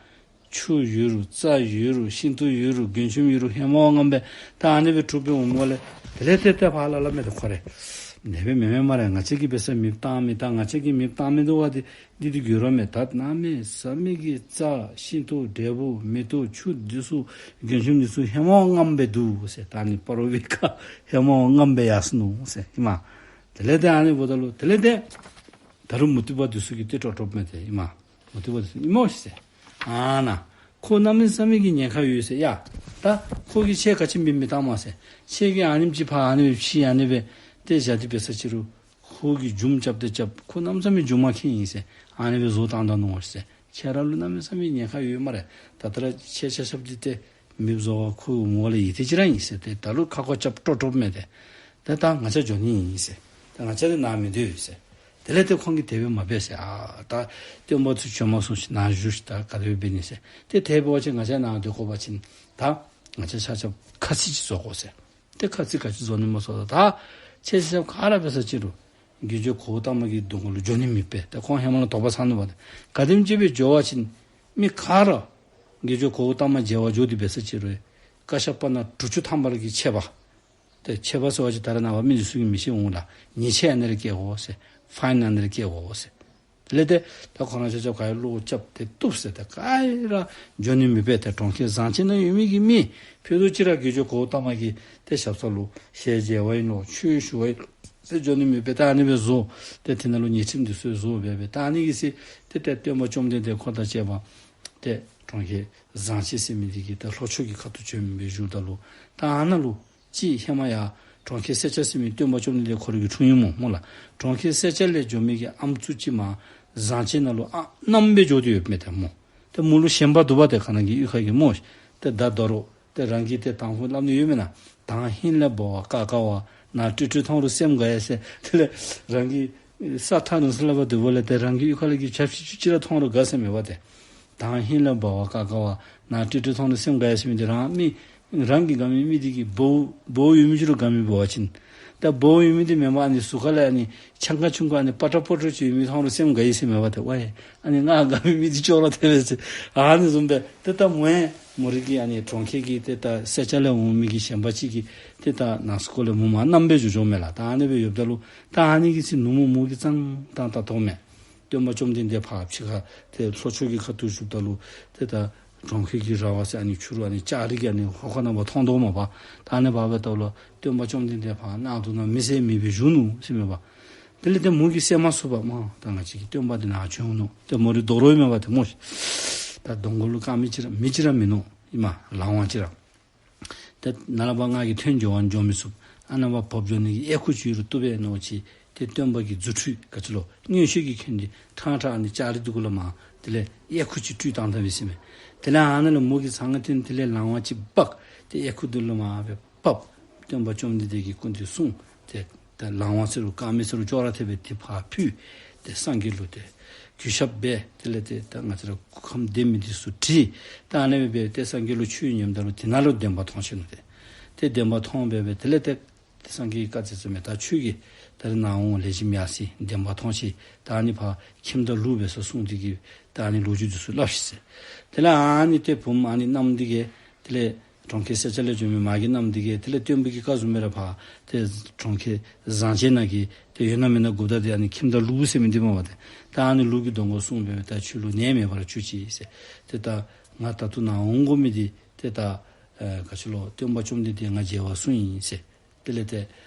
ཆུ་ཡོད་རུང་རྩྭ་ཡོད་རུང་ཤིང་ཏོག་ཡོད་རུང་མགོན་ཁྱིམ་ཡོད་རུང་ཧེ་མ་བ་རྔམ་སྦེ་ད་ཨ་ནི་སྦེ་གྲུབ་སྦེ་འོང་མི་གོ་ལས། དེ་ལས་ཏེ་ཏེ་ཕར་ལ་ལ་མས་ཏེ་ཁོ་རེ། དེ་སྦེ་མེན་མས་སྨ་རེ། ང་བཅས་ཀྱིས་འབད་ས་མེདཔ་བཏང་མི་ད་ང་བཅས་ཀྱིས་མེདཔ་བཏང་མི་འདུག་པ་ཏེ། འདི་འདི་དགོད་བྲ་མས། ད་གནམ་མེད་ས་མེད་ཀྱི་རྩྭ་ཤིང་ཏོག་འབྲས་བུ་མེ་ཏོག་ཆུ་འདི་ཚུ་མགོན་ཁྱིམ་འདི་ཚུ་ཧེ་མ་བ་རྔམ་སྦེ་འདུག་ཟེར། ད་ཨ་ནི་སྤ་རོ་པའི་ཁར་ཧེ་མ་བ་རྔམ་སྦེ་ཡར་སོ་ནུག་ཟེར་ཨིན་མས། དེ་ལས་ཏེ་ཨ་ནི་འབདཝ་ད་ལུ་དེ་ལས་ཏེ་ད་རུང་མུ་སྟེགས་པ་འདི་ཚུ་གིས་ཏེ་དཀྲོག་དཀྲོགཔ་མས་ཏེ་ཨིན་མས། མུ་སྟེགས་པ་འདི་ཚུ་ཨིན་མས་ཟེར། ཨ་ནཱ་ཁོ་གནམ་མེད་ས་མེད་ཀྱི་ཉེན་ཁ་ཡོད་ཟེར། ཡ་ད་ཁོ་གིས་ཁྱེད་ག་ཅི་མེདཔ་མེདཔ་བཏངམ་ཟེར། ཁྱེད་ཀྱིས་ཨ་ནེམ་ཅིག་ཕར་ཨ་ནི་སྦེ་ཕྱི་ཨ་ནི་སྦེ་ཏེ་བཞག་སྟེ་འབད་ས་ཅིག་རུང་ཁོ་གིས་རྒྱུགམ་རྐྱབ་སྟེ་རྐྱབ། ཁོ་གནམ་མེད་ས་མེད་རྒྱུག་མ་ཁྱེར་ཨིན་ཟེར། ཨ་ནི་སྦེ་བཟོ་བཏང་ད་ནུག་ཟེར། ཁྱེད་ར་ལུ་གནམ་མེད་ས་མེད་ཉེན་ཁ་ཡོད་སྨ་རེ། ད་ལྟོ་ར་ཁྱེད་ཆ་ཁྱབ་འདི་ཏེ་མེདཔ་བཟོ་བར་ཁོ་འོང་བ་ལས་ཡིད་དེ་ཅིག་ར་ཨིན་ཟེར། ཏེ་ད་ལུ་ཁ་སྐོར་རྐྱབ་དཀྲོག་དཀྲོགཔ་མས་ཏེ། ཏེ་ད་ང་བཅས་འགྱོ་ནི་ཨིན་ཟེར། ཏེ་ང་བཅས་འདི་ནཱ་མི་སྡོད་ཟེར། དེ་ལས་ཏེ་ཁོང་གིས་དེ་སྦེ་མ་འབད་ཟེར། ཨ་ད་སྟོན་པ་ཚུ་བྱོན་མ་སོང་ཅི་ནཱ་བཞུགས་ཤིག། ད་ག་དེ་སྦེ་འབད་ནི་ཟེར། ཏེ་དེ་འབད་བ་ཅིན་ང་བཅས་ནཱ་སྡོད་དགོ་པ་ཅིན་ད་ང་བཅས་ཆ་ཁྱབ་ཁ་ཚིག་ཅིག་བཟོ་དགོ་ཟེར། ཏེ་ཁ་ཚིག་ག་ཅི་བཟོ་ནི་སྨོ་ཟེརཝ་ད་ད་ཁྱེད་ཆ་ཁྱབ་ག་ར་འབད་ས་ཅིག་རུང་དགེ་སྦྱོར་གོའུ་ཏ་མ་གི་གདོང་ཁ་ལུ་འགྱོ་ནི་མེད་པས། ཏེ་ཁོང་ཧེ་མ་ལས་དོགས་པ་ཟ་ནུག་པ་ཏེ། ག་དེམ་ཅིག་སྦེ་འགྱོ་བ་ཅིན་མི་ག་ར་དགེ་སྦྱོར་གོའུ་ཏ་མ་མཇལ་བར་འགྱོ་སྟེ་འབད་ས་ཅིག་རུང་བཀའ་ཤག་པ་ནང་དྲུག་ཅུ་ཐམ་པ་ལས་ཀྱི་ཆད་པ། ཏེ་ཆད་པ་ཟེར་བ་ཅིན་ད་རེས་ནངས་པ་མི་འདི་ཚུ་གིས་མི་ཤེས་འོང་ལགས། ཉེས་ཆད་ཨ་ནི་རེ་བཀལ་དགོ་ཟེར། ཕའིན་ཨ་ནི་རེ་བཀལ་དགོ་ཟེར། དེ་ལས་ཏེ་ད་ཁོང་ར་ཆ་ཁྱབ་ག་ར་བློ་རྐྱབ་སྟེ་བཏུབ་ཟེར། ཏེ་ག་ར་འགྱོ་ནི་མེད་པས། ཏེ་གྲོང་ཁྱེར་བཟང་བྱེད་ནང་ཡོད་མི་གི་མི་ཕུད་རྡོག་ཅིག་ར་དགེ་སྦྱོར་གོའུ་ཏ་མ་གི་ཏེ་ཞབས་ས་ལུ་ཞལ་མཇལ་བ་ཡིན་ལོ་ཆོས་ཞུ་བ་ཡིན་ཟེར་འགྱོ་ནི་མེད་པས། ད་ཨ་ནི་སྦེ་བཟོ། ཏེ་དེ་ནང་ལུ་ཉེས་ཁྲིམས་འདི་ཚུ་བཟོ་སྦེ་སྦེ་ད་ཨ་ནི་གི་ཚེ་ཏེ་ཏེ་སྟོན་པ་བཅོམ་ལྡན་འདས་འཁོར་དང་བཅས་པ་ཏེ་གྲོང་ཁྱེར་བཟང་བྱེད་ཟེར་མི་འདི་གི་ཏེ་ལྷོ་ཕྱོགས་ཀྱི་ཁ་ཐུག་བྱོན་སྦེ་བཞུགསཔ་ད་ལུ་ད་ཨ་ནཱ་ལུ་ཅིག་ཧེ་མ་ཡར་གྲོང་ཁྱེར་སེར་སྐྱ་ཟེར་མི་སྟོན་པ་བཅོམ་ལྡན་འདས་ཁོ་ར་གི་འཁྲུངས་ཡུལ་སྨོ་སྨོ་ལགས། གྲོང་ཁྱེར་སེར་སྐྱ་ལས་འགྱོ་མི་གི་ཨམ་སྲུ་ཅིག་མར་བཟང་བྱེད་ནང་ལུ་ཨ་མནའམ་སྦེ་འགྱོ་སྟེ་ཡོདཔ་མས་ཏེ་སྨོ། ཏེ་མོ་ལུ་ཞེན་པ་འདུག་པ་ཏེ་ག་ནང་གི་གཡུས་ཁ་གི་སྨོ། ཏེ་ད་དོ་རུང་ཏེ་རང་གིས་ཏེ་དང་ཕུ་སླབ་ནི་ཡོད་མེན་ན། དང་ཧིང་ལས་འབར་བ་ཀ་ཀ་བ། ནཱ་ཀྲིག་ཀྲི་མཐོང་རུང་སེམས་དགའ་ཡི་ཟེར། དེ་ལས་རང་གིས་ས་ཐག་རིང་སུ་སླབ་པ་འདུག་པ་ལས་ཏེ་རང་གི་གཡུས་ཁ་ལས་ཀྱི་བྱ་ཕྱི་ཅིག་ར་མཐོང་རུང་དགའ་ཟེར་མས་པ་ཏེ། དང་ཧིང་ལས་འབར་བ་ཀ་ཀ་བ། ནཱ་ཀྲིག་ཀྲི་མཐོང་རུང་སེམས་དགའ་ཡི་ཟེར་མི་འདི་རང་མི་རང་གིས་དགའ་མི་མི་འདི་གིས་བོཝ་བོཝ་ཡོད་མི་ཅིག་ལུ་དགའ་མི་འབད་བ་ཅིན། ད་བོཝ་ཡོད་མི་འདི་མེན་པར་ཨ་ནི་ཟུར་ཁ་ལས་ཨ་ནི་ཆང་ཁ་ཆུང་ཀུ་ཨ་ནི་པ་ཏྲ་པོ་ཏྲ་ཅིག་ཡོད་མི་མཐོང་རུང་སེམས་དགའ་ཡི་ཟེར་མས་པ་ཏེ། ཝའི་ཨ་ནི་ང་དགའ་མི་མི་འདི་ཅོག་ར་འཐད་པས་ཟེར། ཨ་ནི་བཟུམ་སྦེ་ཏེ་ད་མོ་ཡང་མོ་རའི་གི་ཨ་ནི་གྲོང་ཁྱེར་གྱི་ཏེ་ད་སེར་སྐྱ་ལས་འོང་མི་གི་ཞེན་པ་ཅིག་གིས་ཏེ་ད་ནང་སུ་ཁོ་ལས་མོ་མར་མནའམ་སྦེ་འགྱོ་འགྱོཝ་མས་ལགས། ད་ཨ་ནི་སྦེ་ཡོདཔ་ད་ལུ་ད་ཨ་ནི་གི་ཚེ་ནུབ་མོ་མོ་གིས་ཙང་ད་ད་མཐོངམ་མས། སྟོན་པ་བཅོམ་ལྡན་འདས་ཕར་ཕྱི་ཁ་ཏེ་ལྷོ་ཕྱོགས་ཀྱི་ཁ་ཐུག་བཞུགསཔ་ད་ལུ་ཏེ་ད་གྲོང་ཁྱེར་གྱི་ར་བ་ཟེར་ཨ་ནི་ཕྱི་རུ་ཨ་ནི་ལྕགས་རི་གི་ཨ་ནི་ཧོ་ཁ་ནང་ཕར་མཐོང་དོ་མས་པ། ད་ཨ་ནི་ཕར་འབདཝ་ད་ལུ་སྟོན་པ་བཅོམ་ལྡན་འདས་ཕར་གནག་དུང་ནང་མི་ཟེར་མེད་པར་བཞུགས་ནུག་ཟེར་མས་པ། དེ་ལས་ཏེ་མོ་གིས་བསད་མ་ཚུགས་པར་མ་ད་ང་བཅས་ཀྱི་སྟོན་པ་འདི་ནཱ་བྱོན་ནུག། ཏེ་མོ་རའི་རྡོག་རོལ་མེད་པར་ཏེ་མོ་ཤི་ད་གདོང་ཁ་ལུ་དཀར་མེ་ཅིག་ར་མེ་ཅིག་ར་མིན་ནུག། ཨིན་མས་ལང་བ་ཅིག་ར། ཏེ་ནཱ་ལས་ཕར་ང་གིས་ཐོན་འགྱོ་བ་འགྱོ་མི་ཚུགས། ཨ་ནཱ་ཕར་བབས་འགྱོ་ནི་གི་ཨེ་ཁུ་ཅིག་ཡོད་རུང་བཏུབ་པས་མནོ་ཅི། ཏེ་སྟོན་པ་གི་རྫུ་འཕྲུལ་ག་ཅི་ལོ་མངོན་ཤེས་ཀྱིས་མཁྱེན་ཏེ་ཁྲང་ཁྲང་ཨ་ནི་ལྕགས་རི་འདི་གུ་ལས་མར་དེ་ལས་ཨེ་ཁུ་ཅིག་སྤྲུལ་བཏང་ད་པས་ཟེར་མས། དེ་ལས་ཨ་ནཱ་ལས་མོ་གིས་ཚང་ང་བསྟན། དེ་ལས་ལང་བ་ཅིག་འབག་སྟེ་ཨེ་ཁུ་འདི་ལུ་མར་སྦེ་ཕབ། སྟོན་པ་བཅོམ་ལྡན་འདས་ཀྱི་སྐུ་མདུན་སོང་སྟེ་ད་ལང་བ་ཟེར་རུང་དཀར་མེ་ཟེར་རུང་ཅོག་ར་འཐདཔ་སྦེ་དེ་ཕར་ཕུལ། ཏེ་སངས་རྒྱས་ལུ་ཏེ་གུས་ཞབས་འབད། དེ་ལས་ཏེ་ད་ང་བཅས་ར་སྐུ་ཁམས་བདེ་མི་འདི་ཚུ་དྲིས། ད་ཨ་ནི་སྦེ་འབད་ཏེ་སངས་རྒྱས་ལུ་ཆོས་ཉན་ད་ལུ་དེ་ནང་ལུ་བདེན་པ་མཐོང་ཆི་ནུག། ཏེ་ཏེ་བདེན་པ་མཐོང་སྦེ་འབད་དེ་ལས་ཏེ་ཏེ་སངས་རྒྱས་ཀྱིས་བཀའ་སྩལ་ཟེར་མས། ད་ཁྱོད་ཀྱིས་ད་རིས་ནཱ་འོང་ལེགས་ཤོམ་ཡར་སོ་ཡི། བདེན་པ་མཐོང་ཆི། ད་ཨ་ནི་ཕར་ཁྱིམ་བདག་ལུག་འབད་སར་སོང་སྟེ་གིས་ད་ཨ་ནི་ལོ་རྒྱུས་འདི་ཚུ་སླབ་ཤིག་ཟེར། དེ་ལས་ཨ་ནི་ཏེ་བུམོ་ཨ་ནི་མནའམ་འདི་གིས་དེ་ལས་གྲོང་ཁྱེར་སེར་སྐྱ་ལས་བྱོན་མི་མ་གི་མནའམ་འདི་གིས་དེ་ལས་སྟོན་པ་གི་བཀའ་བཟུམ་སྦེ་ར་ཕར་ཏེ་གྲོང་ཁྱེར་བཟང་ཆེན་ནང་གི་ཏེ་ཡོད་ན་མེད་ན་འགོ་བདག་འདི་ཨ་ནི་ཁྱིམ་བདག་ལུག་ཟེར་མི་འདི་མས་པ་ཏེ། ད་ཨ་ནི་ལུག་གི་གདོང་ཁར་སོང་སྦེ་ད་ཁྱོད་ལུ་ནད་མེད་པར་གྱུར་ཅིག་ཟེར། ཏེ་ད་ང་ད་ལྟོ་ནཱ་འོང་དགོ་མི་འདི་ཏེ་ད་ཨེ་ག་ཅི་ལོ་སྟོན་པ་བཅོམ་ལྡན་འདས་ང་མཇལ་བར་སོང་ཡི་ཟེར། དེ་ལས་ཏེ་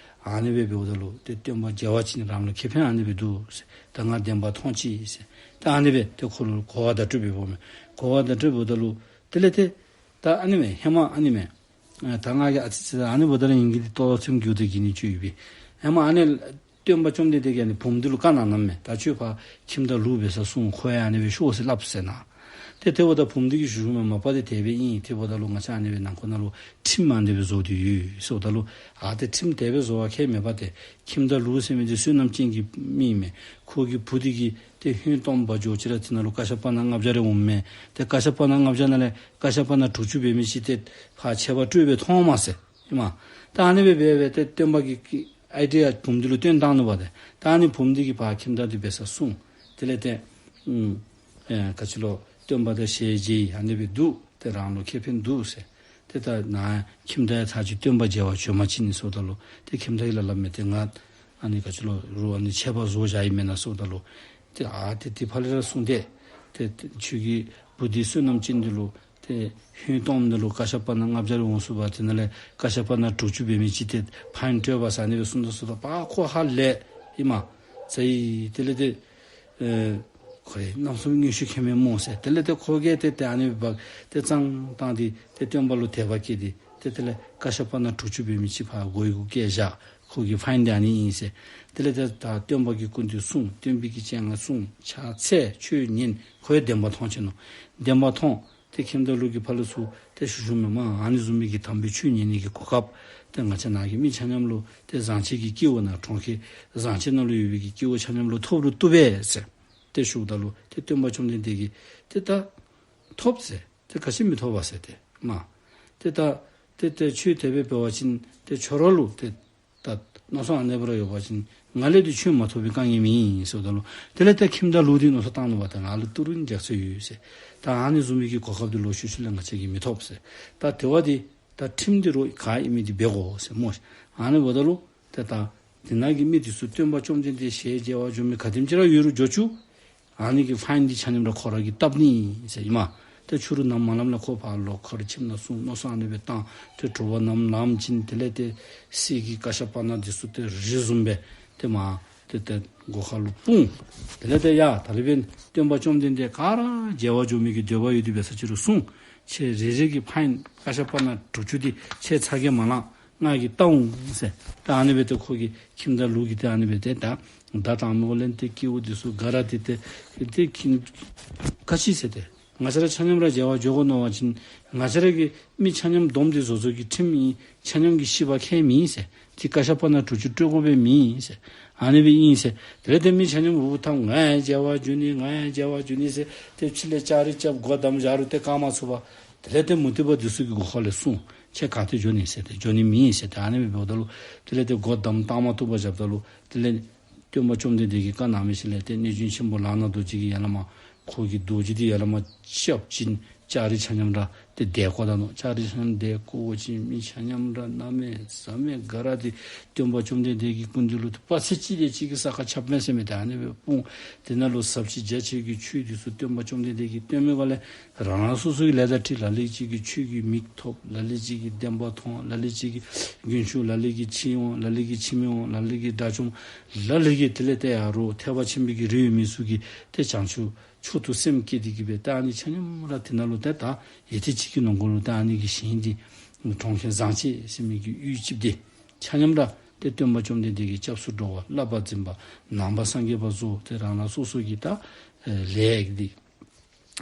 ཨ་ནི་སྦེ་འབདཝ་ད་ལུ་ཏེ་སྟོན་པ་མཇལ་བར་ཕྱིན་རང་ལུ་ཁེ་ཕན་ཨ་ནི་སྦེ་འདུག་ཟེར། ད་ང་བདེན་པ་མཐོང་ཅི་ཟེར། ད་ཨ་ནི་སྦེ་ཏེ་ཁོ་ལུ་གོ་བ་བརྡ་སྤྲོད་འབད་འབདཝ་མས། གོ་བ་བརྡ་སྤྲོད་འབདཝ་ད་ལུ་དེ་ལས་ཏེ་ད་ཨ་ནི་མས། ཧེ་མ་ཨ་ནི་མས། ཨ་ད་ང་གིས་ཨ་ཙི་ཙི་ཨ་ནི་འབདཝ་ད་ལུ་ཨིན་གྱི་འདི་ལྟོ་ཚེམ་རྒྱུ་དེ་གི་ནི་ཅིག་ཡོད་པས། ཧེ་མ་ཨ་ནི་སྟོན་པ་བཅོམ་ལྡན་འདས་ཀྱིས་ཨ་ནི་བུམོ་འདི་ལུ་བཀའ་གནང་གནངམ་མས། ད་ཁྱོད་ཕར་ཁྱིམ་བདག་ལུག་འབད་སར་སོང་། ཁོ་ཡང་ཨ་ནི་སྦེ་ཤོག་ཟེར་སླབ་ཟེར་གནང་། ཏེ་དེ་འབདཝ་ད་བུམོ་འདི་གིས་ཞུ་ཞུཝ་མས། མ་པ་འདི་དེ་སྦེ་ཨིན། དེ་འབདཝ་ད་ལུ་ང་བཅས་ཨ་ནི་སྦེ་ནང་འཁོད་ནང་ལུ་ཁྲིམས་ཨ་ནི་སྦེ་བཟོ་སྟེ་ཡོད་ཟེརཝ་ད་ལུ་ཨ་ཏེ་ཁྲིམས་དེ་སྦེ་བཟོ་བ་ཁྱད་མེད་པ་ཏེ། ཁྱིམ་བདག་ལུག་ཟེར་མི་འདི་བསོད་ནམས་ཅན་གྱི་མི་ཨིན་མས། ཁོ་གི་བུ་འདི་གིས་ཏེ་ཧོན་སྟོངམ་འབག་འགྱོ་ཅི་ར་དེ་ནང་ལུ་ཀ་ཤ་པ་ནག་ལྔ་བརྒྱ་རེ་འོངམ་མས། ཏེ་ཀ་ཤ་པ་ནག་ལྔ་བརྒྱ་ནང་ལས་ཀ་ཤ་པ་ནག་དྲུག་ཅུ་འབད་མི་ཅིག་ཏེ་ཕར་ཆད་པ་སྤྲོད་སྦེ་ཐོན་མས་ཟེར་ཨིན་མས། ད་ཨ་ནི་སྦེ་འབད་སྦེ་ཏེ་སྟོན་པ་གིས་ཨའི་ཌི་ཡ་བུམོ་འདི་ལུ་སྟོན་བཏང་ནུག་པ་ཏེ། ད་ཨ་ནི་བུམོ་འདི་གིས་ཕར་ཁྱིམ་བདག་འདི་འབད་སར་སོང་། དེ་ལས་ཏེ་ཨུམ་ཨེ་ག་ཅི་ལོ་སྟོན་པ་དང་ཞལ་མཇལ་ཡི། ཨ་ནི་སྦེ་འདུག། ཏེ་རང་ལུ་ཁེ་ཕན་འདུག་ཟེར། ཏེ་ད་ནཱ་ཁྱིམ་བདག་ཡང་ཚར་གཅིག་སྟོན་པ་མཇལ་བར་བྱོན་པ་ཅིན་ཟེརཝ་ད་ལུ་ཏེ་ཁྱིམ་བདག་གིས་སླབ་མས། ཏེ་ང་ཨ་ནི་ག་ཅི་ལོ་རུང་ཨ་ནི་ཆད་པ་བཟོ་བཞག་ཡི་མེན་ན་ཟེརཝ་ད་ལུ་ཏེ་ཨ་ཏེ་དེ་ཕར་ལས་ར་སོང་སྟེ་ཏེ་ཁྱོད་ཀྱི་བུ་འདི་བསོད་ནམས་ཅན་འདི་ལུ་ཏེ་ཧོན་སྟོངམ་འདི་ལུ་ཀ་ཤ་པ་ནག་ལྔ་བརྒྱ་རེ་འོང་ཚུགས་པ། དེ་ནང་ལས་ཀ་ཤ་པ་ནག་དྲུག་ཅུ་འབད་མི་ཅིག་ཏེ་ཕ་ཡིན་སྤྲོད་པ་ཟེར་ཨ་ནི་སྦེ་གསུངས་དོ་ཟེརཝ་ད་པ་ཁོ་ཧ་ལས་ཨིན་མས་ཟེར་ཡི། དེ་ལས་ཏེ་ཨེ་ཁོ་རའི་རྣམ་གསུམ་མངོན་ཤེས་ཁེ་མེད་སྨོ་ཟེར། དེ་ལས་ཏེ་ཁོ་གིས་ཏེ་ཏེ་ཨ་ནི་འབག་ཏེ་ཙང་བཏང་སྟེ་ཏེ་སྟོན་པ་ལུ་དད་པ་སྐྱེས་ཏེ་ཏེ་དེ་ལས་ཀ་ཤ་པ་ནག་དྲུག་ཅུ་འབད་མི་ཅིག་ཕར་སྒོའི་གུ་བསྐྱལ་བཞག། ཁོ་གི་ཕ་ཡིན་འདི་ཨ་ནི་ཨིན་ཟེར། དེ་ལས་ཏེ་ད་སྟོན་པ་གི་སྐུ་མདུན་སོང་། སྟོན་པའི་གི་སྤྱན་སྔར་སོང་ཕྱག་འཚལ་ཆོས་ཉན། ཁོ་ཡང་བདེན་པ་མཐོང་ཆི་ནུག། བདེན་པ་མཐོང་། ཏེ་ཁྱིམ་བདག་ལུག་གིས་ཕར་ལས་ཚུར་ཏེ་ཞུ་ཞུཝ་མས། མ་ཨ་ནི་བཟུམ་མའི་གི་དམ་པའི་ཆོས་ཉན་ནི་གི་གོ་སྐབས་ཏེ་ང་བཅས་ནཱ་གི་མི་ཆ་མཉམ་ལུ་ཏེ་བཟང་བྱེད་ཀྱི་སྐྱེ་བོ་ནང་གྲོང་ཁྱེར་བཟང་བྱེད་ནང་ལུ་ཡོད་པའི་གི་སྐྱེ་བོ་ཆ་མཉམ་ལུ་ཐོབ་རུང་བཏུབ་པས་ཟེར་ཏེ་ཞུཝ་ད་ལུ་ཏེ་སྟོན་པ་བཅོམ་ལྡན་འདས་ཀྱིས་ཏེ་ད་ཐོབ་ཟེར། ཏེ་ག་ཅི་མི་ཐོབ་པ་ཟེར་ཏེ་མ། ཏེ་ད་ཏེ་ཏེ་ཁྱོད་དེ་སྦེ་འབད་བ་ཅིན་ཏེ་ཁྱོད་ར་ལུ་ཏེ་ད་མནོ་བསམ་ཨ་ནི་སྦེ་ར་ཡོད་པ་ཅིན་ང་ལས་ཏེ་ཁྱོད་མ་ཐོབ་པའི་དཀའ་ངལ་མེད་ཟེརཝ་ད་ལུ་དེ་ལས་ཏེ་ཁྱིམ་བདག་ལུག་འདི་མནོ་བསམ་བཏང་ནུག་པ་ཏེ་ང་ལུ་ཏི་རུ་ནི་རྒྱགས་ཚད་ཡོད་ཟེར། ད་ཨ་ནི་བཟུམ་མའི་གི་གོ་སྐབས་འདི་ལོག་ཤུལ་ཤུལ་ལས་ང་བཅས་ཀྱིས་མི་ཐོབ་ཟེར། ད་དེ་བ་འདི་ད་ཁྲིམས་འདི་རུང་ག་ཨིན་མི་འདི་འབད་དགོ་ཟེར་སྨོ། ཨ་ནི་འབདཝ་ད་ལུ་ཏེ་ད་དེ་ནང་གི་མི་འདི་ཚུ་སྟོན་པ་བཅོམ་ལྡན་འདས་ཞལ་མཇལ་བར་འགྱོ་མི་ག་དེམ་ཅིག་ར་ཡོད་རུང་འགྱོ་བཅུག། ཨ་ནི་གི་ཕ་ཡིན་འདི་ཆ་མཉམ་ར་ཁོ་ར་གིས་བཏབ་ནི་ཟེར་ཨིན་མས། ཏེ་ཕྱི་རུ་ནམ་མ་ལངམ་ལས་ཁོ་ཕར་ལོག་ཁོ་རའི་ཁྱིམ་ནང་སོང་མནོ་བསམ་ཨ་ནི་སྦེ་བཏང་། ཏེ་དྲོ་པ་ནམ་ལངམ་ཅིག་དེ་ལས་ཏེ་གསེར་གྱི་ཀ་ཤ་པ་ནག་འདི་ཚུ་ཏེ་རི་བཟུམ་སྦེ་ཏེ་མར་ཏེ་ཏེ་སྒོ་ཁ་ལུ་སྤུངས། དེ་ལས་ཏེ་ཡ་ད་རིས་འབདན་སྟོན་པ་བཅོམ་ལྡན་འདས་ག་ར་མཇལ་བར་འགྱོ་མི་གི་འདོད་པ་ཡོད་དེ་འབད་ས་ཅི་རུང་སོང་། ཁྱེད་རེ་རེ་གི་ཕ་ཡིན་ཀ་ཤ་པ་ནག་དྲུག་ཅུ་འདི་ཁྱེད་ཚ་གྱང་མ་ལང་། ང་གིས་བལྟ་འོང་ཟེར། ད་ཨ་ནི་སྦེ་ཏེ་ཁོ་གི་ཁྱིམ་བདག་ལུག་གིས་ཏེ་ཨ་ནི་སྦེ་ཏེ་ད་བརྡ་དྲངམ་ལས་ཏེ་སྐྱེ་བོ་འདི་ཚུ་ག་ར་ཏེ་ཏེ་ཏེ་ཁྱིམ་ག་ཅི་ཟེར་ཏེ་ང་བཅས་ར་ཆ་མཉམ་ར་མཇལ་བར་འགྱོ་དགོ་མནོ་བ་ཅིན་ང་བཅས་ར་གི་མི་ཆ་མཉམ་བསྡོམས་ཏེ་བཟོ་བཟོཝ་གི་ཁྲིམས་ཨིན། ཆ་མཉམ་གྱིས་ཤེས་པ་ཁྱད་མེད་ཟེར། ཏེ་ཀ་ཤ་པ་ནག་དྲུག་ཅུ་སྤྲོད་དགོ་པའི་མེད་ཟེར། ཨ་ནི་སྦེ་ཨིན་ཟེར། དེ་ལས་ཏེ་མི་ཆ་མཉམ་འུ་ཐམ་ང་ཡང་མཇལ་བར་འགྱོ་ནི་ང་ཡང་མཇལ་བར་འགྱོ་ནི་ཟེར། ཏེ་ཕྱི་ལས་ལྕགས་རི་རྐྱབ་སྒོ་བསྡམ་བཞག་རུང་ཏེ་བཀག་མ་ཚུགས་པར། དེ་ལས་ཏེ་མུ་སྟེགས་པ་འདི་ཚུ་གི་སྒོ་ཁ་ལས་སོང་། ཁྱེད་ག་ཏེ་འགྱོ་ནི་ཟེར་ཏེ་འགྱོ་ནི་མེད་ཟེར་ཏེ་ཨ་ནི་སྦེ་འབདཝ་ད་ལུ་དེ་ལས་ཏེ་སྒོ་བསྡམ་བཏང་མ་བཏུབ་པར་བཞགཔ་ད་ལུ་དེ་ལས་སྟོན་པ་བཅོམ་ལྡན་འདས་ཀྱིས་བཀའ་གནང་མི་ཅིག་ལས་ཏེ་གནོད་སྦྱིན་ཆེན་པོ་ལག་ན་རྡོ་རྗེ་གིས་ཡར་ལས་མར་ཁོ་གི་རྡོ་རྗེ་འདི་ཡར་ལས་མར་རྐྱབ་ཅིན་ ལྕགས་རི་ཆ་མཉམ་ར་ཏེ་བརྡལ་བཀོ་ད་ནུག། ལྕགས་རི་ཆ་མཉམ་བརྡལ་བཀོ་བ་ཅིན་མི་ཆ་མཉམ་ར་གནམ་མེད་ས་མེད་དགའ་ར་ཏེ་སྟོན་པ་བཅོམ་ལྡན་འདས་ཀྱི་སྐུ་མདུན་ལུ་ཏེ་དཔག་ཚད་གཅིག་དེ་ཅིག་གིས་ས་ཁར་ཁྱབ་མས་ཟེར་མི་ཏེ་ཨ་ནི་སྦེ་སྤུངས། དེ་ནང་ལུ་ཟབ་ཅིང་རྒྱ་ཆེ་གི་ཆོས་འདི་ཚུ་སྟོན་པ་བཅོམ་ལྡན་འདས་ཀྱིས་སྟོན་མི་ག་ལས་རང་རང་སོ་སོ་གི་ལས་དང་འཁྲིལ། ལ་ལུ་ཅིག་གིས་ཆོས་ཀྱི་མིག་ཐོབ། ལ་ལུ་ཅིག་གིས་བདེན་པ་མཐོང་། ལ་ལུ་ཅིག་གིས་རྒྱུན་ཞུགས། ལ་ལུ་གིས་ཕྱིར་འོང་། ལ་ལུ་གིས་ཕྱིར་མི་འོང་། ལ་ལུ་གིས་དགྲ་བཅོམ། ལ་ལུ་གིས་དེ་ལས་ཏེ་ཡར་ཐེག་པ་ཆེན་པོའི་གི་རིགས་ཡོད་མི་ཚུ་གིས་ཏེ་བྱང་ཆུབ་མཆོག་ཏུ་སེམས་བསྐྱེད་དེ་གི་སྦེ་ད་ཨ་ནི་ཆ་མཉམ་ར་དེ་ནང་ལུ་ཏེ་ད་ཡུད་ཐེངས་གཅིག་གི་ནང་འཁོད་ལུ་ད་ཨ་ནི་གི་ཞིང་འདི་གྲོང་ཁྱེར་བཟང་བྱེད་ཟེར་མི་གི་ཡུལ་ཅིག་འདི་ཆ་མཉམ་ར་ཏེ་སྟོན་པ་བཅོམ་ལྡན་འདས་ཀྱི་སྐྱབས་སུ་འགྲོ་བ་བསླབ་པ་འཛིན་པ་ནང་པ་སངས་རྒྱས་པ་བཟོ། ཏེ་རང་རང་སོ་སོ་གི་ད་ལས་འདི་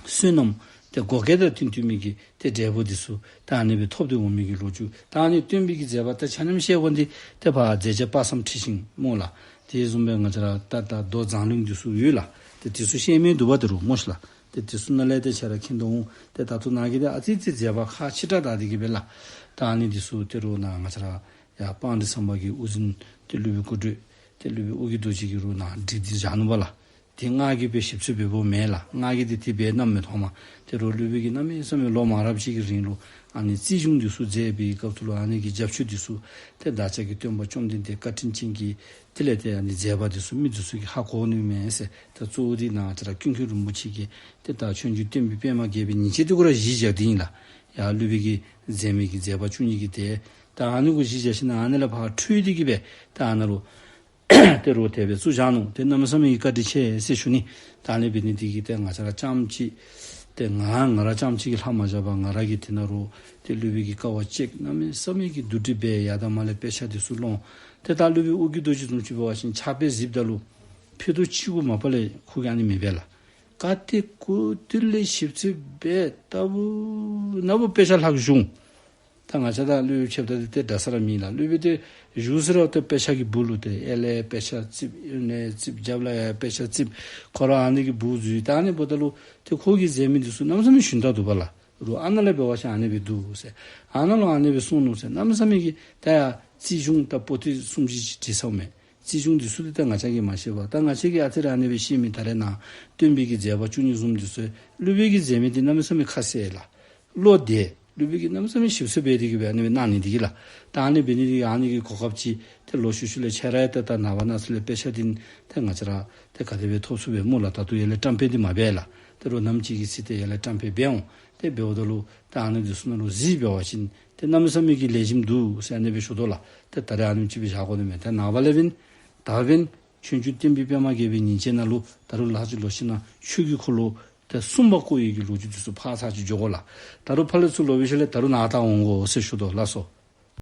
བསོད་ནམས་ཏེ་བགོ་སྐལ་དང་བསྟུན་བསྟུན་མི་གི་ཏེ་འབྲས་བུ་འདི་ཚུ་ད་ཨ་ནི་སྦེ་ཐོབ་སྟེ་འོང་མི་གི་ལོ་རྒྱུས། ད་ཨ་ནི་སྟོན་པའི་གི་མཛད་པ་ད་ཆ་མཉམ་བཤད་དགོ་འདི་ཏེ་ཕར་མཛད་བརྒྱ་དཔག་བསམ་འཁྲི་ཤིང་སྨོ་ལགས། དེ་བཟུམ་སྦེ་ང་བཅས་ར་ད་ད་མདོ་མཛངས་བླུན་འདི་ཚུ་ཡོད་ལགས། ཏེ་དེ་ཚུ་བཤད་མི་འདུག་པ་ཏེ་རུང་སྨོ་ཤི་ལགས། ཏེ་དེ་ཚུ་ནང་ལས་ཏེ་ཆ་ར་མཁྱེན་དོ་འོང་། ཏེ་ད་ལྟོ་ནཱ་གི་ཏེ་ཨ་ཙི་ཙི་མཛད་པ་ཁག་ཆེ་དྲགས་ད་འདི་གིས་སྦེ་ལགས། ད་ཨ་ནི་འདི་ཚུ་ཏེ་རུང་ནཱ་ང་བཅས་ར་ཡར་སྤང་རི་ཟམ་པ་གི་དབུ་འཛིན་ཏེ་སློབ་དཔོན་སྐུ་བགྲེས་ཏེ་སློབ་དཔོན་ཨོ་རྒྱན་རྡོ་རྗེ་གིས་རུང་ནཱ་བསྒྲིགས་ཏེ་བཞག་ནུག་པ་ལགས། ཏེ་ང་གིས་སྦེ་ཞིབ་འཚོལ་འབད་བ་མེན་ལགས། ང་གིས་ཏེ་དེ་སྦེ་བསྣམས་མི་མཐོང་མས། ཏེ་རུང་སློབ་དཔོན་གྱིས་གནམ་མེད་ས་མེད་ལོ་མང་རབས་ཅིག་གི་རིང་ལུ་ཨ་ནི་རྩིས་གཞུང་འདི་ཚུ་མཛད་པའི་སྐབས་སུ་ལུ་ཨ་ནི་གི་རྒྱབ་ཆོས་འདི་ཚུ་ཏེ་བདག་ཅག་གི་སྟོན་པ་བཅོམ་ལྡན་འདས་བཀའ་དྲིན་ཅན་གྱི་དེ་ལས་ཏེ་ཨ་ནི་མཛད་པ་འདི་ཚུ་མི་འདི་ཚུ་གིས་ཧ་གོ་ནི་མས་ཟེར། ད་གཙོ་བོ་འདི་ནཱ་ང་བཅས་ར་ཀུན་མཁྱེན་རིན་པོ་ཆེ་གི་ཏེ་ད་ཆོས་འབྱུང་བསྟན་པའི་པདྨ་རྒྱས་པའི་ཉིན་བྱེད་འདི་གུ་ར་གཞི་བཞག་སྟེ་ཨིན་ལགས། ཡར་སློབ་དཔོན་གྱིས་མཛད་མི་གི་མཛད་པ་བཅུ་གཉིས་ཀྱི་དེ་ད་ཨ་ནི་གུ་གཞི་བཞག་ཞིནམ་ལས་ཨ་ནི་ལས་ཕར་འཕྲོས་ཏེ་གི་སྦེ་ད་ཨ་ནཱ་ལུ་ཏེ་རུང་དེ་སྦེ་བཙུགས་བཞག་ནུག། ཏེ་གནམ་མེད་ས་མེད་ཀྱི་བཀའ་དྲིན་ཆེ་ཟེར་ཞུ་ནི། ད་ཨ་ནི་འབད་ནི་འདི་གིས་ཏེ་ང་བཅས་ར་རྐྱངམ་ཅིག་ཏེ་ང་ང་ར་རྐྱངམ་ཅིག་གིས་ལྷག་མ་བཞག་པར་ང་ར་གིས་དེ་ནང་ལུ་ཏེ་སློབ་དཔོན་གྱི་དཀའ་བ་སྤྱད་གནམ་མེད་ས་མེད་ཀྱི་བསྡུ་སྒྲིག་འབད། ཡར་དང་མར་ལས་དཔེ་ཆ་འདི་ཚུ་སློང་། ཏེ་ད་སློབ་དཔོན་ཨོ་རྒྱན་རྡོ་རྗེ་བཟུམ་ཅིག་འབད་བ་ཅིན་ཕྱག་དཔེ་གཟིགསཔ་ད་ལུ་ཕུད་རྡོག་གཅིག་གུ་མ་པ་ལས་ཁོ་གིས་ཨ་ནི་མི་འབད་ལགས། ག་ཏེ་གུ་ཏེ་ལས་ཞིབ་འཚོལ་འབད་ལྟ་བུ་ན་བུ་དཔེ་ཆ་ལྷག་ཞུ་འོང་། ད་ང་བཅས་དང་སློབ་དཔོན་ཕྱདཔ་ད་ཏེ་འདྲ་ས་ར་མེད་ལགས། སློབ་དཔོན་ཏེ་བཞུགས་ས་ར་ཏེ་དཔེ་ཆ་གི་སྦུག་ལུ་ཏེ་གཡས་ལས་དཔེ་ཆ་རྩིགཔ་གཡོན་ལས་རྩིགཔ་རྒྱབ་ལས་ཡང་དཔེ་ཆ་རྩིགཔ་ཁོ་ར་ཨ་ནི་གི་སྦུག་འཛུལ། ད་ཨ་ནི་འབདཝ་ད་ལུ་ཏེ་ཁོ་གིས་མཛད་མི་འདི་ཚུ་གནམ་མེད་ས་མེད་ཞུན་དག་འདུག་པ་ལགས། རུང་ཨ་ནཱ་ལས་འབད་བ་ཅིན་ཨ་ནི་སྦེ་འདུག་ཟེར། ཨ་ནཱ་ལུ་ཨ་ནི་སྦེ་གསུངས་ནུག་ཟེར། གནམ་མེད་ས་མེད་ཀྱི་ད་ཡར་རྩིས་གཞུང་ད་པོ་ཏི་སུམ་ཅུ་ཅིག་བྲིས་ཚརཝ་མས། རྩིས་གཞུང་འདི་ཚུ་འདི་ད་ང་བཅས་ཀྱིས་མ་ཤེས་པར་ད་ང་བཅས་ཀྱིས་ཨ་ཙི་རེ་ཨ་ནི་སྦེ་ཤེས་མི་ད་རེས་ནཱ་སྟོན་པའི་གི་མཛད་པ་བཅུ་གཉིས་བཟུམ་འདི་ཚུ་སློབ་དཔོན་གྱིས་མཛད་མི་འདི་གནམ་མེད་ས་མེད་ཁ་གསལ་ལགས། བློ་བདེ། སློབ་དཔོན་གྱིས་གནམ་མེད་ས་མེད་ཞིབ་འཚོལ་འབད་དེ་གི་སྦེ་ཨ་ནི་སྦེ་གནང་ནི་འདི་གིས་ལགས། ད་ཨ་ནི་འབད་ནི་འདི་གིས་ཨ་ནི་གི་གོ་སྐབས་ཅིག་ཏེ་ལོག་ཤུལ་ཤུལ་ལས་ཁྱེད་ར་ཡང་ཏེ་ད་ནངས་པ་གནངས་ཚེ་ལས་དཔེ་ཆ་འདི་ཏེ་ང་བཅས་ར་ཏེ་ག་དེ་སྦེ་ཐོབ་ཚུགས་པས་སྨོ་ལགས། ད་ལྟོ་ཡར་ལས་བཀྲམ་སྤེལ་འདི་མ་འབད་ལགས། ཏེ་རོགས་ནམ་ཅིག་གི་ཚེ་ཏེ་ཡར་ལས་བཀྲམ་སྤེལ་འབད་འོང་། ཏེ་འབདཝ་ད་ལུ་ད་ཨ་ནི་འདི་ཚུ་ནང་ལུ་གཟིགས་འབད་བ་ཅིན་ཏེ་གནམ་མེད་ས་མེད་ཀྱི་ལེགས་ཤོམ་འདུག་ཟེར་ཨ་ནི་སྦེ་ཞུ་དོ་ལགས། ཏེ་ད་རེས་ཨ་ནེམ་ཅིག་སྦེ་བཞག་དགོ་ནི་མས། ཏེ་ནངས་པ་ལས་འབདན་ད་འབདན་ཆོས་འབྱུང་བསྟན་པའི་པདྨ་རྒྱས་པའི་ཉིན་བྱེད་ནང་ལུ་ད་རུང་ལྷག་ཅིག་ལོག་ཞིནམ་ཆོས་ཀྱི་འཁོར་ལོ་ཏེ་གསུམ་པ་བསྐོར་བའི་གི་ལོ་རྒྱུས་འདི་ཚུ་ཕར་ཚར་ཅིག་འགྱོ་དགོ་ལགས། ད་རུང་ཕར་ལས་ཚུར་ལོག་པའི་ཤུལ་ལས་ད་རུང་ནཱ་ད་འོང་དགོ་ཟེར་ཞུ་དོ་ལགས་སོ།